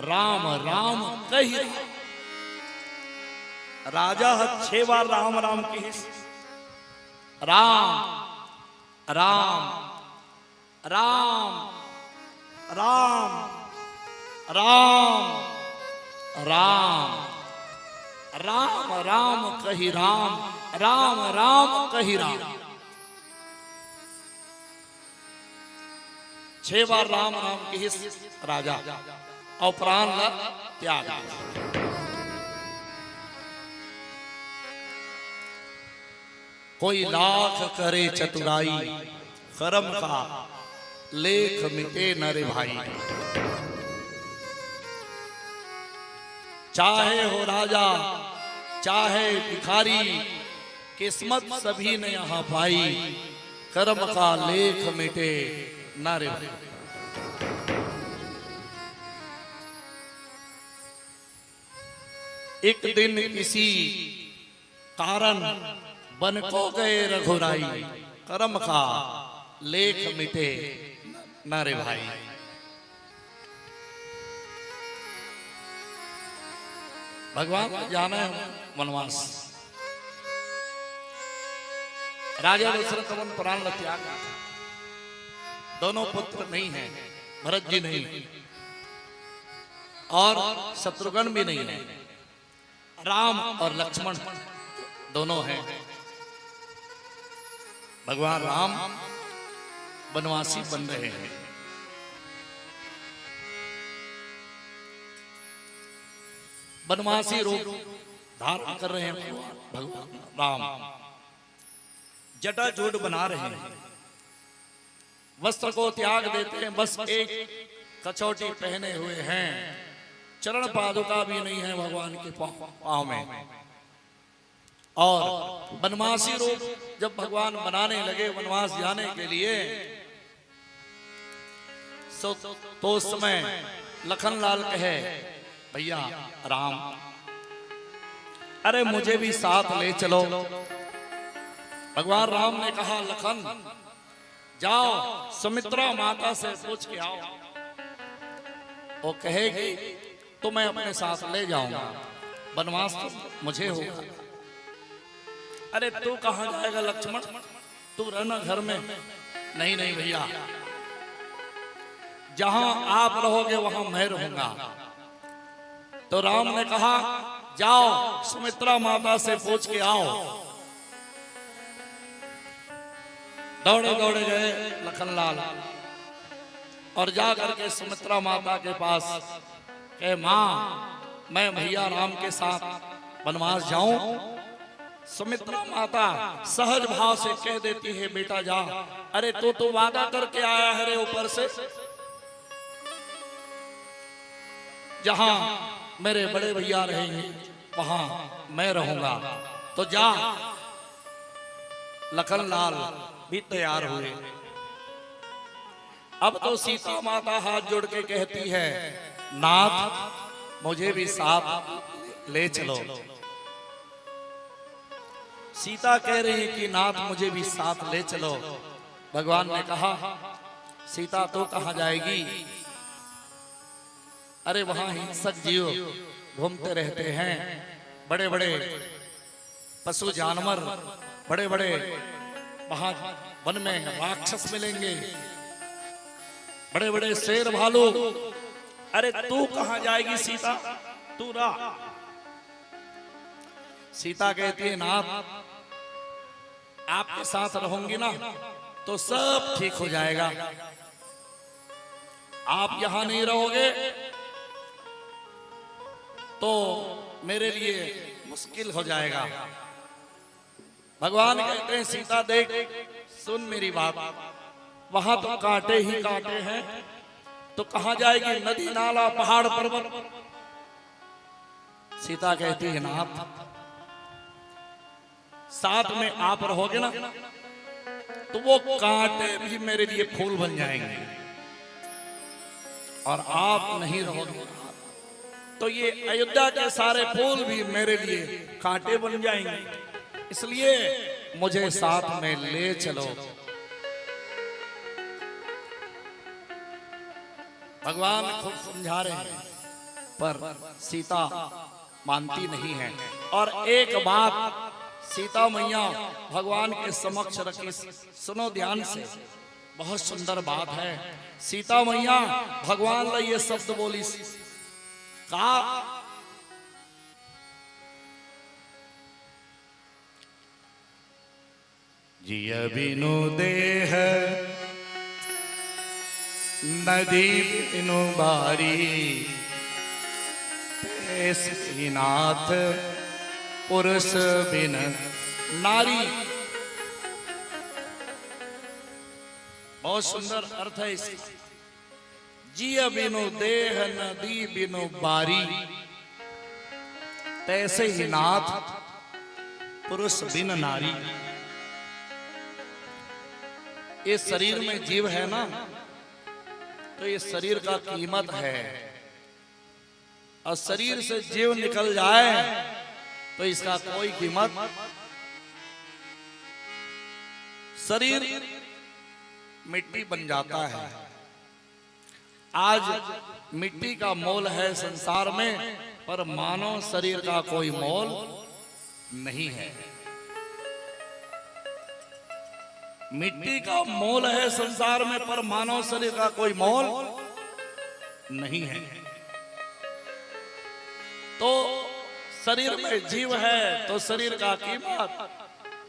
राम राम कहि राम। राजा ह छह बार राम राम किहिस। राम राम राम राम राम राम राम राम कहि राम, राम राम कहि राम। छह बार राम राम किहिस राजा, अउ प्राण ला त्याग दिस। कोई लाख करे चतुराई, करम का लेख मिटे न रे भाई। चाहे हो राजा, चाहे भिखारी, किस्मत सभी ने यहाँ पाई, करम का लेख मिटे न रे भाई। एक दिन इसी कारण बन को गए रघुराई, करम का लेख मिटे न रे भाई। भगवान जाना हे वनवास। राजा दशरथ अपन प्राण ल त्याग, दोनों पुत्र नहीं है, भरत जी नहीं है और शत्रुघ्न भी नहीं है। राम और लक्ष्मण दोनों हैं। भगवान राम वनवासी बन रहे हैं, वनवासी रूप धारण कर रहे हैं भगवान, भगवान राम जटा जोट बना रहे हैं। वस्त्र को त्याग देते हैं, बस एक कछौटी पहने हुए हैं, चरण पादुका भी नहीं है भगवान के पाँव, पाँव में। और वनवासी रूप जब भगवान बनाने लगे वनवास जाने के लिए, सो तो उस समय लखन लाल कहे, भैया राम, अरे मुझे भी साथ ले चलो। भगवान राम ने कहा, लखन, जाओ, सुमित्रा माता से पूछ के आओ, वो कहेगी तो मैं अपने साथ ले जाऊंगा, वनवास तो मुझे होगा। अरे तू कहाँ जाएगा लक्ष्मण, तू रहना घर में। नहीं नहीं भैया, जहां आप रहोगे वहां मैं रहूंगा। तो राम ने कहा, जाओ सुमित्रा माता से पूछ के आओ। दौड़े दौड़े गए लखनलाल और जा करके सुमित्रा माता के पास कहे, माँ, मैं भैया राम के साथ वनवास जाऊं? सुमित्रा माता सहज भाव से कह देती है, बेटा जा। अरे तू तो वादा करके आया है रे ऊपर से, जहां मेरे बड़े भैया रहेंगे वहां मैं रहूंगा। तो जा। लखनलाल भी तैयार हुए। अब तो सीता माता हाथ जोड़ के कहती है, नाथ, मुझे भी साथ ले चलो। सीता कह रही कि नाथ, मुझे भी साथ ले चलो। भगवान ने कहा, सीता, तू कहाँ जाएगी? अरे, वहां हिंसक जीव घूमते रहते हैं, बड़े बड़े पशु जानवर, बड़े बड़े वहां वन में राक्षस मिलेंगे। बड़े बड़े शेर भालू, अरे तू कहां जाएगी सीता, तू रह। सीता कहती है, नाथ, आपके साथ रहूंगी ना तो सब ठीक हो जाएगा, आप यहां नहीं रहोगे तो मेरे लिए मुश्किल हो जाएगा। भगवान कहते हैं, सीता देख, सुन मेरी बात, वहां तो कांटे ही कांटे हैं, तो कहां जाएगी? नदी नाला पहाड़ पर्वत। सीता कहती है, नाथ, साथ में आप रहोगे ना, तो वो कांटे भी मेरे लिए फूल बन जाएंगे, और आप नहीं रहोगे तो ये अयोध्या के सारे फूल भी मेरे लिए कांटे बन जाएंगे। इसलिए मुझे साथ में ले चलो। भगवान खूब समझा रहे हैं, पर सीता मानती नहीं है। और एक बात सीता मैया भगवान के समक्ष रखी, सुनो ध्यान से, बहुत सुंदर बात है। सीता मैया भगवान ला ये शब्द बोली, का जिय बिनु देह, नदी बिनु बारी, तैसी नाथ पुरुष बिन नारी। बहुत सुंदर अर्थ है इसका। जिय बिनु देह, नदी बिनु बारी, तैसे ही नाथ पुरुष बिन नारी। ये शरीर में जीव है ना, तो ये शरीर का कीमत है, और शरीर से जीव निकल जाए तो इसका कोई कीमत। शरीर मिट्टी बन जाता है। आज मिट्टी का मोल है संसार में, पर मानव शरीर का कोई मोल नहीं है। मिट्टी का मोल है संसार में, पर मानव शरीर का कोई मोल नहीं है। तो शरीर में जीव है तो शरीर का कीमत,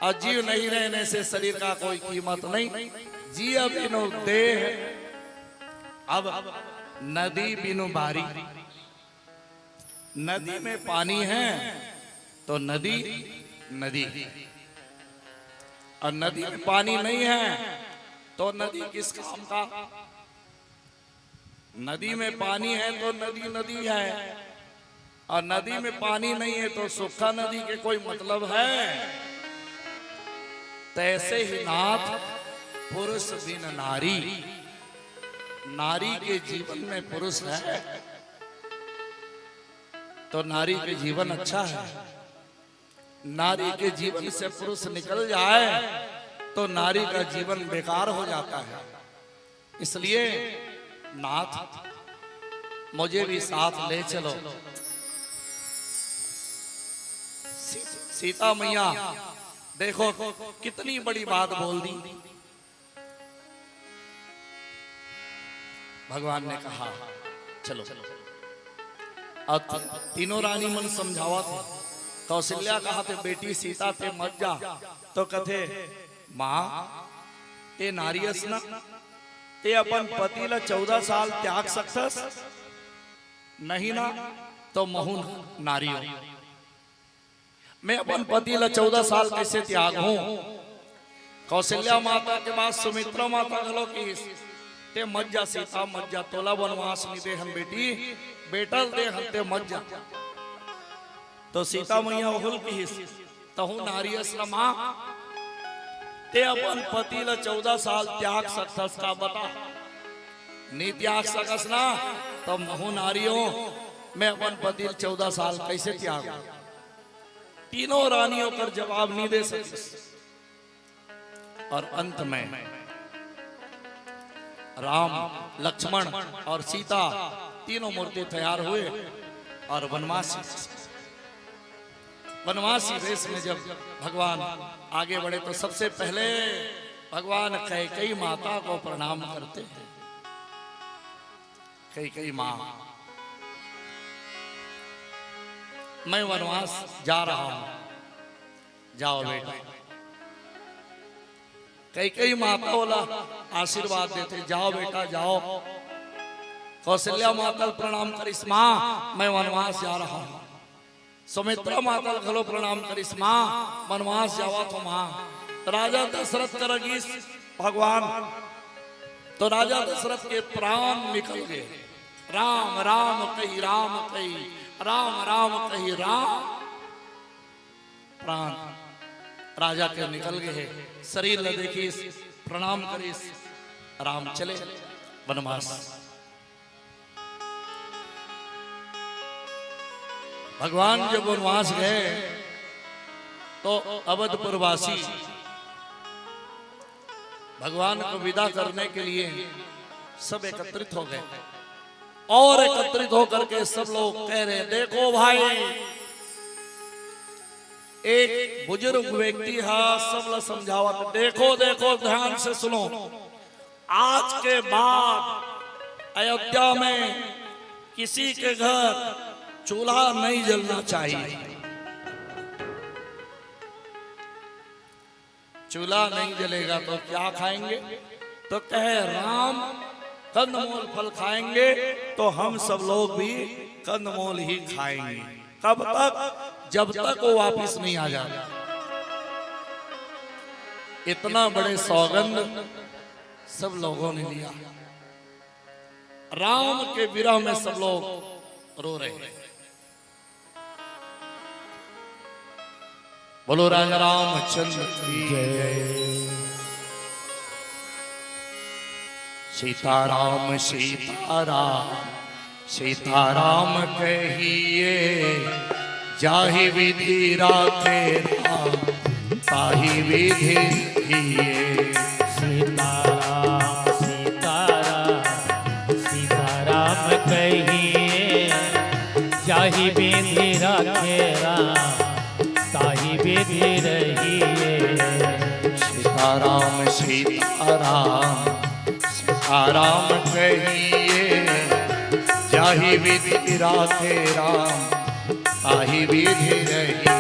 और जीव नहीं रहने से शरीर का कोई कीमत नहीं। जिय बिनु देह, अब नदी बिनु बारी। नदी में पानी है तो नदी नदी, और नदी में पानी नहीं है तो नदी किस काम का? नदी में पानी है तो नदी नदी है, और नदी में पानी नहीं है तो सूखा नदी के कोई मतलब है? तैसे ही नाथ पुरुष बिन नारी, नारी के जीवन में पुरुष है तो नारी के जीवन अच्छा है, नारी के जीवन से पुरुष निकल जाए तो नारी का जीवन बेकार हो जाता है। इसलिए नाथ, मुझे भी साथ ले चलो। सी-, सीता मैया, देखो कितनी बड़ी बात बोल दी। भगवान ने कहा, चलो। और ती-, तीनों रानी मन समझावत हे। कौशल्या कहा थे, बेटी सीता, ते मत जा। तो कथे, माँ, ते नारी अस ना, ते अपन पति ला चौदह साल त्याग सकथस? नहीं ना, तो महूं नारी हों। मैं अपन पति ला चौदह साल कैसे त्यागहूं? कौशल्या माता के बाद सुमित्रा माता घलो किहिस, ते मत जा सीता, मत जा, तोला वनवास नइ देहन बेटी, बेटा ल देहन, ते मत जा। तो सीता मैया ओहू ल किहिस, तहूं नारी अस ना माँ, ते अपन पति ला चौदह साल त्याग सकथस का बता? नइ त्याग सकस ना, त महूं नारी हों, मैं अपन पति ल चौदह साल कैसे त्यागहूं? तीनों रानी ओकर जवाब नइ दे सकिस। और अंत में राम, लक्ष्मण और सीता तीनों मूर्ति तैयार हुए और वनवासी, वनवासी वेश में जब भगवान आगे बढ़े तो सबसे पहले भगवान कैकेयी माता को प्रणाम करते हैं। कैकेयी माँ, मैं वनवास जा रहा हूँ, जाओ बेटा। कैकेयी माता ओला आशीर्वाद देथे, जाओ बेटा जाओ। कौशल्या माता ल प्रणाम करिस, माँ मैं वनवास जा रहा हूँ। सुमित्रा माता ल घलो प्रणाम करिस, माँ वनवास जावत हो माँ। राजा दशरथ करा गिस भगवान, तो राजा दशरथ के प्राण निकल गे। राम राम कहि राम कहि, राम राम कहि राम, प्राण राजा के निकल गे हे। शरीर ल देखिस, प्रणाम करिस, राम चले वनवास। भगवान जब वनवास गए तो अवधपुरवासी भगवान को विदा करने के लिए सब एकत्रित हो गए और एकत्रित होकर के सब लोग कह रहे, देखो भाई, एक बुजुर्ग व्यक्ति हा सब ला समझावत, देखो, देखो, ध्यान से सुनो, आज के बाद अयोध्या में किसी के घर चूल्हा नहीं जलना चाहिए। चूल्हा नहीं जलेगा तो क्या खाएंगे? तो कहे, राम कंदमूल फल खाएंगे तो हम सब लोग भी कंदमूल ही खाएंगे। कब तक? जब तक वो वापस नहीं आ जाता। इतना बड़े सौगंध सब लोगों ने लिया। राम के विरह में सब लोग रो रहे हैं। बोलो राजा रामचंद्र की जय। सीताराम सीताराम सीताराम कहिए, जाहि विधि राखे राम ताहि विधि रहिए। सीताराम सीताराम सीताराम कहिए, जाहि विधि राखे राम ताहि विधि रहिए। सीताराम सीताराम सीताराम कहिए, जाहि विधि राखे राम ताहि विधि रहिए।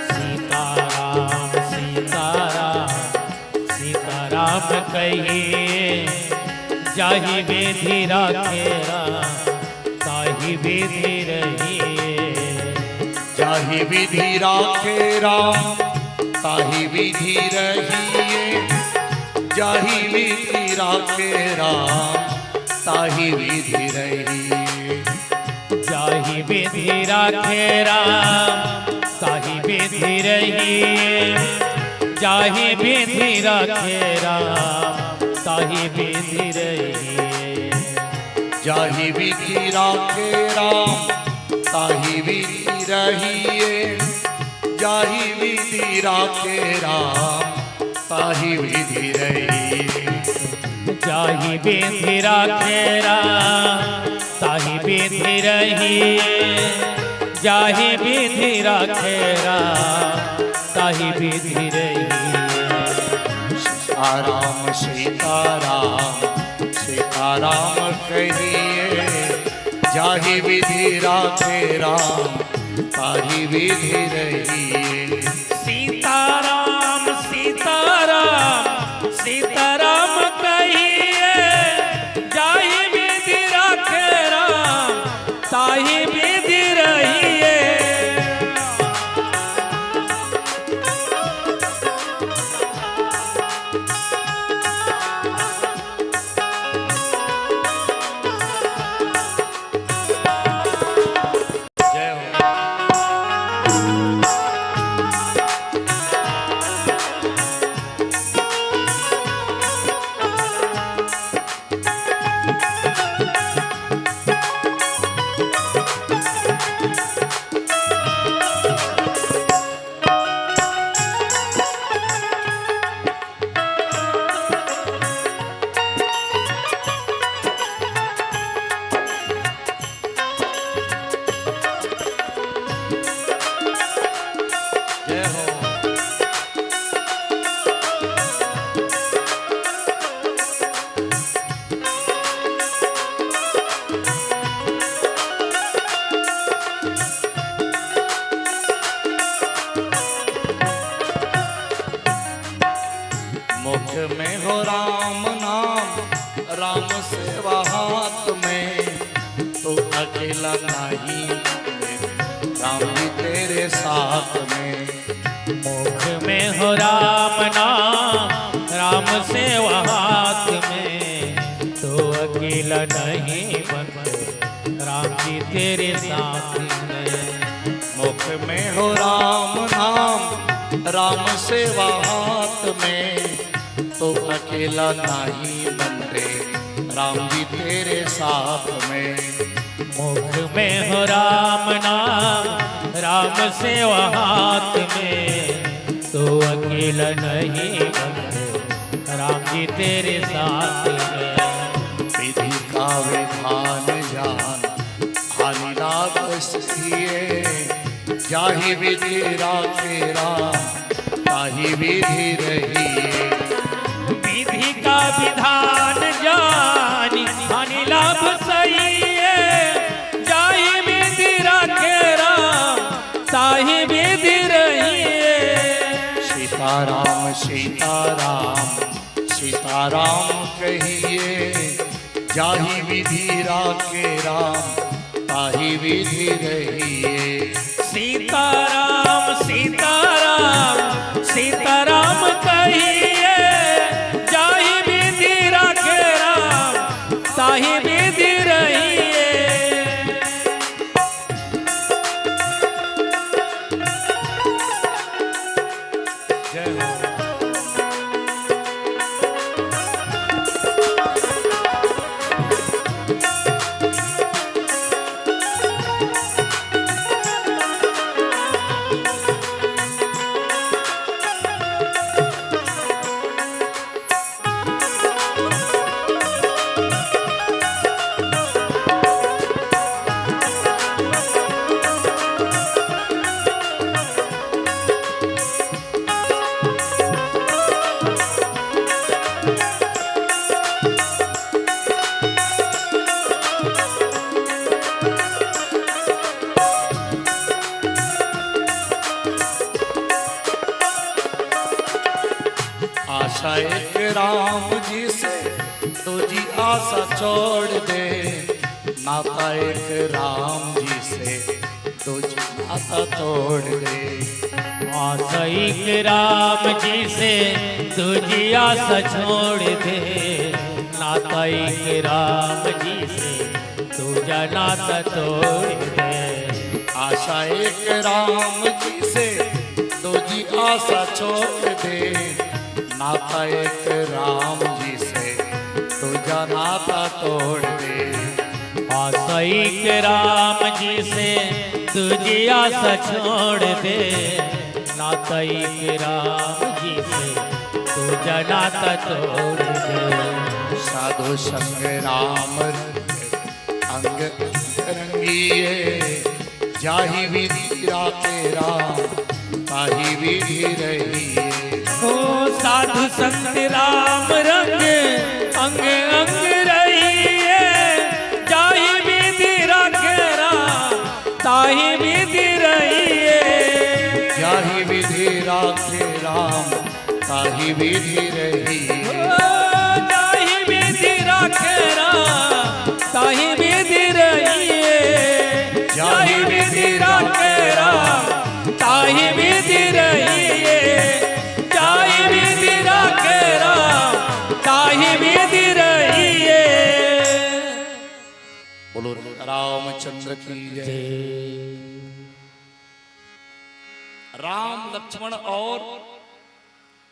सीताराम सीताराम सीताराम कहिए, जाहि विधि राखे राम ताहि विधि रहिए। जाहि विधि राखे राम ताहि विधि रहिए। जाहि विधि राखे राम ताहि विधि रहिए। जाहि विधि राखे राम ताहि विधि रहिए। जाहि विधि राखे राम ताहि विधि रहिए। जाहि विधि राखे राम ताहि विधि रहिए। जाहि विधि राखे राम ताहि विधि रहिए। जाहि विधि राखे राम ताहि विधि रहिए। जाहि विधि राखे राम ताहि विधि रहिए। सीताराम सीताराम सीताराम कहिए, जाहि विधि राखे राम ताहि विधि रहिए। सीताराम सीताराम सीताराम कहिए, जाहि विधि राखे राम ताहि विधि रहिए। जय हो। नहीं, राम जी तेरे साथ में। मुख में हो राम नाम, राम सेवा हाथ में, तू अकेला नहीं बनते, राम जी तेरे साथ में। मुख में हो राम नाम, राम सेवा हाथ में, तो अकेला नहीं बनते, राम जी तेरे साथ में। मुख में हो राम नाम, राम सेवा हाथ में, तो अकेला नहीं बनते, राम जी तेरे साथ में। विधि का विधान जान, हानि लाभ सहिए, जाहि विधि राखे राम, ताहि विधि रहिए। विधि का विधान जानी, हानि लाभ सहिए, जाहि विधि राखे राम, ताहि विधि रहिए। सीताराम सीताराम सीताराम कहिए, जाहि विधि राखे राम, ताहि विधि रहिए। सीताराम सीताराम सीताराम कहिए, जाहि विधि राखे राम, ताहि विधि रहिए। जय हो। आशा एक राम जी से, दूजी आशा छोड़ दे। नाता एक राम जी से, दूजी नाता तोड़ दे। आशा एक राम जी से, दूजी आशा छोड़ दे। नाता एक राम जी से, दूजा नाता तोड़ दे। आशा एक राम जी से, दूजी आशा छोड़ दे। नाता एक राम जी से, दूजा नाता तोड़ दे। आशा एक राम जी से, दूजी आशा छोड़ दे। नाता एक राम जी से, दूजा नाता तोड़ दे। साधु संग राम रंग अंग रंगिए, जाहि विधि राखे राम, ताहि विधि रहिए। ओ साधु संत राम रंग अंग अंग रहिए, जाहि विधि राखे राम, ताहि विधि रहिए। जाहि विधि राखे राम, ताहि विधि रहिए। ओ, जाहि विधि राखे राम, ताहि विधि रहिए। जाहि विधि राखे राम, ताहि विधि रहिए। जाहि विधि राखे राम, ताहि विधि रहिए। बोलो रामचंद्र की जय। जय। राम, लक्ष्मण और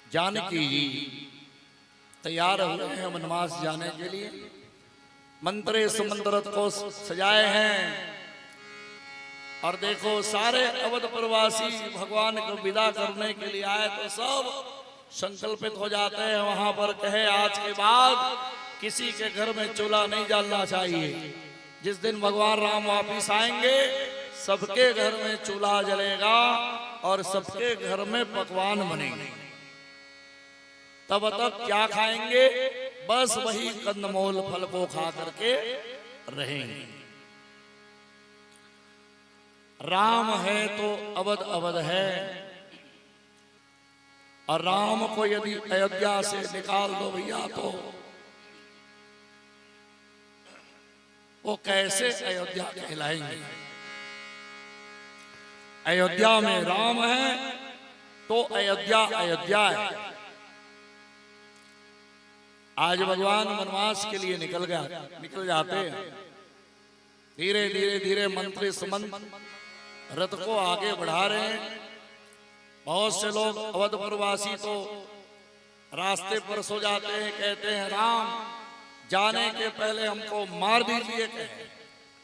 जानकी जी तैयार हुए हैं वनवास जाने के लिए। मंत्र सुमंत्र रथ को सजाए हैं। और देखो, सारे अवध प्रवासी भगवान को विदा करने के लिए आए तो सब संकल्पित हो जाते हैं। वहां पर कहे, आज के बाद किसी के घर में चूल्हा नहीं जलना चाहिए। जिस दिन भगवान राम वापिस आएंगे, सबके घर में चूल्हा जलेगा और सबके घर में पकवान बनेंगे। तब तक क्या खाएंगे? बस वही कंदमूल फल को खा करके रहेंगे। राम है तो अवध अवध है, और राम को यदि अयोध्या से निकाल दो भैया, तो वो कैसे अयोध्या कहलाएंगे? अयोध्या में राम है तो अयोध्या अयोध्या है। आज भगवान वनवास के लिए निकल गया, निकल जाते हैं। धीरे धीरे धीरे मंत्री सुमंत रथ को आगे बढ़ा रहे हैं। बहुत से लोग अवधपुरवासी तो रास्ते पर सो जाते हैं, कहते हैं, "राम, जाने के पहले हमको मार दीजिए," कहे,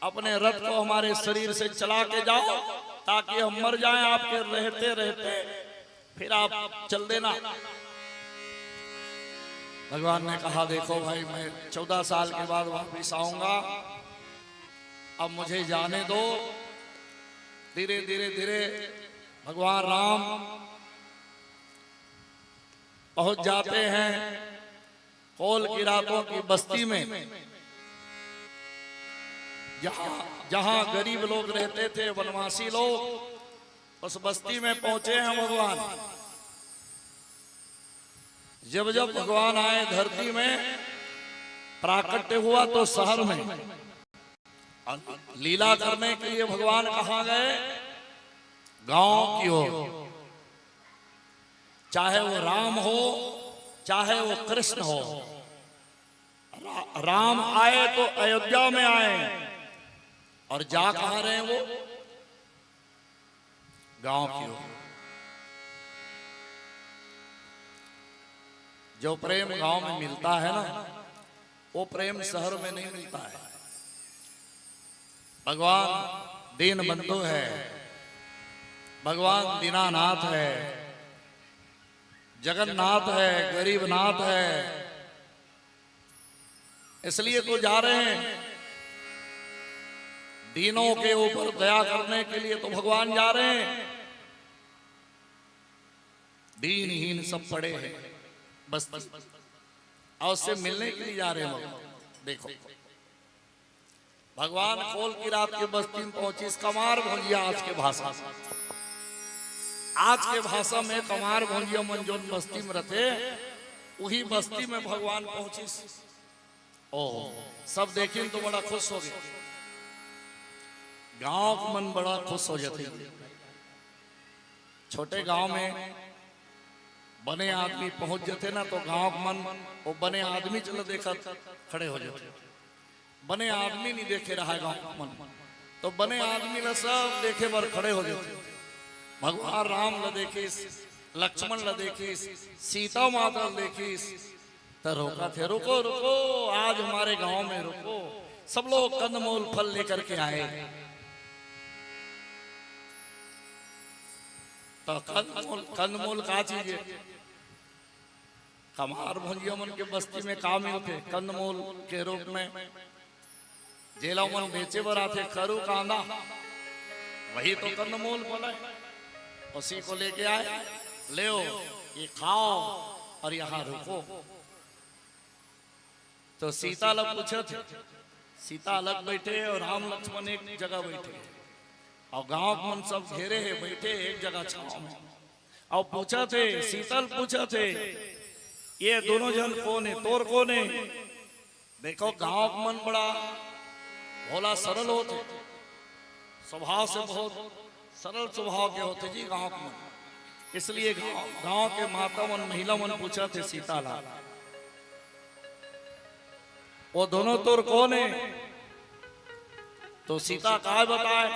"अपने रथ को हमारे शरीर से चला के जाओ, ताकि हम मर जाएं आपके रहते रहते, फिर आप चल देना।" भगवान ने कहा, "देखो भाई, मैं चौदह साल के बाद वापस आऊंगा, अब मुझे जाने दो।" धीरे धीरे धीरे भगवान राम पहुंच जाते हैं कोल किरातों की बस्ती में, जहां, जहां गरीब लोग रहते थे, वनवासी लोग, उस बस्ती में पहुंचे हैं भगवान। जब जब भगवान आए धरती में, प्राकट्य हुआ तो शहर में, और लीला करने के लिए भगवान कहाँ गए? गांव की ओर। चाहे वो राम हो, चाहे वो कृष्ण हो, रा-, राम आए तो अयोध्या में आए, और जा कहाँ रहे वो? गांव की ओर। जो प्रेम गांव में मिलता है ना, वो प्रेम शहर में नहीं मिलता है। भगवान दीन बंधु है, भगवान दीनानाथ है, जगन्नाथ है, गरीबनाथ है। इसलिए तो जा रहे हैं, दीनों के ऊपर दया करने के लिए तो भगवान जा रहे हैं। दीनहीन सब पड़े हैं बस्ती, और उससे मिलने के लिए जा रहे हैं लोग। देखो, भगवान कोल किरात के बस्ती में पहुंचिस, कमार भोंजिया आज के भाषा में। आज के भाषा में कमार भोंजिया मन जोन बस्ती में रहते, वही बस्ती में भगवान पहुंचिस। ओ, सब देखिन तो बड़ा खुश हो गए। गांव के मन बड़ा खुश हो जाते। छोटे गांव में बने आदमी पहुंच जाते ना, तो गांव के मन वो बने आदमी चलो देखत खड़े हो जाते। बने आदमी नहीं देखे रहा गांव के मन, तो बने आदमी ला सब देखे बर खड़े हो जाते। भगवान राम ला देखिस, लक्ष्मण ला देखिस, सीता माता ला देखिस, तो रोका थे, "रुको, रुको, आज हमारे गांव में रुको, सब लोग कंदमूल फल लेकर के आए।" तो कंदमूल, कंदमूल का चीज है? कमार भोंजिया मन के बस्ती में का मिलथे कंदमूल के रूप में? जेला मन बेचे बर आथे, खरू कांदा, वही तो कंदमूल फल है, उसी को लेके आए, "लेओ, ये खाओ और यहाँ रुको।" तो सीता ला पूछत हे, सीता अलग बैठे हे और राम लक्ष्मण एक जगह बैठे हे, और गांव के मन सब घेरे हे, बैठे हे एक जगह छाव में, और पूछत हे, सीता ला पूछत हे, "ये दोनों जन कोन हे, तोर कोन हे?" देखो, गांव के मन बड़ा भोला सरल होथे, स्वभाव से बहुत सरल स्वभाव के होथे जी गांव के मन। इसलिए गांव, गांव के माता मन, महिला मन पूछत हे सीता ला, "वो दोनों तोर कोन हे?" तो सीता काय बताए,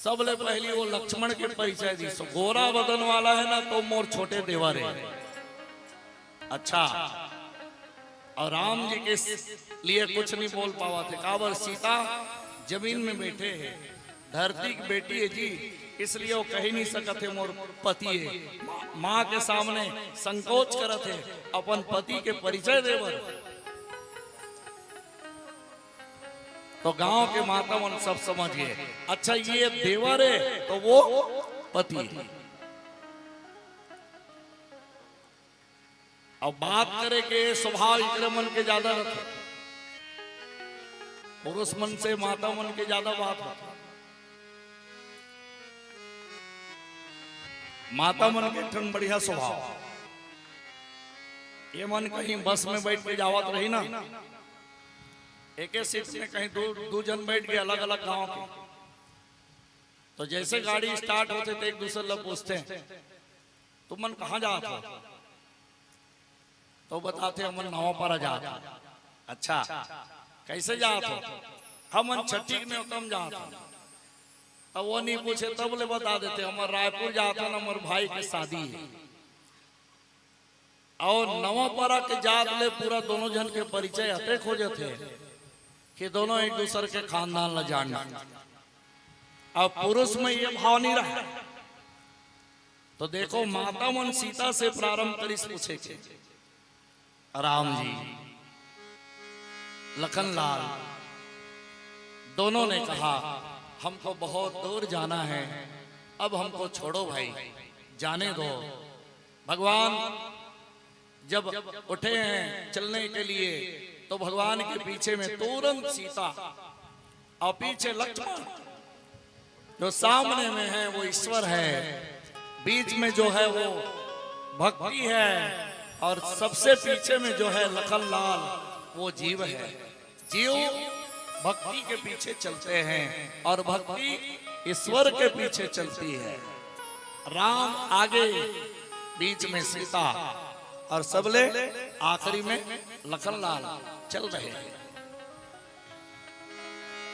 सबले पहली वो लक्ष्मण के परिचय दिस, "गोरा बदन वाला है ना, तो मोर छोटे देवर हे।" अच्छा, और राम जी के लिए कुछ नहीं बोल पावत हे, काबर सीता जमीन में बैठे हे, धरती की बेटी हे जी, इसलिए वो कही नहीं सकत हे मोर पति हे। माँ, माँ के सामने संकोच करत हे अपन पति के परिचय दे बर। तो गांव के माता मन सब समझ गए, अच्छा, ये देवर हे तो वो पति हे। अब बात करे के स्वभाव इकरे मन के ज्यादा रथे, पुरुष मन से माता मन के ज्यादा बात होथे। माता मन के ठन बढ़िया स्वभाव, ये मन कहीं बस में बैठ के जावत रही ना, एके सीट में कहीं दू दू झन बैठ के, अलग अलग गांव के। तो जैसे गाड़ी स्टार्ट होथे तो एक दूसर ला पूछथे, "तुमन कहाँ जात हो?" तो बताथे, "हमन नवापारा जात हो।" "अच्छा, कैसे जात हो?" "हमन छट्ठी के नेवता म जात हो।" अब वो नहीं पूछे, तब ले बता देथे, "हमर रायपुर जात हो न, हमर भाई के शादी हे।" अउ नवापारा के जात ले पूरा दोनों झन के परिचय अतेक हो जाथे कि दोनों एक दूसर के खानदान ला जान लेथे। अब पुरुष में ये भाव नहीं रहा। तो देखो, माता मन सीता से प्रारंभ करिस पूछे के, "राम जी, लखन लाल," दोनों ने कहा, "हमको बहुत दूर जाना है, अब हमको छोड़ो भाई, जाने दो।" भगवान जब उठे हैं चलने के लिए, तो भगवान के पीछे में तुरंत सीता और पीछे लक्ष्मण, जो सामने में है वो ईश्वर है, बीच में जो है वो भक्ति है, और सबसे पीछे में जो है लखन लाल, वो जीव है। जीव भक्ति के पीछे चलते हैं और भक्ति ईश्वर के पीछे चलती है। राम आगे, बीच में सीता और सबले आखिरी में लखन लाल चल रहे हैं।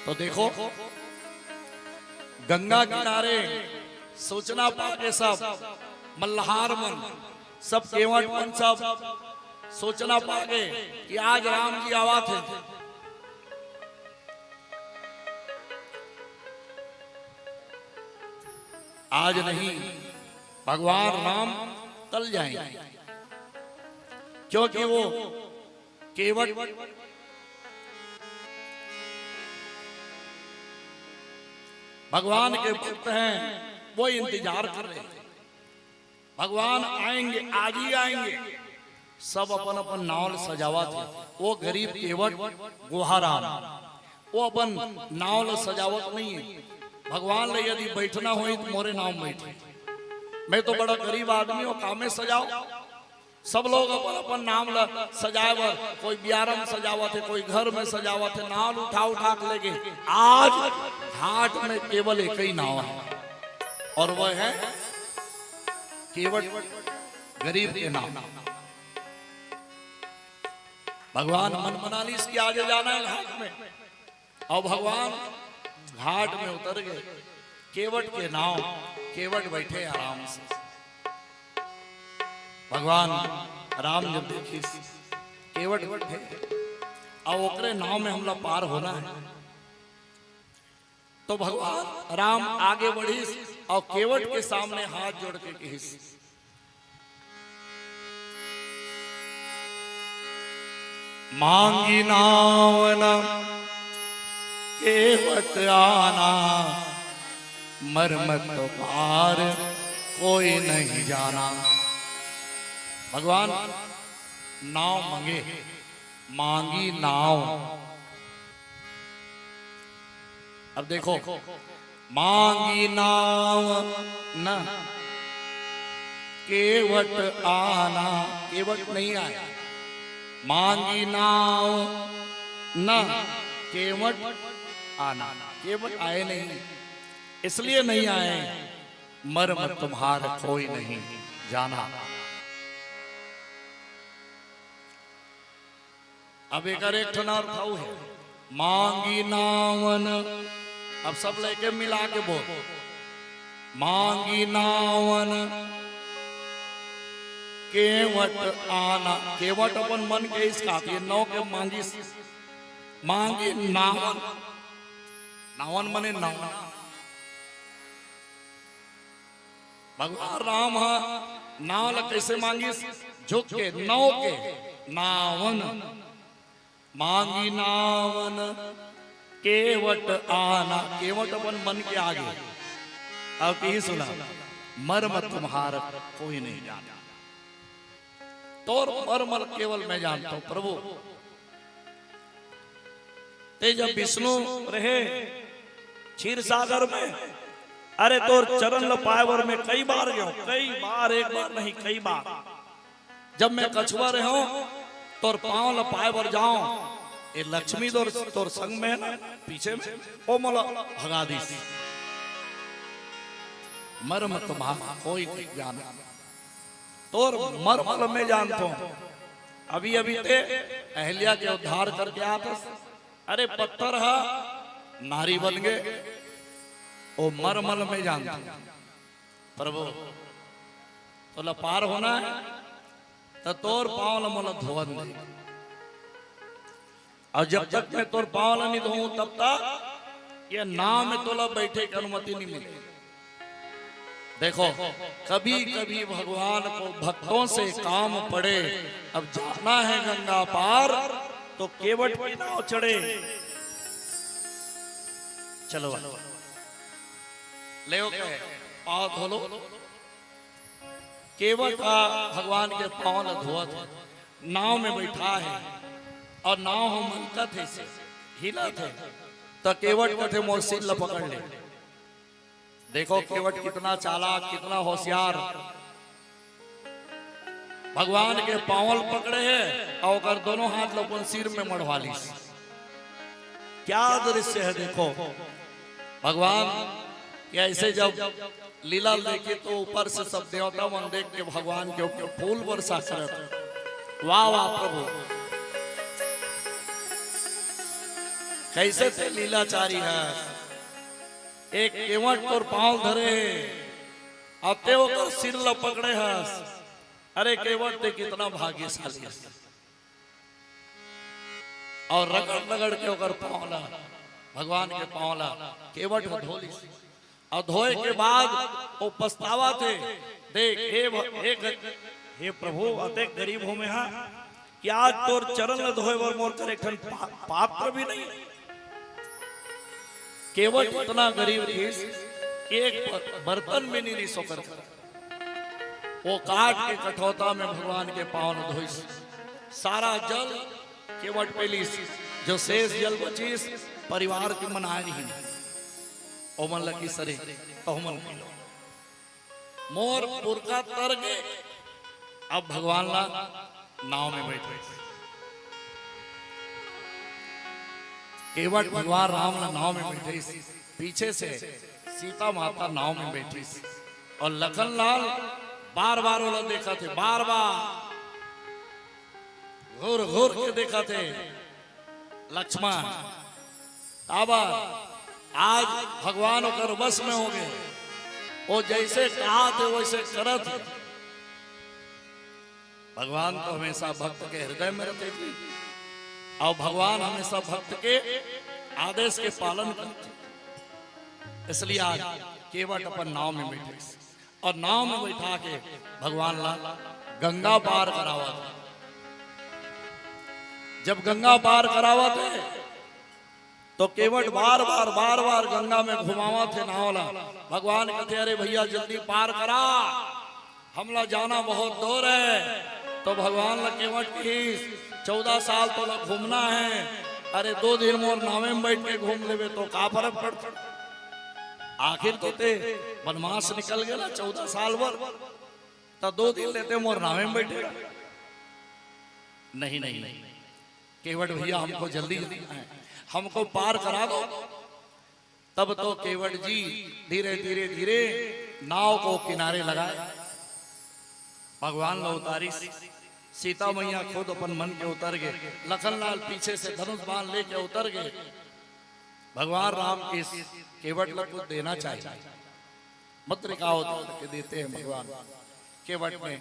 तो देखो, गंगा किनारे सूचना पाके सब मल्हार मन, सब केवट मन, सब सूचना पाके कि आज राम जी आवा थे। आज नहीं, भगवान राम कल जाएंगे, क्योंकि वो केवट भगवान के भक्त हैं, वो इंतजार कर रहे हैं। भगवान आएंगे, आज ही आएंगे। सब अपन अपन नाव ल सजावत हे। वो गरीब केवट गुहाराम, वो अपन नाव ल सजावत नहीं है। भगवान ले यदि बैठना होई तो मोरे नाव म बैठे। मैं तो बड़ा गरीब आदमी हूँ, कामे सजाओ। सब लोग अपन अपन नाम ल सजाए बर, कोई बियारा म सजावत हे, कोई घर में सजावत हे, नाव उठा उठा के लेगे। आज घाट में केवल एक ही नाव है, और वह है केवट गरीब के नाव। भगवान मन मना लीस कि आज जाना है घाट में। और भगवान घाट में उतर गए, केवट के नाव, केवट बैठे आराम से। भगवान राम जब देखिस केवट बैठे, अब ओकरे नाव में हमला पार होना है, तो भगवान राम आगे बढ़िस और केवट के सामने हाथ जोड़ के कहिस, मांगी नाव न केवट आना, मरमत पार कोई नहीं जाना। भगवान नाव मांगे, मांगी नाव। अब देखो, मांगी नाव न केवट आना, केवट नहीं आए। मांगी नाव न केवट आना, केवट आए नहीं, इसलिए नहीं आए, मरम तुम्हार कोई नहीं जाना। अब एकर एक ठन और भाव है, मांगी नाव न। अब सब लेके मिला के बोल, मांगी नाव न केवट आना। केवट अपन मन के इस काफी नौ के मांगी, मांगी नाव न। नाव न मने नाव न। भगवान राम ह नाव ल कैसे मांगिस? झुक के, नौ के, नाव न। मांगी नाव न केवट आना, केवट अपन मन के आगे। अब कही सुना, मरम तुम्हार कोई नहीं जाना। तोर मरम ल केवल मैं जानता हूं प्रभु। ते जब विष्णु रहे क्षीर सागर में, अरे तोर चरण ल पाए बर मैं कई बार गयो, कई बार, एक बार नहीं, कई बार। जब मैं कछुआ रहे हूं, तोर पांव ल पाए बर जाऊं, ये लक्ष्मी तोर, तोर संग में है ना, पीछे में, ओ मोला भगा दीस। मर्म तुम्हारा कोई नहीं जाना, तोर मर्म ल मैं जानथों। अभी अभी ते अहिल्या के उद्धार करके आत हस। अरे पत्थर हा नारी बन गे, ओ मर्म ल मैं जानथों। प्रभु, तोला पार होना है, त तोर पाँव ल मोला धोवन दे। अउ जब तक मैं तोर पाँव ल नहीं धोऊं, तब तक ये नाव में तोला बैठे के अनुमति नहीं मिले। देखो, कभी-कभी भगवान को भक्तों से काम पड़े। अब जाना है गंगा पार, तो केवट की नाव चढ़े। चलो, ले ओ कहे, पाँव धो लो। केवट ह भगवान के पाँव ल धोवत हे, नाव में बैठा हे अउ नाव ह मनकत हे, से हिलत हे, त केवट कथे, "मोर सिर ल पकड़ ले।" देखो केवट कितना चालाक, कितना होशियार। भगवान के पाँव ल पकड़े हे अउ ओकर दोनों हाथ ल अपन सिर में मढ़वा लिस। क्या दृश्य है देखो, भगवान के ऐसे जब लीला देखे तो ऊपर से सब देवता मन देख के भगवान के ऊपर फूल वर्षा करत। वाह वाह प्रभु, कैसे ते लीलाचारी है। एक केवट तोर पाँव धरे हे, अउ ते ओकर सिर ल पकड़े हस। अरे केवट, ते कितना भाग्यशाली हस। अउ रगड़ रगड़ के ओकर पाँव ला, भगवान के पाँव ला केवट ह धो लिस। अउ धोए के बाद ओ पछतावत हे, देख, हे भ-, हे ग-, हे प्रभु, अतेक गरीब हों मैं हा कि आज तोर चरण ल धोए बर मोर कर एक ठन पा-, पात्र भी नहीं। केवट इतना गरीब रिहिस कि एक ब-, बर्तन भी नहीं रिहिस ओकर कर। ओ काट के कठौता में भगवान के पाँव ल धोइस। सारा जल केवट पी लिस, जो शेष जल बचिस, परिवार के मन आय रिहिन, ओमन ल किस, "अरे, तहूँ मन पी लो।" मोर पुरखा तर गे, अब भगवान ला नाव में बैठाइस। केवट भगवान राम ला नाव में बैठाइस, पीछे से सीता माता नाव में बैठिस अउ लखन लाल बार-बार ओला देखत हे, बार-बार घूर-घूर के देखत हे। लक्ष्मण, काबर आज भगवान ओकर बस में हो गे, ओ जैसे कहत हे वैसे करत हे। भगवान तो हमेशा भक्त के हृदय में रहते जी, अउ भगवान हमेशा भक्त के आदेश के पालन करते। इसलिए आज केवट अपन नाव में बैठे अउ नाव में बैठा के भगवान ला गंगा पार करावत हे। जब गंगा पार करावत हे, तो केवट बार-बार, बार-बार गंगा में घुमावत हे नाव ला। भगवान कथे, "अरे भैया, जल्दी पार करा, हमला जाना बहुत दूर हे।" तो भगवान ला केवट कहिस, "चौदह साल तोला घूमना हे, अरे दो दिन मोर नावे में बैठ के घूम लेबे तो का फरक पड़थे? आखिर तो ते बनवास निकल गे ना चौदह साल बर, त दो दिन ले ते मोर नावे में बैठे रह।" "नहीं, नहीं, नहीं, केवट भैया, हमको जल्दी जाना है, हमको पार करा दो।" तब तो केवट जी धीरे, धीरे, धीरे नाव को किनारे लगाए, भगवान ला उतारिस। सीता मैया खुद अपन मन के उतर गे, लखन लाल पीछे से धनुष बाण लेके उतर गे। भगवान राम इस केवट ला कुछ देना चाहिए, मुद्रिका उतार के देते हैं भगवान। केवट ने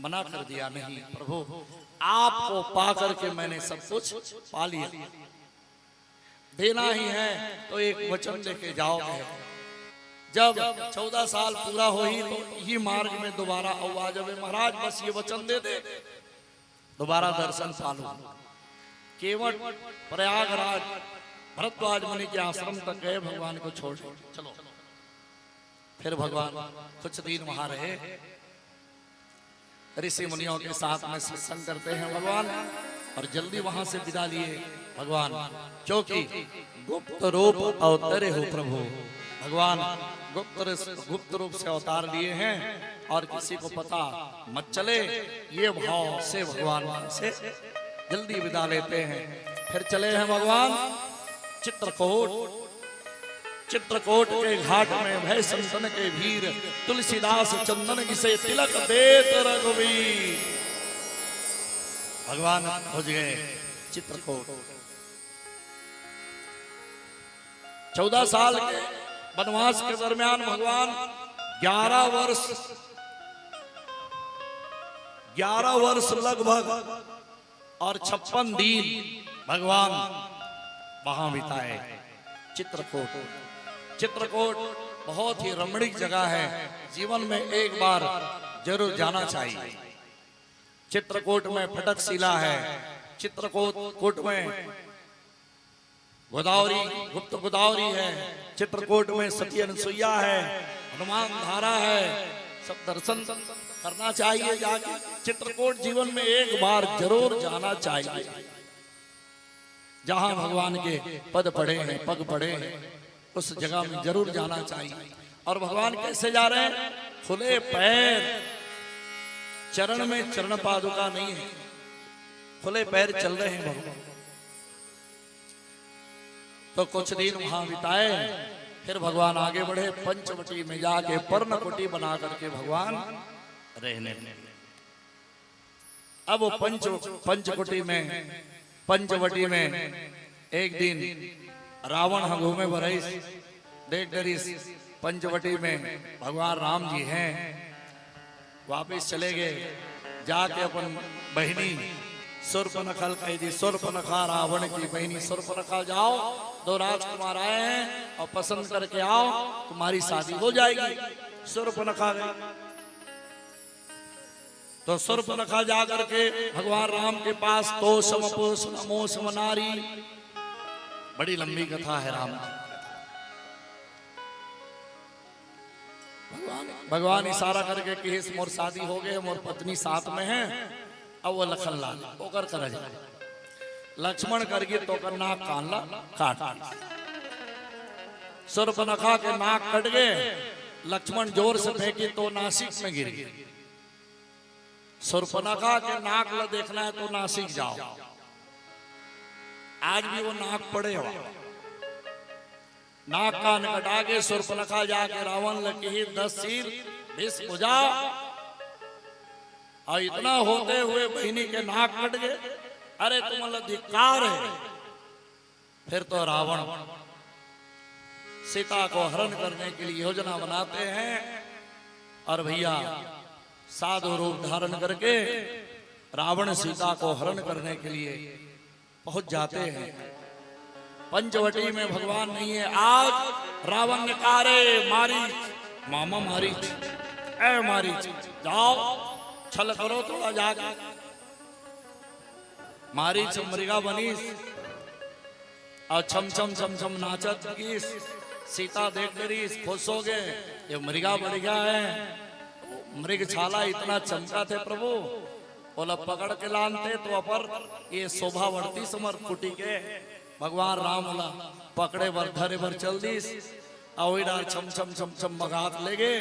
मना कर दिया, "नहीं प्रभु, आपको पा करके मैंने सब कुछ पा लिया।" देना ही है तो एक वचन देके जाओ, कहे। जब चौदह साल पूरा होही तो इही मार्ग में दोबारा अउ आ जाबे महाराज, बस ये वचन दे दे, दोबारा दर्शन पालू। केवट प्रयागराज भरद्वाज मुनि के आश्रम तक गए, भगवान को छोड़। चलो, फिर भगवान कुछ दिन वहां रहे। ऋषि मुनियों के साथ में सत्संग करते हैं भगवान, और जल्दी वहां से विदा लिए भगवान, क्योंकि गुप्त रूप अवतरे हो प्रभु। भगवान गुप्त रूप, गुप्त रूप से अवतार लिए हैं और किसी को पता मत चले, ये भाव से भगवान वहां से जल्दी विदा लेते हैं। फिर चले हैं भगवान चित्रकूट। चित्रकूट के घाट में भय संतन के भीर, तुलसीदास चंदन जिसे तिलक देत रघुवीर। भगवान पहुंच गए चित्रकूट। चौदह साल के वनवास के दरमियान भगवान ग्यारह वर्ष, ग्यारह वर्ष लगभग और छप्पन दिन भगवान वहां बिताए। चित्रकूट, चित्रकूट बहुत ही रमणीक जगह है, जीवन में एक बार जरूर जाना चाहिए। चित्रकूट में फटकशिला है, चित्रकूट, कूट में गोदावरी, गुप्त गोदावरी है, चित्रकूट में सती अनुसुईया है, हनुमान धारा है। सब दर्शन करना चाहिए जाके। चित्रकूट जीवन में एक बार जरूर जाना चाहिए। जहां भगवान के पद पड़े हैं, पग पड़े हैं, उस जगह में जरूर जाना चाहिए। और भगवान कैसे जा रहे हैं? खुले पैर। चरण में चरण पादुका नहीं है, खुले पैर चल रहे हैं भगवान। तो कुछ दिन वहां बिताए, फिर भगवान आगे बढ़े, पंचवटी में जाके पर्णकुटी बना करके भगवान रहने लगे। अब वो पंच पंचकुटी में, पंचवटी में एक दिन रावण ह घूमे बर आइस, देख डरिस पंचवटी में भगवान राम जी हैं। वापिस चले गए, जाके अपन बहिनी सूर्पनखा ल कहि दिस, "सूर्पनखा, रावण की बहिनी सूर्पनखा, जाओ, दो राजकुमार आए हैं और पसंद करके आओ, तुम्हारी शादी हो जाएगी।" सूर्पनखा गई। तो सूर्पनखा जा करके भगवान राम के पास, "तो सम पूष नमो सम नारी।" बड़ी लंबी कथा है राम की। भगवान, भगवान इशारा करके किहिस, "मोर शादी हो गए, मोर पत्नी साथ में है।" अब वो लखन लाल ओकर करा जाए, लक्ष्मण कर गिस तो ओकर नाक कान ला काट दिस। सूर्पनखा के नाक कट गए, लक्ष्मण जोर से फेंकिस तो नासिक में गिर गए। सूर्पनखा के नाक ला देखना है तो नासिक जाओ, आज भी वो नाक पड़े हुआ। नाक कान कटा के सूर्पनखा जाके रावण ल किहिस, "दस तीर बीस भुजा।" और इतना होते हुए बहिनी के नाक कट गए। अरे तुम ल धिक्कार है। फिर तो रावण सीता को हरण करने के लिए योजना बनाते हैं और भैया, साधु रूप धारण करके रावण सीता को हरण करने के लिए पहुंच जाते हैं। पंचवटी में भगवान नहीं है। आज रावण ने कहा, "रे मारीच, मामा मारीच, ए मारीच, जाओ, छल करो थोड़ा जाके।" मारीच मृगा बनिस और छम छम छम छम नाचत गिस। सीता देख डरिस, खुश हो गए, "ये मृगा बढ़िया है, मृग छाला इतना चमकाथे प्रभु।" ओला पकड़ के लानते तो अपर ये शोभा बढ़तिस हमर कुटी के। भगवान राम ओला पकड़े बर, धरे बर चल दिस। अउ ओही डार छम छम छम छम मगात ले गे।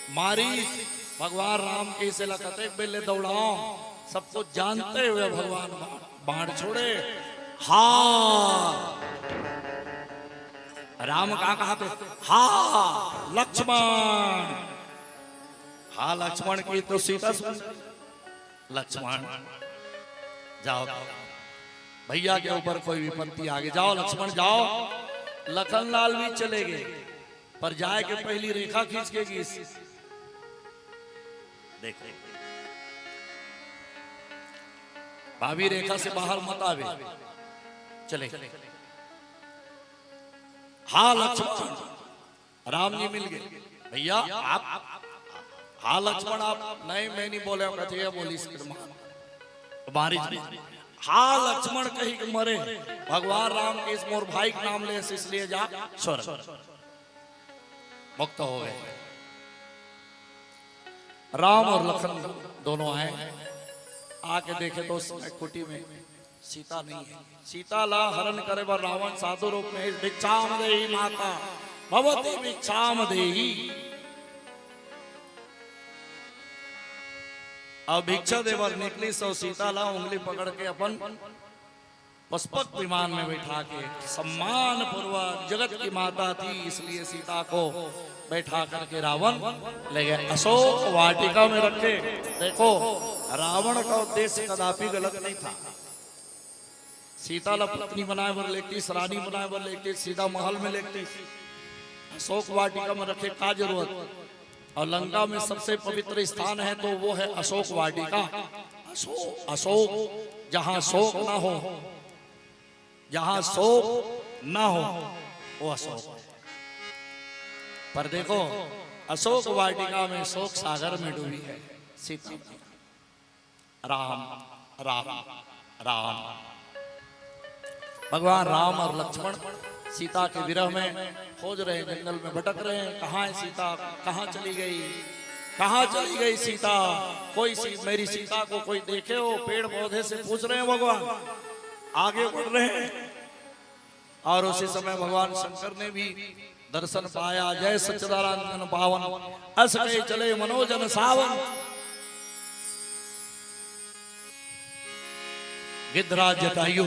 मारिस, भगवान राम के इसे ला कतेक बेर ले दौड़ाओ, सब कुछ जानते हुए भगवान बा-, बाण छोड़े। हा, राम का कहा थे? हा लक्ष्मण, हा लक्ष्मण की तो सीता सुन। लक्ष्मण, जाओ, भैया के ऊपर कोई विपत्ति आ गई। जाओ लक्ष्मण, जाओ। लखन लाल भी चले गए, पर जाए के पहली रेखा खींच के गिस। देखो, भाभी रेखा से बाहर मत आवे। चले। हा लक्ष्मण, राम जी मिल गए। भैया, आप, हा लक्ष्मण, आप नहीं, मैं नहीं बोले, कथे ये बोलिस हनुमान। मारिच, हा लक्ष्मण कही के मरे, भगवान राम के इस मोर भाई के नाम ले, इसलिए जा स्वर्ग, मुक्त हो गए। राम और लखन दोनों आए, आके देखे तो उस समय कुटी में सीता नहीं है। सीता ला हरण करे बर रावण साधु रूप में, "भिक्षाम देही माता, भवती भिक्षाम देही।" अब भिक्षा दे बर निकलिस, सीता ला उंगली पकड़ के अपन पुष्पक विमान में बैठा के सम्मान पूर्वक, जगत की माता थी इसलिए सीता को बैठा करके रावण ले गए, अशोक वाटिका में रखे। देखो, रावण का उद्देश्य कदापि गलत नहीं था। सीता ला पत्नी बनाए बर लेगतिस, रानी बनाए बर लेगतिस, सीधा महल में लेगतिस। अशोक वाटिका में रखे का जरूरत? और लंका में सबसे पवित्र स्थान है तो वो है अशोक वाटिका। अशोक, अशोक, जहाँ शोक ना हो, जहाँ शोक ना हो, वो अशोक है। पर देखो, अशोक वाटिका में शोक सागर में डूबी है सीता मैया। राम, राम, राम। भगवान राम और लक्ष्मण सीता के विरह में खोज रहे हैं, जंगल में भटक रहे हैं। कहाँ है सीता, कहाँ चली गई, कहाँ चली गई सीता? कोई सी, मेरी सीता को कोई देखे हो? पेड़ पौधे से पूछ रहे हैं भगवान। आगे बढ़ रहे हैं और उसी समय भगवान शंकर ने भी दर्शन पाया। जय सच्चिदानंद पावन, अस कहि चले मनोजन सावन। गिद्धराज जटायु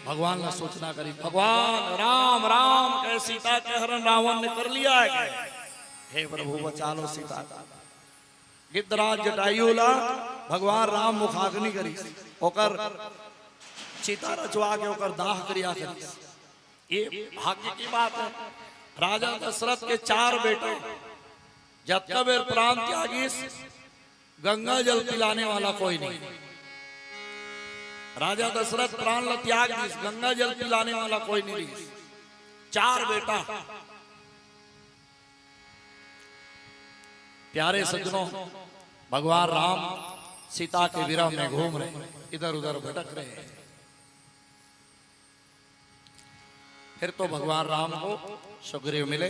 भगवान ला सूचना करी, भगवान राम, राम कहि सीता के हरण रावण ने कर लिया है। हे प्रभु, बचा लो सीता का। गिद्धराज जटायु ला भगवान राम मुखाग्नि करिस, ओकर चिता रचवा के ओकर दाह क्रिया करिस। ये भाग्य की बात है। राजा दशरथ के चार बेटा, जतका बेर प्राण त्यागिस, गंगा जल पिलाने वाला कोई नहीं। राजा दशरथ प्राण ला त्याग दिस, गंगा जल पिलाने वाला कोई नहीं दिस। चार बेटा। प्यारे सज्जनों, भगवान राम सीता के विरह में घूम रहे, इधर उधर भटक रहे हैं। फिर तो भगवान राम को सुग्रीव मिले,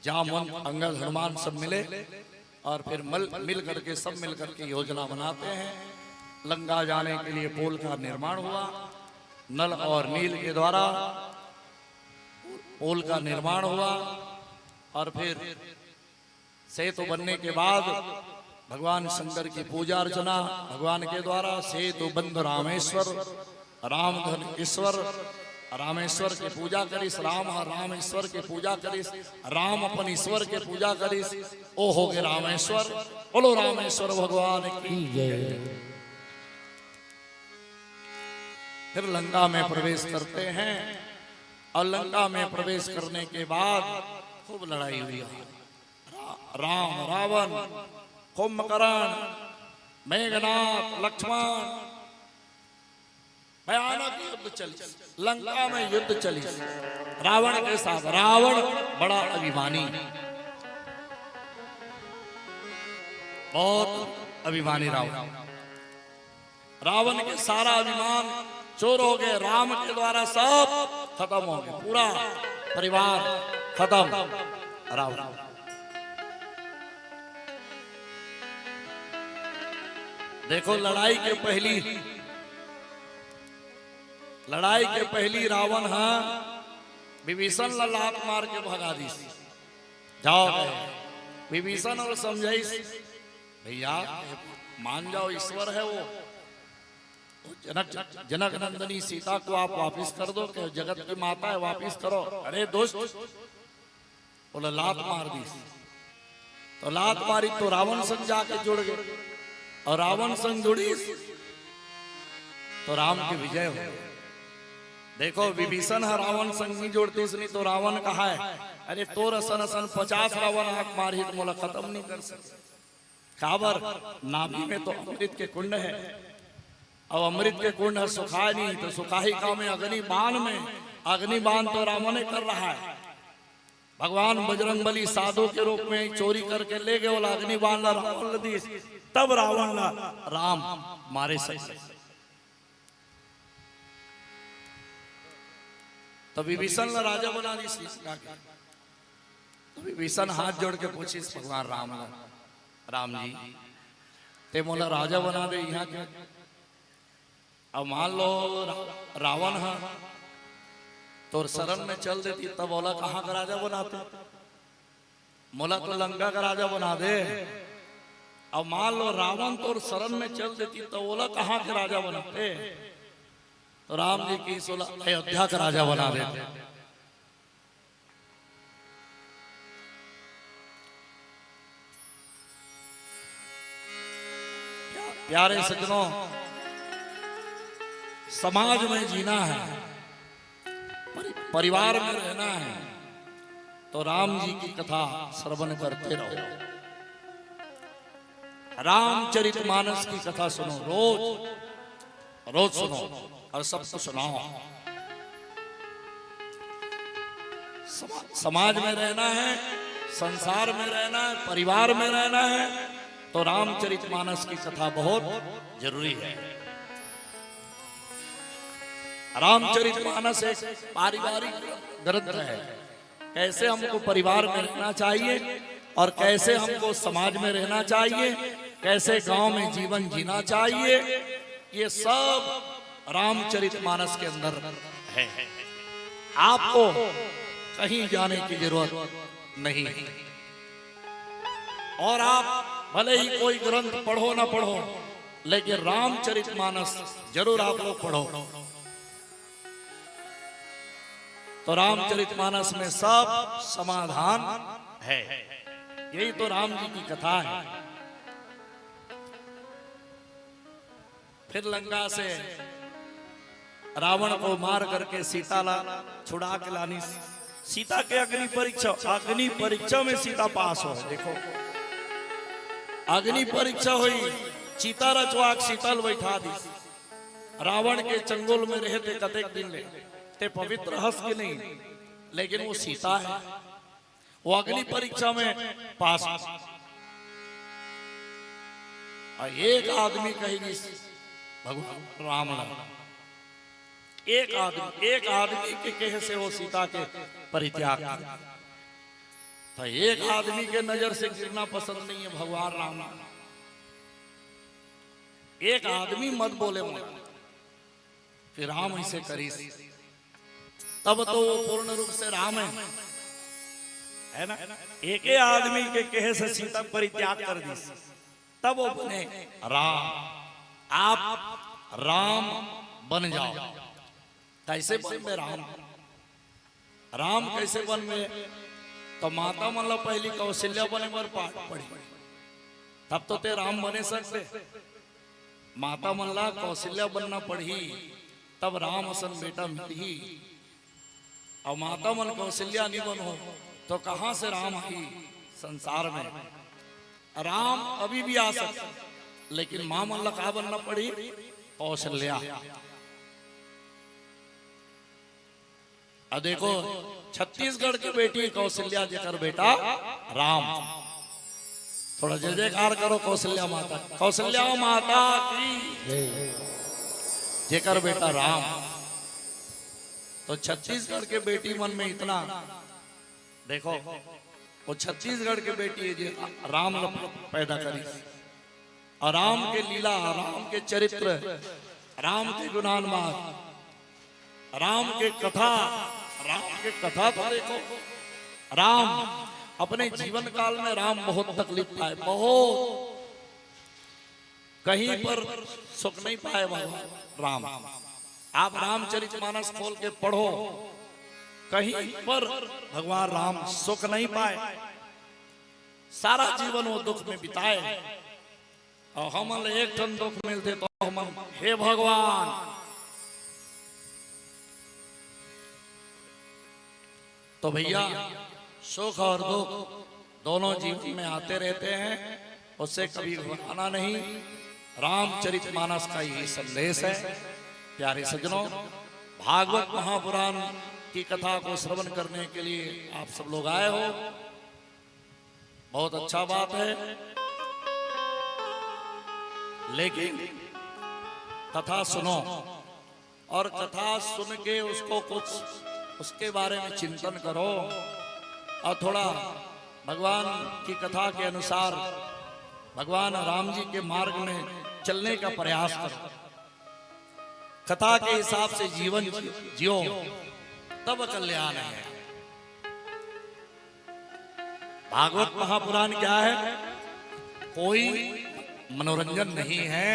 जामवंत, अंगद, हनुमान सब मिले और फिर मल-, मिल करके, सब मिल करके योजना बनाते हैं। लंका जाने के लिए पुल का निर्माण हुआ, नल और नील के द्वारा पुल का निर्माण हुआ और फिर सेतु बनने के बाद भगवान शंकर की पूजा अर्चना भगवान के द्वारा, सेतु बंध रामेश्वर, राम धन ईश्वर, रामेश्वर के पूजा करिस, राम ह रामेश्वर के पूजा करिस, राम अपन ईश्वर के पूजा करिस, ओ हो गए रामेश्वर। बोलो रामेश्वर भगवान की। फिर लंका में प्रवेश करते हैं और लंका में प्रवेश करने के बाद खूब लड़ाई हुई। रा-, राम, रावण, कुंभकर्ण, मेघनाथ, लक्ष्मण, भयानक युद्ध चलिस, लंका में युद्ध चलिस रावण के साथ। रावण बड़ा अभिमानी, बहुत अभिमानी रावण। रावण के सारा अभिमान चूर हो गए, राम के द्वारा सब खत्म हो गए, पूरा परिवार खत्म। रावण, देखो, लड़ाई के पहली, लड़ाई के पहली रावण ह विभीषण ला लात मार के भगा दिस। जाओ, विभीषण और समझाइस, भैया, मान जाओ, ईश्वर है वो। तो जनक, जनक नंदिनी सीता को आप वापिस कर दो, कि जगत की माता है, वापिस करो। अरे दुष्ट, बोला, लात मार दिस। तो लात मारी तो रावण संग जाके जुड़ गए, और रावण संग जुड़िस तो राम के विजय हो गए। देखो, विभीषण ह रावण संग नहीं जुड़तिस, नहीं तो रावण कहा है, अरे तोर असन असन पचास रावण आंख मारही तो मोला खत्म नहीं कर सके। काबर? नाभि में तो अमृत के कुंड है, अब अमृत के कुंड ह सुखाय नहीं, तो सुखाही का में अग्नि बाण में, अग्नि बाण तो रावण कर रहा है। भगवान बजरंग बली साधु के रूप में चोरी करके ले गए, ओला अग्नि बाण ला रावण ला दिस, तब रावण ला राम मारे सके। तो विभीषण ला राजा बना दिस लंका के। तो विभीषण हाथ जोड़ के पूछिस भगवान राम ला, राम जी, ते मोला राजा बना दे यहाँ के। अब मान लो रा-, रावण ह तोर शरण में चल देतिस, तब ओला कहाँ का राजा बनाते? मोला तो लंका का राजा बना दे। अब मान लो रावण तोर शरण में चल देतिस, तो ओला कहाँ के राजा बनाते? तो राम जी की सोलह अयोध्या का राजा बना देते। प्या-, प्यारे सज्जनों, समाज में जीना है, परि-, परिवार में रहना है, तो राम जी की कथा श्रवण करते रहो। रामचरितमानस की कथा सुनो, रोज, रोज सुनो और सबको सुनाओ। समा-, समाज में रहना है, संसार में रहना है, परिवार में रहना है, तो रामचरितमानस की कथा बहुत जरूरी है। रामचरितमानस एक पारिवारिक ग्रंथ है। कैसे हमको परिवार में रहना चाहिए और कैसे हमको समाज में रहना चाहिए, कैसे गांव में जीवन जीना चाहिए, ये सब रामचरितमानस के अंदर है। आपको कहीं जाने की जरूरत नहीं है। और आप भले ही कोई ग्रंथ पढ़ो ना पढ़ो, लेकिन रामचरितमानस जरूर आप लोग पढ़ो। तो रामचरितमानस में सब समाधान है। यही तो राम जी की कथा है। फिर लंका से रावण को मार करके सीता ला छुड़ा के लानी। सीता के अग्नि परीक्षा, अग्नि परीक्षा में सीता पास हो। देखो, अग्नि परीक्षा हुई, चिता रचवा के सीता ल बैठा दी। रावण के चंगुल में रहे ते कतेक दिन ले, ते पवित्र हस के नहीं, लेकिन वो सीता है, वो अग्नि परीक्षा में पास। और एक आदमी कही गिस भगवान राम ला, एक आदमी, एक आदमी के कहे से वो सीता के परित्याग कर। तो एक आदमी के नजर से गिरना पसंद नहीं है भगवान राम। एक आदमी मत बोले मोला कि राम ऐसे करिस, तब तो वो पूर्ण रूप से राम है, है ना? एके आदमी के कहे से सीता परित्याग कर दिस, तब वो बने राम। आप राम बन जाओ। कैसे बनबे राम? राम कैसे बनबे? तो माता मन ला पहली कौशल्या बने बर पाठ पढ़ी, तब तो ते राम बने सकते। माता मन ला कौशल्या बनना पड़ही, तब राम असन बेटा मिलही। अउ माता मन कौशल्या नहीं बनहो, तो कहाँ से राम आही संसार में? राम अभी भी आ सकता, लेकिन माँ मन ला का बनना पड़ही? कौशल्या। अब देखो, छत्तीसगढ़ के बेटी कौशल्या, जेकर बेटा राम। थोड़ा जय जयकार करो कौशल्या माता, कौशल्या माता की, जेकर बेटा राम। तो छत्तीसगढ़ के बेटी मन में इतना, देखो, वो छत्तीसगढ़ के बेटी है जे राम ल पैदा करी। और राम के लीला, राम के चरित्र, राम के गुणानुवाद, राम के कथा, राम के कथा तो देखो। राम अपने जीवन काल में राम बहुत तकलीफ पाए, बहुत, कहीं पर सुख नहीं पाए भगवान राम। आप रामचरितमानस खोल के पढ़ो, कहीं पर भगवान राम सुख नहीं पाए, सारा जीवन वो दुख में बिताए। अउ हमन ल एक ठन दुख मिलथे तो हमन, हे भगवान। तो भैया, सुख और दुख दोनों जीवन में आते रहते हैं, उससे कभी घबराना नहीं। रामचरितमानस का यही संदेश है। प्यारे सज्जनों, भागवत महापुराण की कथा को श्रवण करने के लिए आप सब लोग आए हो, बहुत अच्छा बात है, लेकिन कथा सुनो और कथा सुन के उसको कुछ, उसके बारे में चिंतन करो और थोड़ा भगवान की कथा के अनुसार, भगवान राम जी के मार्ग में चलने का प्रयास करो। कथा के हिसाब से जीवन जियो, तब कल्याण है। भागवत महापुराण क्या है? कोई मनोरंजन नहीं है।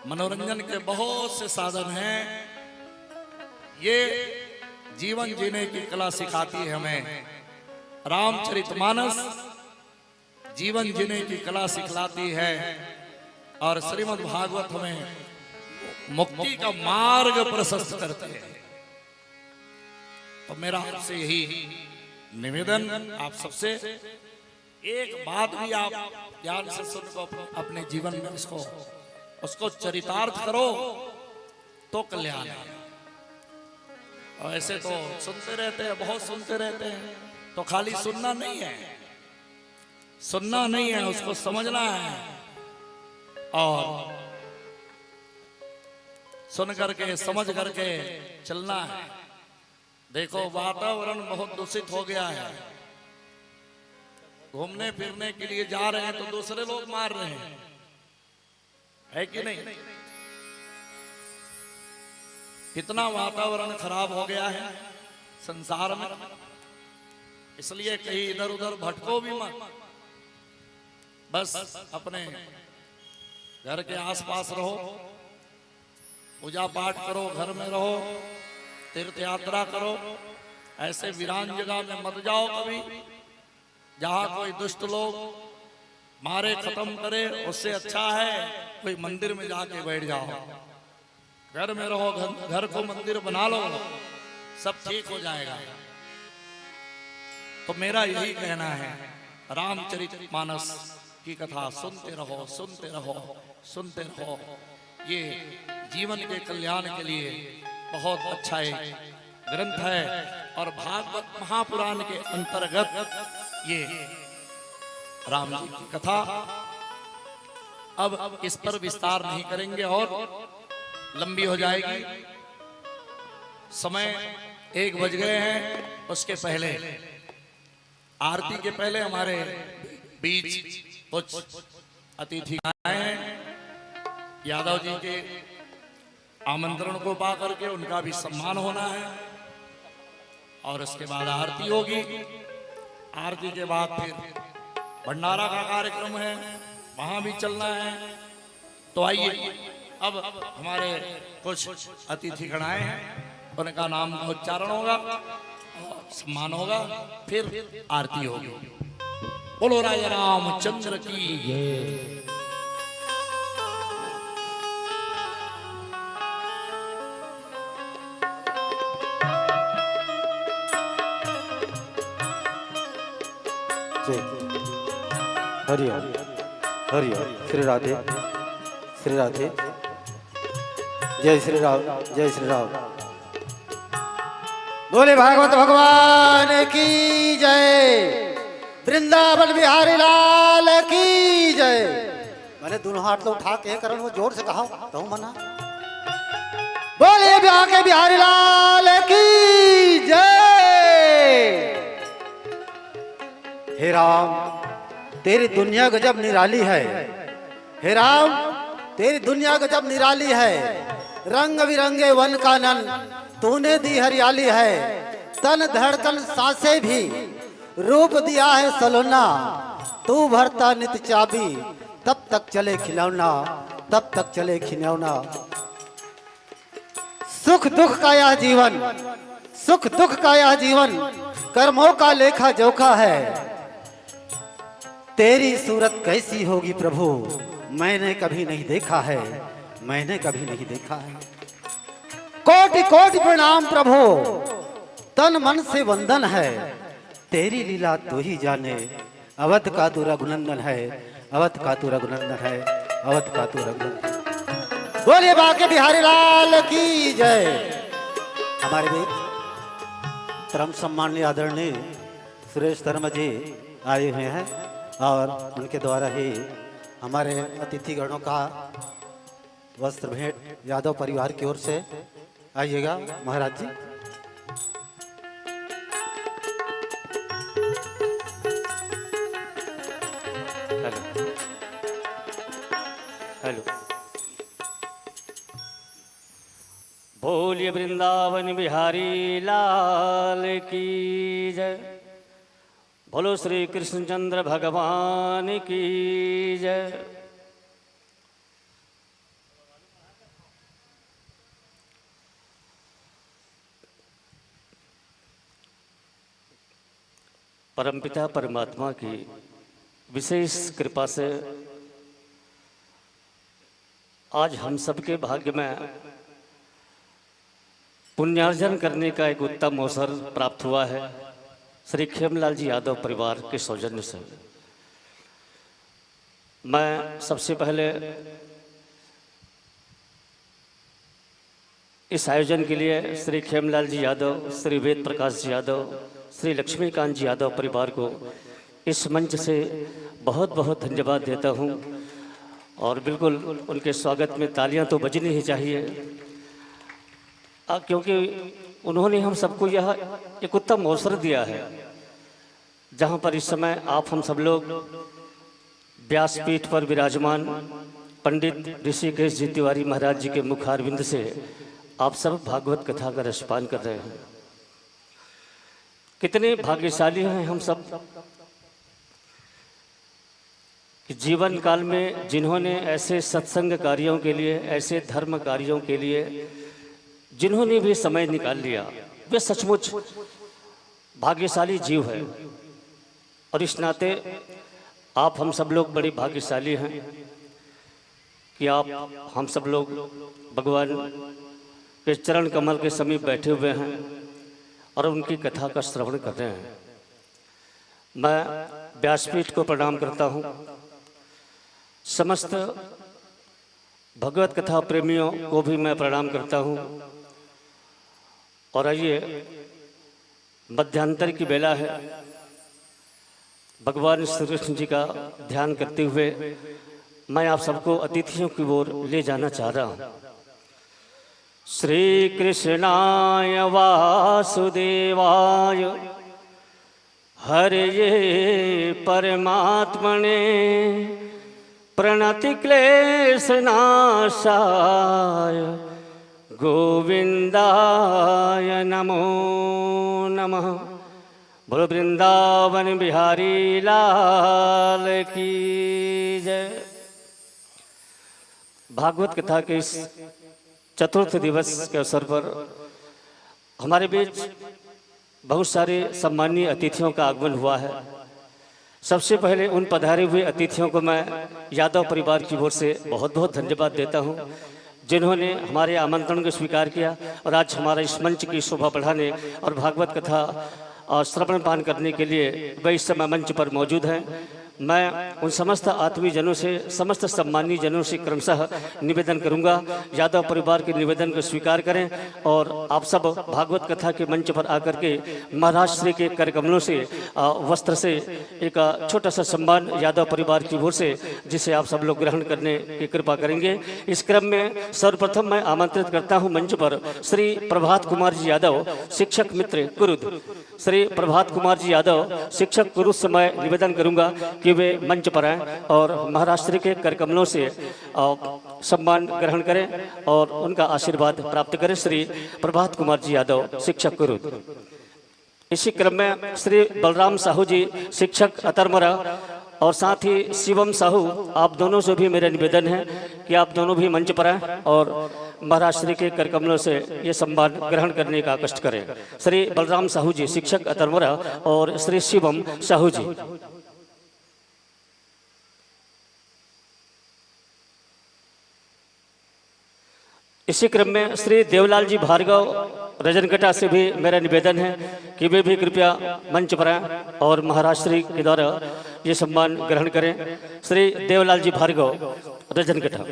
मनोरंजन के बहुत से साधन हैं, ये जीवन जीने की कला सिखाती है हमें। रामचरितमानस जीवन जीने की कला सिखलाती है और श्रीमद् भागवत हमें मुक्ति का मार्ग प्रशस्त करती है। तो मेरा आपसे यही निवेदन, आप सबसे एक बात भी आप ध्यान से सुन को अपने, अपने जीवन में उसको, उसको चरितार्थ करो तो कल्याण है। और ऐसे तो सुनते रहते हैं, बहुत सुनते रहते हैं, तो खाली सुनना नहीं है, सुनना नहीं है, उसको समझना है। और सुन करके, समझ करके चलना है। देखो, वातावरण बहुत दूषित हो गया है। घूमने फिरने के लिए जा रहे हैं तो दूसरे लोग मार रहे हैं, है कि नहीं? कितना वातावरण खराब हो गया है संसार में, इसलिए कहीं इधर उधर भटको भी मत, बस अपने घर के आसपास रहो, पूजा पाठ करो, घर में रहो, तीर्थ यात्रा करो। ऐसे वीरान जगह में मत जाओ कभी, जहाँ कोई दुष्ट लोग मारे खत्म करे, उससे अच्छा है कोई मंदिर में जाके बैठ जाओ। घर में रहो, घर, घर को मंदिर बना लो, सब ठीक हो जाएगा। तो मेरा यही कहना है, रामचरित मानस की कथा सुनते रहो, सुनते रहो, सुनते रहो। ये जीवन के कल्याण के लिए बहुत अच्छा एक ग्रंथ है और भागवत महापुराण के अंतर्गत ये राम जी की कथा। अब इस पर विस्तार नहीं करेंगे और लंबी हो जाएगी। समय एक बज गए हैं, उसके पहले, आरती के पहले हमारे बीच कुछ अतिथि आए हैं। यादव जी के आमंत्रण को पा करके उनका भी सम्मान होना है और उसके बाद आरती होगी। आरती के बाद फिर भंडारा का कार्यक्रम है, वहाँ भी चलना है। तो आइए, अब हमारे कुछ अतिथिगण आए हैं, उनका नाम का उच्चारण होगा और सम्मान होगा, फिर आरती होगी। बोलो राजा रामचंद्र की जय। जय। हरि ओम। हरि ओम। श्री राधे। श्री राधे। जय श्री राम। जय श्री राम। बोले भागवत भगवान की जय। वृंदावन बिहारी लाल की जय। मैंने दोनों हाथ तो उठा के करण वो जोर से कहा, कहूं मना। बोले ब्याह के बिहारी लाल की जय। हे राम, तेरी दुनिया गजब निराली है। हे राम, तेरी दुनिया गजब निराली है। रंग बिरंगे वन कानन तूने दी हरियाली है। तन धड़कन सांसें भी रूप दिया है सलोना। तू भरता नित चाबी, तब तक चले खिलौना, तब तक चले खिलौना। सुख दुख का यह जीवन, सुख दुख का यह जीवन, कर्मों का लेखा जोखा है। तेरी सूरत कैसी होगी प्रभु, मैंने कभी नहीं देखा है, मैंने कभी नहीं देखा है। कोटि कोटि प्रणाम प्रभु, तन मन से वंदन है। तेरी लीला तू ही जाने, अवध का तू रघुनंदन है, अवध का तू रघुनंदन है, अवध का तू रघुनंदन। बोलिए बांके बिहारी लाल की जय। हमारे बीच परम सम्माननीय आदरणीय सुरेश धर्म जी आए हुए हैं और उनके द्वारा ही हमारे अतिथिगणों का वस्त्र भेंट यादव परिवार की ओर से। आइएगा महाराज जी। Hello, hello. बोलिए वृंदावन बिहारी लाल की जय। बोलो श्री कृष्णचंद्र भगवान की जय। परमपिता परमात्मा की विशेष कृपा से आज हम सबके भाग्य में पुण्यार्जन करने का एक उत्तम अवसर प्राप्त हुआ है, श्री खेमलाल जी यादव परिवार के सौजन्य से। मैं सबसे पहले इस आयोजन के लिए श्री खेमलाल जी यादव, श्री वेद प्रकाश जी यादव, श्री लक्ष्मीकांत जी यादव परिवार को इस मंच से बहुत बहुत धन्यवाद देता हूं। और बिल्कुल उनके स्वागत में तालियां तो बजनी ही चाहिए, आ, क्योंकि उन्होंने हम सबको यह एक उत्तम अवसर दिया है, जहां पर इस समय आप हम सब लोग व्यासपीठ पर विराजमान पंडित ऋषिकेश जी तिवारी महाराज जी के मुखारविंद से आप सब भागवत कथा का रसपान कर रहे हैं। कितने भाग्यशाली हैं हम सब कि जीवन काल में जिन्होंने ऐसे सत्संग कार्यों के लिए, ऐसे धर्म कार्यों के लिए जिन्होंने भी समय निकाल लिया, वे सचमुच भाग्यशाली जीव है। और इस नाते आप हम सब लोग बड़े भाग्यशाली हैं कि आप हम सब लोग भगवान के चरण कमल के समीप बैठे हुए हैं और उनकी कथा का श्रवण कर रहे हैं। मैं व्यासपीठ को प्रणाम करता हूं, समस्त भगवत कथा प्रेमियों को भी मैं प्रणाम करता हूं। और आइए, मध्यांतर की बेला है, भगवान श्री कृष्ण जी का ध्यान करते हुए मैं आप सबको अतिथियों की ओर ले जाना चाह रहा हूं। श्री कृष्णाय वासुदेवाय हरये परमात्मने प्रणति क्लेश नाशाय गोविंदाय नमो नमः। बोलो वृंदावन बिहारी लाल की जय। भागवत कथा के इस चतुर्थ दिवस के अवसर पर हमारे बीच बहुत सारे सम्माननीय अतिथियों का आगमन हुआ है। सबसे पहले उन पधारे हुए अतिथियों को मैं यादव परिवार की ओर से बहुत बहुत धन्यवाद देता हूं, जिन्होंने हमारे आमंत्रण को स्वीकार किया और आज हमारा इस मंच की शोभा बढ़ाने और भागवत कथा और श्रवण पान करने के लिए वे इस समय मंच पर मौजूद हैं। मैं उन समस्त आत्मीय जनों से, समस्त सम्मानी जनों से क्रमशः निवेदन करूंगा, यादव परिवार के निवेदन को स्वीकार करें और आप सब भागवत कथा के मंच पर आकर के महाराज श्री के कर कमलों से, अ, वस्त्र से एक, अ, छोटा सा सम्मान यादव परिवार की ओर से, जिसे आप सब लोग ग्रहण करने की कृपा करेंगे। इस क्रम में सर्वप्रथम मैं आमंत्रित करता हूं मंच पर श्री प्रभात कुमार जी यादव, शिक्षक मित्र कुरुद। श्री प्रभात कुमार जी यादव, शिक्षक कुरुद से मैं निवेदन करूंगा कि वे मंच पर आएं और महाराज श्री के कर कमलों से, अ, सम्मान ग्रहण करें और उनका आशीर्वाद प्राप्त करें। श्री प्रभात कुमार जी यादव, शिक्षक कुरुद। इसी क्रम में श्री बलराम साहू जी, शिक्षक अतरमरा, और साथ ही शिवम साहू, आप दोनों से भी मेरा निवेदन है कि आप दोनों भी मंच पर आएं और महाराज श्री के कर कमलों से ये सम्मान ग्रहण करने का कष्ट करें। श्री बलराम साहू जी, शिक्षक अतरमरा, और श्री शिवम साहू जी। इसी क्रम में श्री देवलाल जी भार्गव रजनकटा से भी मेरा निवेदन है कि वे भी कृपया मंच पर आएं और महाराज श्री के द्वारा ये सम्मान ग्रहण करें। श्री देवलाल जी भार्गव रजनकटा।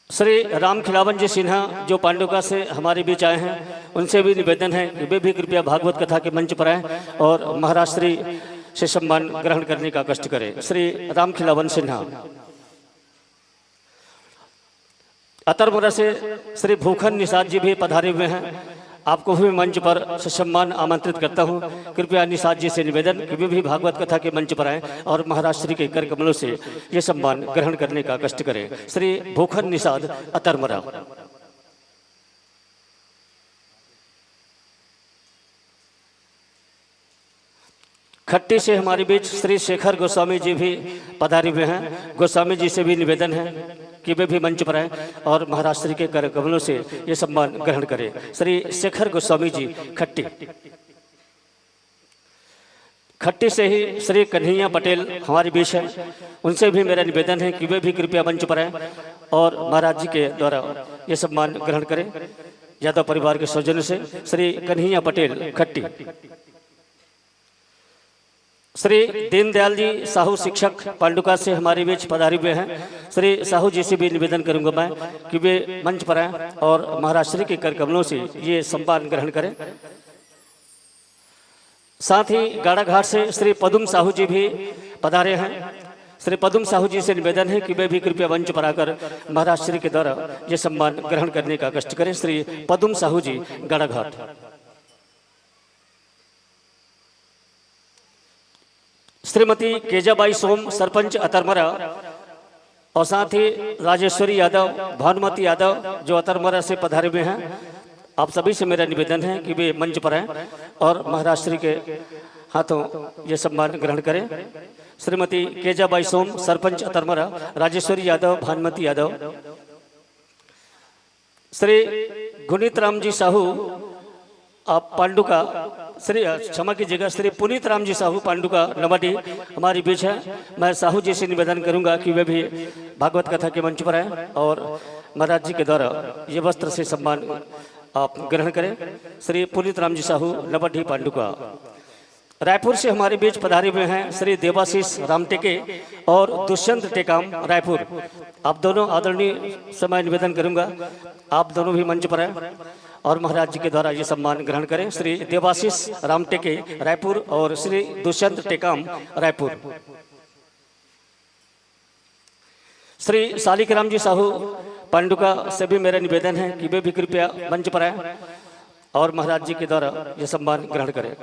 श्री राम खिलावन जी सिन्हा जो पांडुका से हमारे बीच आए हैं, उनसे भी निवेदन है कि वे भी कृपया भागवत कथा के मंच पर आएं और महाराज श्री से सम्मान ग्रहण करने का कष्ट करें। श्री राम खिलावन सिन्हा। अतरमुरा से श्री भूखन निषाद जी भी पधारे हुए हैं, आपको भी मंच पर ससम्मान आमंत्रित करता हूं। कृपया निषाद जी से निवेदन कि वे भी भागवत कथा के मंच पर आएं और महाराज श्री के कर कमलों से ये सम्मान ग्रहण करने का कष्ट करें। श्री भूखन निषाद अतरमुरा। खट्टी से हमारे बीच श्री शेखर गोस्वामी जी भी पधारे हुए हैं। गोस्वामी जी से भी निवेदन है कि वे भी मंच पर आए और महाराज श्री के कर कमलों से ये सम्मान ग्रहण करें। श्री शेखर गोस्वामी जी खट्टी, खट्टी से ही श्री कन्हैया पटेल हमारे बीच हैं, उनसे भी मेरा निवेदन है कि वे भी कृपया मंच पर आए और महाराज जी के द्वारा ये सम्मान ग्रहण करें। यादव परिवार के सौजन्य से श्री कन्हैया पटेल खट्टी। श्री दीनदयाल जी साहू शिक्षक पांडुका से हमारे बीच पधारे हुए हैं। श्री साहू जी से भी निवेदन करूंगा मैं कि वे मंच पर आएं और महाराज श्री के कर कमलों से ये सम्मान ग्रहण करें। साथ ही गाड़ाघाट से श्री पदुम साहू जी भी पधारे हैं। श्री पदुम साहू जी से निवेदन है कि वे भी कृपया मंच पर आकर महाराज श्री के द्वारा ये सम्मान ग्रहण करने का कष्ट करें। श्री पदुम साहू जी, गाड़ाघाट। श्रीमती केजाबाई सोम, सरपंच अतरमरा, और साथ ही राजेश्वरी यादव, भानुमति यादव, जो अतरमरा से पधारे हुए हैं, आप सभी से मेरा निवेदन है कि वे मंच पर आएं और महाराज श्री के हाथों ये सम्मान ग्रहण करें। श्रीमती केजाबाई सोम, सरपंच अतरमरा, राजेश्वरी यादव, भानुमति यादव, श्री गुणित राम जी साहू, आप पांडुका, श्री, क्षमा कीजिएगा, श्री पुनीत राम जी साहू पांडुका नवाडी हमारे बीच है। मैं साहू जी से निवेदन करूंगा कि वे भी भागवत कथा के मंच पर आए और महाराज जी के द्वारा ये वस्त्र से सम्मान आप ग्रहण करें। श्री पुनीत राम जी साहू नवाडी पांडुका। रायपुर से हमारे बीच पधारे हुए हैं श्री देवाशीष रामटेके और दुष्यंत टेकाम, रायपुर। आप दोनों आदरणीय से मैं निवेदन करूंगा, आप दोनों भी मंच पर हैं और महाराज जी के द्वारा ये सम्मान ग्रहण करें। श्री देवाशीष रामटेके, रायपुर, और श्री दुष्यंत टेकाम, रायपुर। श्री शालिक राम जी साहू पांडुका से भी मेरा निवेदन है कि वे भी कृपया मंच पर आए और महाराज जी के द्वारा ये सम्मान ग्रहण करें।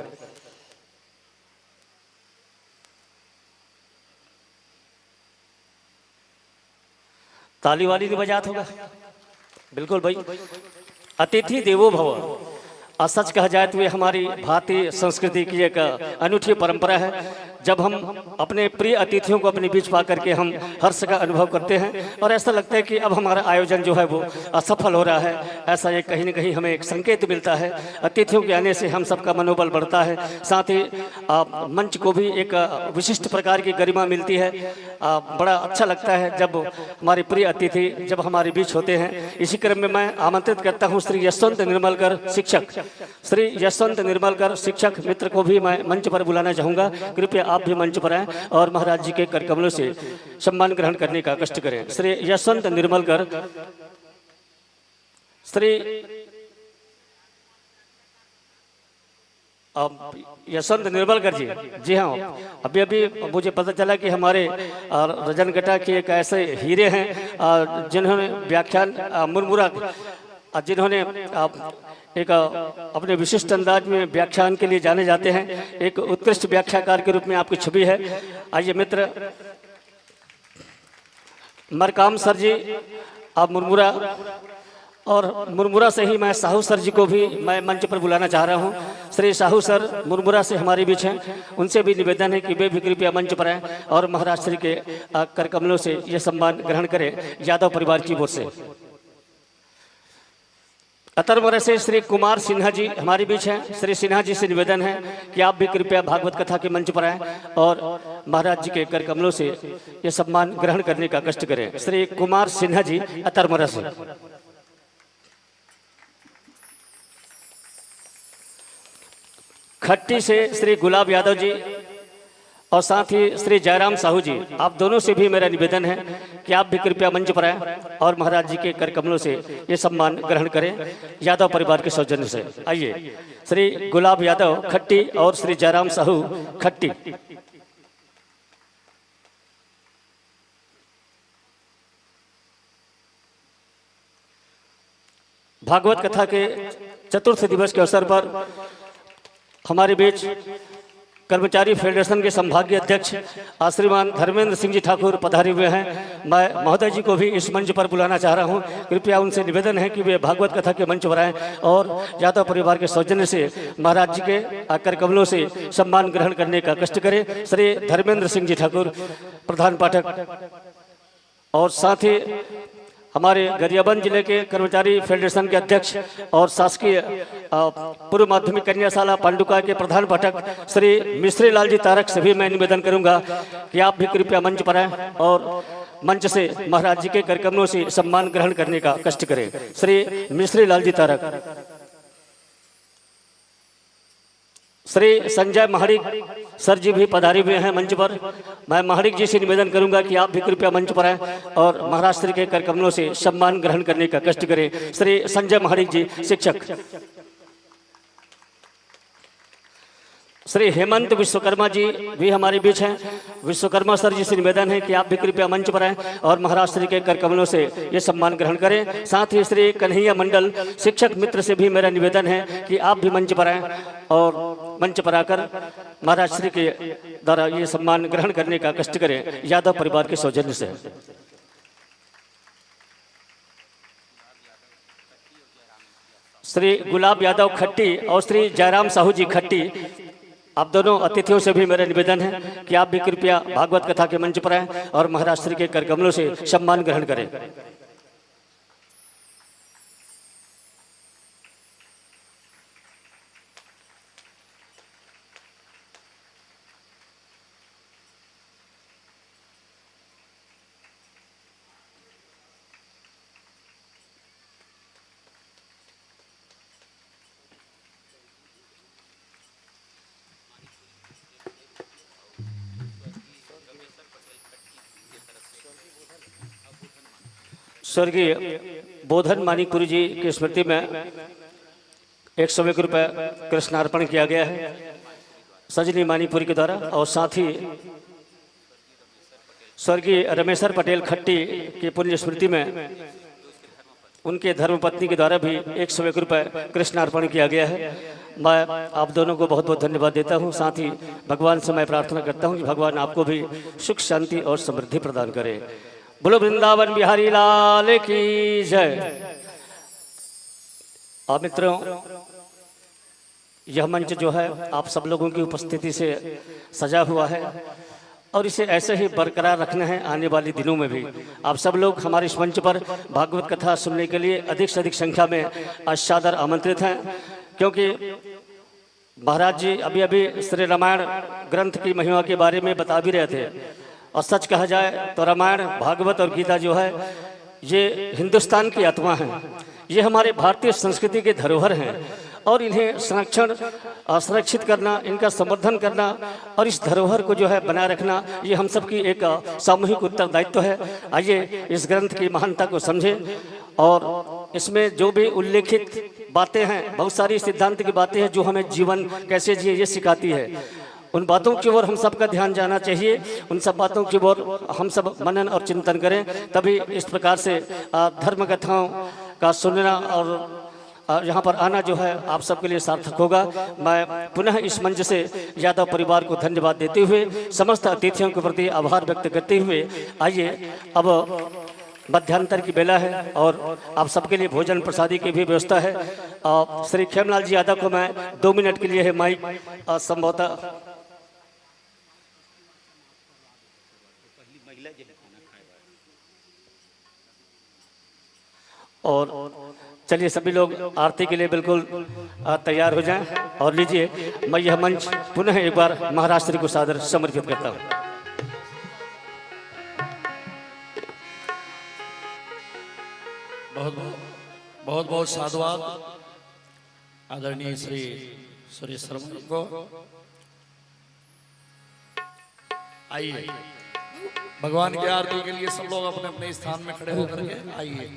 ताली वाली नहीं बजात होगा? बिल्कुल भाई। अतिथि देवो भव। और सच कहा जाए तो ये हमारी भारतीय संस्कृति की एक अनूठी परंपरा है। जब हम अपने प्रिय अतिथियों को अपने बीच पा करके हम हर्ष का अनुभव करते हैं और ऐसा लगता है कि अब हमारा आयोजन जो है वो असफल हो रहा है। ऐसा एक कहीं ना कहीं हमें एक संकेत मिलता है। अतिथियों के आने से हम सबका मनोबल बढ़ता है, साथ ही आ, मंच को भी एक आ, विशिष्ट प्रकार की गरिमा मिलती है। आ, बड़ा अच्छा लगता है जब हमारे प्रिय अतिथि जब हमारे बीच होते हैं। इसी क्रम में मैं आमंत्रित करता हूं श्री यशवंत निर्मलकर शिक्षक, श्री यशवंत निर्मलकर शिक्षक मित्र को भी मैं मंच पर बुलाना चाहूंगा। कृपया आप भी मंच पर आएं और महाराज जी के कर कमलों से सम्मान ग्रहण करने का कष्ट करें। श्री यशवंत निर्मलकर, श्री अब यशवंत निर्मलकर जी, जी हाँ, अभी अभी मुझे पता चला कि हमारे आ, रजनगटा के एक ऐसे हीरे हैं, आ, जिन्होंने व्याख्यान, आ, मुरमुरा, आ, जिन्होंने आ, एक आ, अपने विशिष्ट अंदाज में व्याख्यान के लिए जाने जाते हैं। एक उत्कृष्ट व्याख्याकार के रूप में आपकी छवि है। आइए मित्र, मरकाम सर जी, आप मुरमुरा, और मुरमुरा से ही मैं साहू सर जी को भी मैं मंच पर बुलाना चाह रहा हूं। श्री साहू सर मुरमुरा से हमारे बीच हैं, उनसे भी निवेदन है कि वे भी कृपया मंच पर आएं और महाराज श्री के आ, कर कमलों से यह सम्मान ग्रहण करें यादव परिवार की ओर से। अतरमरा से श्री कुमार सिन्हा जी हमारे बीच हैं। श्री सिन्हा जी से निवेदन है कि आप भी कृपया भागवत कथा के मंच पर आएं और महाराज जी के कर कमलों से ये सम्मान ग्रहण करने का कष्ट करें। श्री कुमार सिन्हा जी, अतरमरा से। खट्टी से श्री गुलाब यादव जी और साथ ही श्री जयराम साहू जी, आप दोनों से भी मेरा निवेदन है कि आप भी कृपया मंच पर आएं और महाराज जी के कर कमलों से ये सम्मान ग्रहण करें यादव परिवार के सौजन्य से। आइए, श्री गुलाब यादव खट्टी और श्री जयराम साहू खट्टी। भागवत कथा के चतुर्थ दिवस के अवसर पर हमारे बीच कर्मचारी फेडरेशन के संभागीय अध्यक्ष श्रीमान धर्मेंद्र सिंह जी ठाकुर पधारे हुए हैं। मैं महोदय जी को भी इस मंच पर बुलाना चाह रहा हूं। कृपया उनसे निवेदन है कि वे भागवत कथा के मंच पर आएं और यादव परिवार के सौजन्य से महाराज जी के आकर कमलों से सम्मान ग्रहण करने का कष्ट करें। श्री धर्मेंद्र सिंह जी ठाकुर, प्रधान पाठक। और साथ ही हमारे गरियाबंद जिले के कर्मचारी फेडरेशन के अध्यक्ष और शासकीय, अ, पूर्व माध्यमिक कन्याशाला पांडुका के प्रधान पाठक श्री मिश्री लाल जी तारक से भी मैं निवेदन करूंगा कि आप भी कृपया मंच पर आएं और मंच से महाराज जी के करकमलों से सम्मान ग्रहण करने का कष्ट करें। श्री मिश्री लाल जी तारक। श्री संजय महाड़िक सर जी भी पधारे हुए हैं मंच पर। मैं महाड़िक जी से निवेदन करूंगा कि आप भी कृपया मंच पर आएं और महाराज श्री के करकमलों से सम्मान ग्रहण करने का कष्ट करें। श्री संजय महाड़िक जी, शिक्षक। श्री हेमंत विश्वकर्मा जी भी हमारे बीच हैं। विश्वकर्मा सर जी से निवेदन है कि आप भी कृपया मंच पर आएं और महाराज श्री के करकमलों से ये सम्मान ग्रहण करें। साथ ही श्री कन्हैया मंडल शिक्षक मित्र से भी मेरा निवेदन है कि आप भी मंच पर आएं और मंच पर आकर महाराज श्री के द्वारा ये सम्मान ग्रहण करने का कष्ट करें, यादव परिवार के सौजन्य से। श्री गुलाब यादव खट्टी और श्री जयराम साहू जी खट्टी, आप दोनों अतिथियों से भी मेरा निवेदन है कि आप भी कृपया भागवत कथा के मंच पर आएं और महाराज श्री के करकमलों से सम्मान ग्रहण करें। स्वर्गीय बोधन मानिकपुरी जी की स्मृति में एक सौ एक रुपये कृष्णार्पण किया गया है सजनी मानिकपुरी के द्वारा, और साथ ही स्वर्गीय रमेश्वर पटेल खट्टी की पुण्य स्मृति में उनके धर्मपत्नी के द्वारा भी एक सौ एक रुपये कृष्णार्पण किया गया है। मैं आप दोनों को बहुत बहुत धन्यवाद देता हूँ। साथ ही भगवान से मैं प्रार्थना करता हूँ कि भगवान आपको भी सुख, शांति और समृद्धि प्रदान करें। बोलो वृंदावन बिहारी लाल की जय। और मित्रों, यह मंच जो है, आप सब लोगों की उपस्थिति से सजा हुआ है और इसे ऐसे ही बरकरार रखना है आने वाले दिनों में भी। आप सब लोग हमारे इस मंच पर भागवत कथा सुनने के लिए अधिक से अधिक संख्या में सादर आमंत्रित हैं, क्योंकि महाराज जी अभी अभी श्री रामायण ग्रंथ की महिमा के बारे में बता भी रहे थे। और सच कहा जाए तो रामायण, भागवत और गीता जो है, ये हिंदुस्तान की आत्मा है। ये हमारे भारतीय संस्कृति के धरोहर हैं और इन्हें संरक्षण, अ, संरक्षित करना, इनका संवर्धन करना और इस धरोहर को जो है बनाए रखना, ये हम सबकी एक, अ, सामूहिक उत्तरदायित्व है। आइए, इस ग्रंथ की महानता को समझें और इसमें जो भी उल्लेखित बातें हैं, बहुत सारी सिद्धांत की बातें हैं जो हमें जीवन कैसे जिए, ये सिखाती है। उन बातों की ओर हम सबका ध्यान जाना चाहिए, उन सब बातों की ओर हम सब मनन और चिंतन करें, तभी इस प्रकार से, अ, धर्म कथाओं का सुनना और, अ, यहाँ पर आना जो है, आप सबके लिए सार्थक होगा। मैं पुनः इस मंच से यादव परिवार को धन्यवाद देते हुए, समस्त अतिथियों के प्रति आभार व्यक्त करते हुए, आइए अब मध्यांतर की बेला है और आप सबके लिए भोजन प्रसादी की भी व्यवस्था है। अ, श्री खेमलाल जी यादव को मैं दो मिनट के लिए है माइक, अ, संभवतः और चलिए, सभी लोग आरती के लिए बिल्कुल, अ, तैयार हो जाएं। और लीजिए, मैं यह मंच पुनः एक बार महाराज श्री को सादर समर्पित करता हूँ। बहुत बहुत, बहुत बहुत साधुवाद आदरणीय श्री सुरेश शर्मा जी को। आइए, भगवान की आरती के लिए सब लोग अपने अपने स्थान में खड़े होकर के आइए,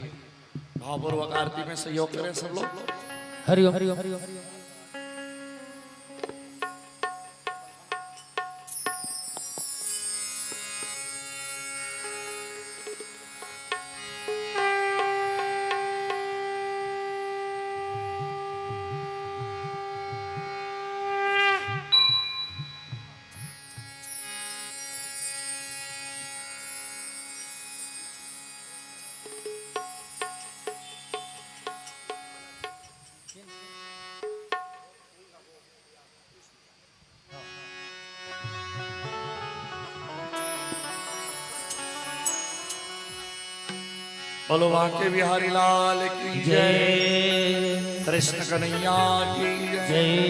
भावपूर्वक आरती में सहयोग करें सब लोग। हरिओम, हरिओम, हरिओम। बोलो बांके बिहारी लाल की जय। जय। कृष्ण कन्हैया की जय। जय।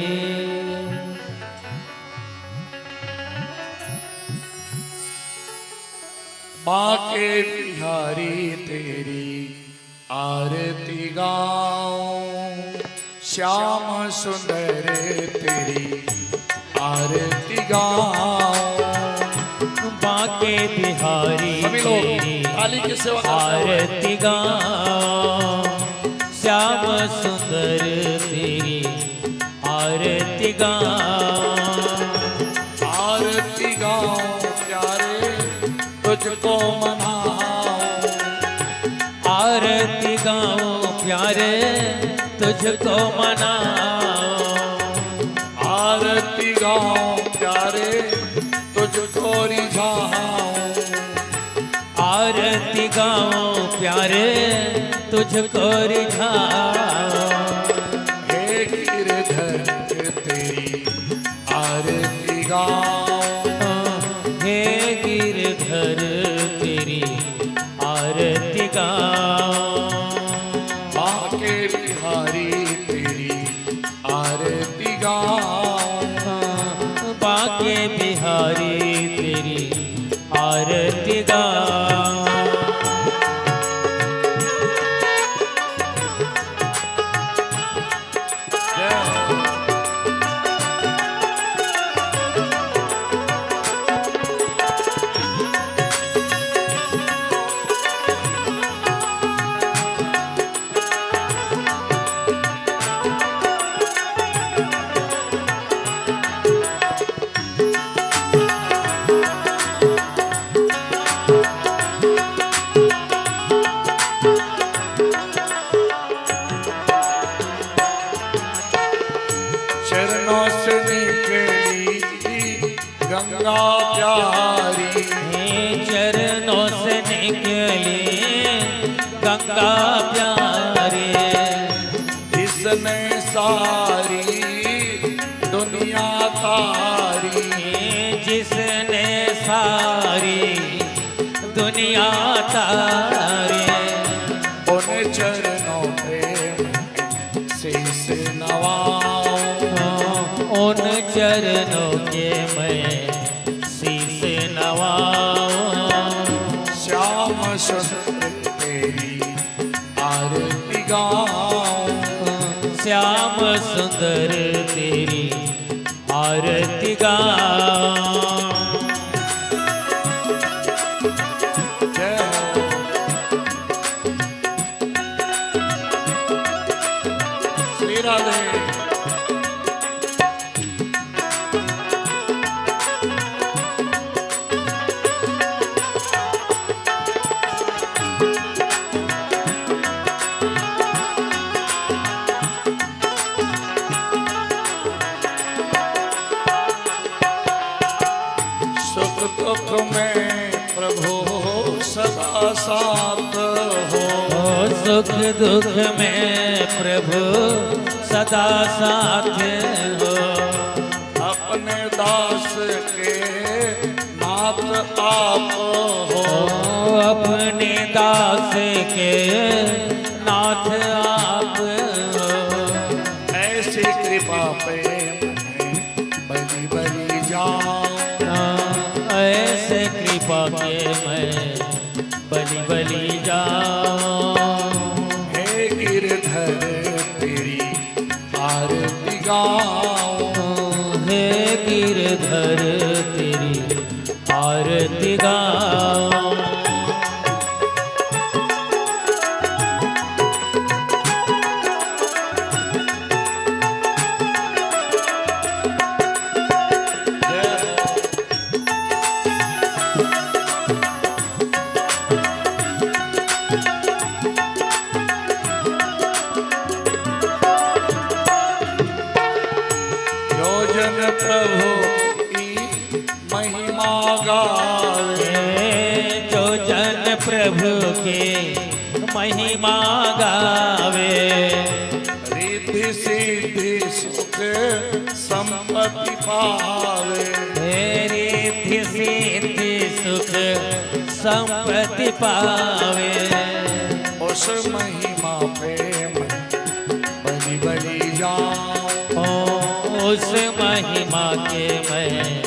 बांके बिहारी तेरी आरती गाऊं, श्याम सुंदर तेरी आरती गाऊं। बांके बिहारी सभी लोग तेरी ताली की सेवा करते हुए। आरती गाऊं, श्याम सुंदर तेरी आरती गाऊं। आरती गाऊं प्यारे, तुझको मनाऊं। आरती गाऊं प्यारे, तुझको मनाऊं। आरती गाऊं प्यारे, तुझको रिझाऊं। आरती गाऊं प्यारे, तुझको रिझाऊं। हे गिरधर तेरी आरती गाऊं। हे गिरधर तेरी आरती गाऊं। बांके बिहारी तेरी आरती गाऊं। बांके बिहारी तेरी आरती गाऊं। जय हो। चरणों से निकली गंगा प्यारी। हे चरणों से निकली गंगा प्यारी। जिसने सारी दुनिया तारी। जिसने सारी दुनिया तारी। उन चरणों पे शीश नवाऊं। उन चरणों के मैं शीश नवाऊं। श्याम सुंदर तेरी आरती गाऊं। श्याम सुंदर तेरी आरती गाऊं। जय हो। श्री राधे। सुख दुख में प्रभु सदा साथ हो। सुख दुख में प्रभु सदा साथ हो। अपने दास के नाथ आप हो। अपने दास के नाथ आप हो। ऐसी कृपा पे बलि बलि जाऊं। ऐसे कृपा के मैं बलि बलि जाऊं। हे गिरधर तेरी आरती गाऊं। हे गिरधर तेरी आरती गाऊं। जो जन प्रभु की महिमा गावे। जो जन प्रभु की महिमा गावे। रिद्धि सिद्धि सुख संपत्ति पावे। रिद्धि सिद्धि सुख संपत्ति पावे। उस महिमा पे मैं बलि बलि जाऊं। ओ, उस महिमा के मैं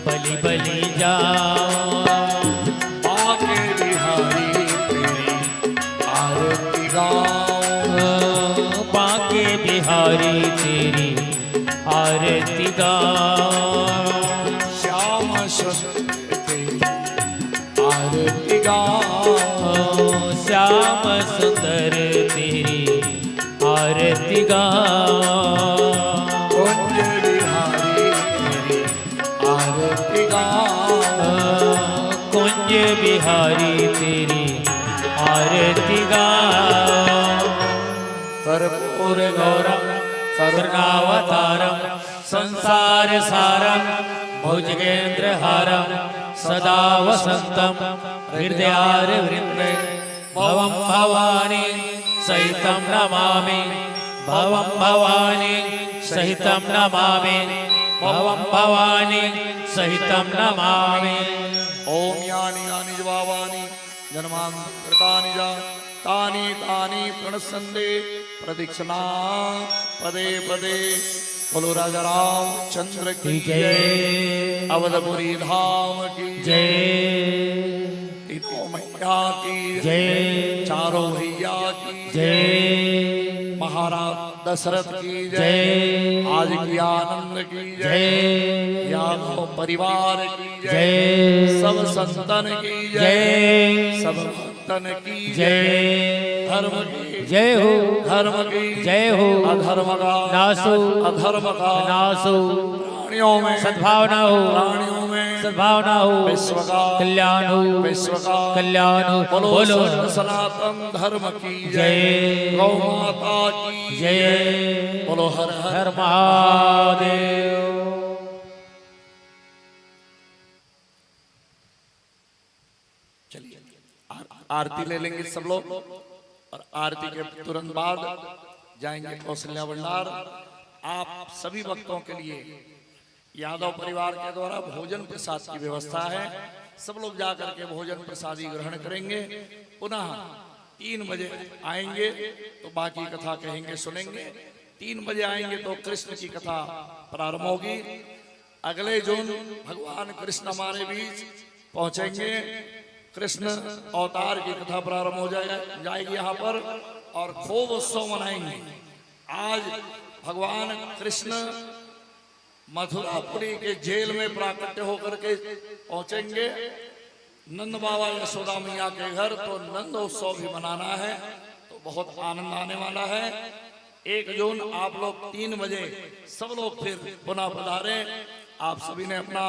बलि बलि जाऊं। बांके बिहारी तेरी आरती गाऊं। ओ, बांके बिहारी तेरी आरती गाऊं। श्याम सुंदर तेरी आरती गाऊं। ओ, श्याम सुंदर तेरी आरती गाऊं। कुंज बिहारी तेरी आरती गाऊं। ओ, कुंज बिहारी तेरी आरती गाऊं। कर्पूर गौरम करुणावतारम संसार सारम भुजगेंद्र हारम सदा वसंतम हृदयार वृंदे। भवम भवानी सहितम नमामि। भवम भवानी सहितम नमामि। भवम भवानी सहितम नमामि। ओम यानि यानि च पापानि जन्मांतरकृतानि च तानि तानि प्रणश्यन्ते प्रदक्षिणा पदे पदे। बोलो राजा रामचंद्र की जय। अवधपुरी धाम की जय। तीनों मैया की जय। चारों भैया की जय। महाराज दशरथ की जय। जय। आज की आनंद की जय। जय। यादव परिवार की जय। जय। सब संतन की जय। जय। सब भक्तन की जय। जय। धर्म की जय हो। धर्म की जय हो। अधर्म का नाश हो। अधर्म का नाश हो। प्राणियों में सद्भावना हो। प्राणियों में सद्भावना हो। विश्व का कल्याण हो। विश्व का कल्याण हो। बोलो बोलो। सत्य सनातन धर्म की जय। जय। गौ माता की जय। बोलो हर हर हर महादेव। चलिए, आर-, आरती ले लेंगे सब लोग और आरती के तुरंत बाद जाएंगे कौशल्या भंडार। आप सभी भक्तों के लिए यादव परिवार के द्वारा भोजन प्रसाद की व्यवस्था है। सब लोग जा करके भोजन प्रसादी ग्रहण करेंगे। पुनः तीन बजे आएंगे तो बाकी कथा कहेंगे, सुनेंगे। तीन बजे आएंगे तो कृष्ण की कथा प्रारंभ होगी। अगले जून भगवान कृष्ण हमारे बीच पहुंचेंगे। कृष्ण अवतार की कथा प्रारंभ हो जाए-, जाएगी यहाँ पर और खूब उत्सव मनाएंगे। आज भगवान कृष्ण मथुरापुरी के जेल में प्राकट्य होकर के पहुंचेंगे। नंद बाबा यशोदा मैया के घर, तो नंद उत्सव भी मनाना है, तो बहुत आनंद आने वाला है। एक जून आप लोग तीन बजे सब लोग फिर पुनः पधारें। आप सभी ने अपना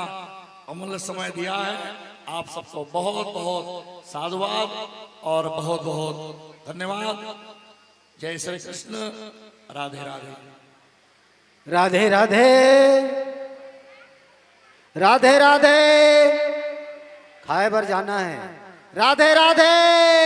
अमूल्य समय दिया है, आप सबको बहुत बहुत साधुवाद और बहुत बहुत धन्यवाद। जय श्री कृष्ण। राधे राधे। राधे राधे। राधे राधे। खाए बर जाना है। राधे राधे।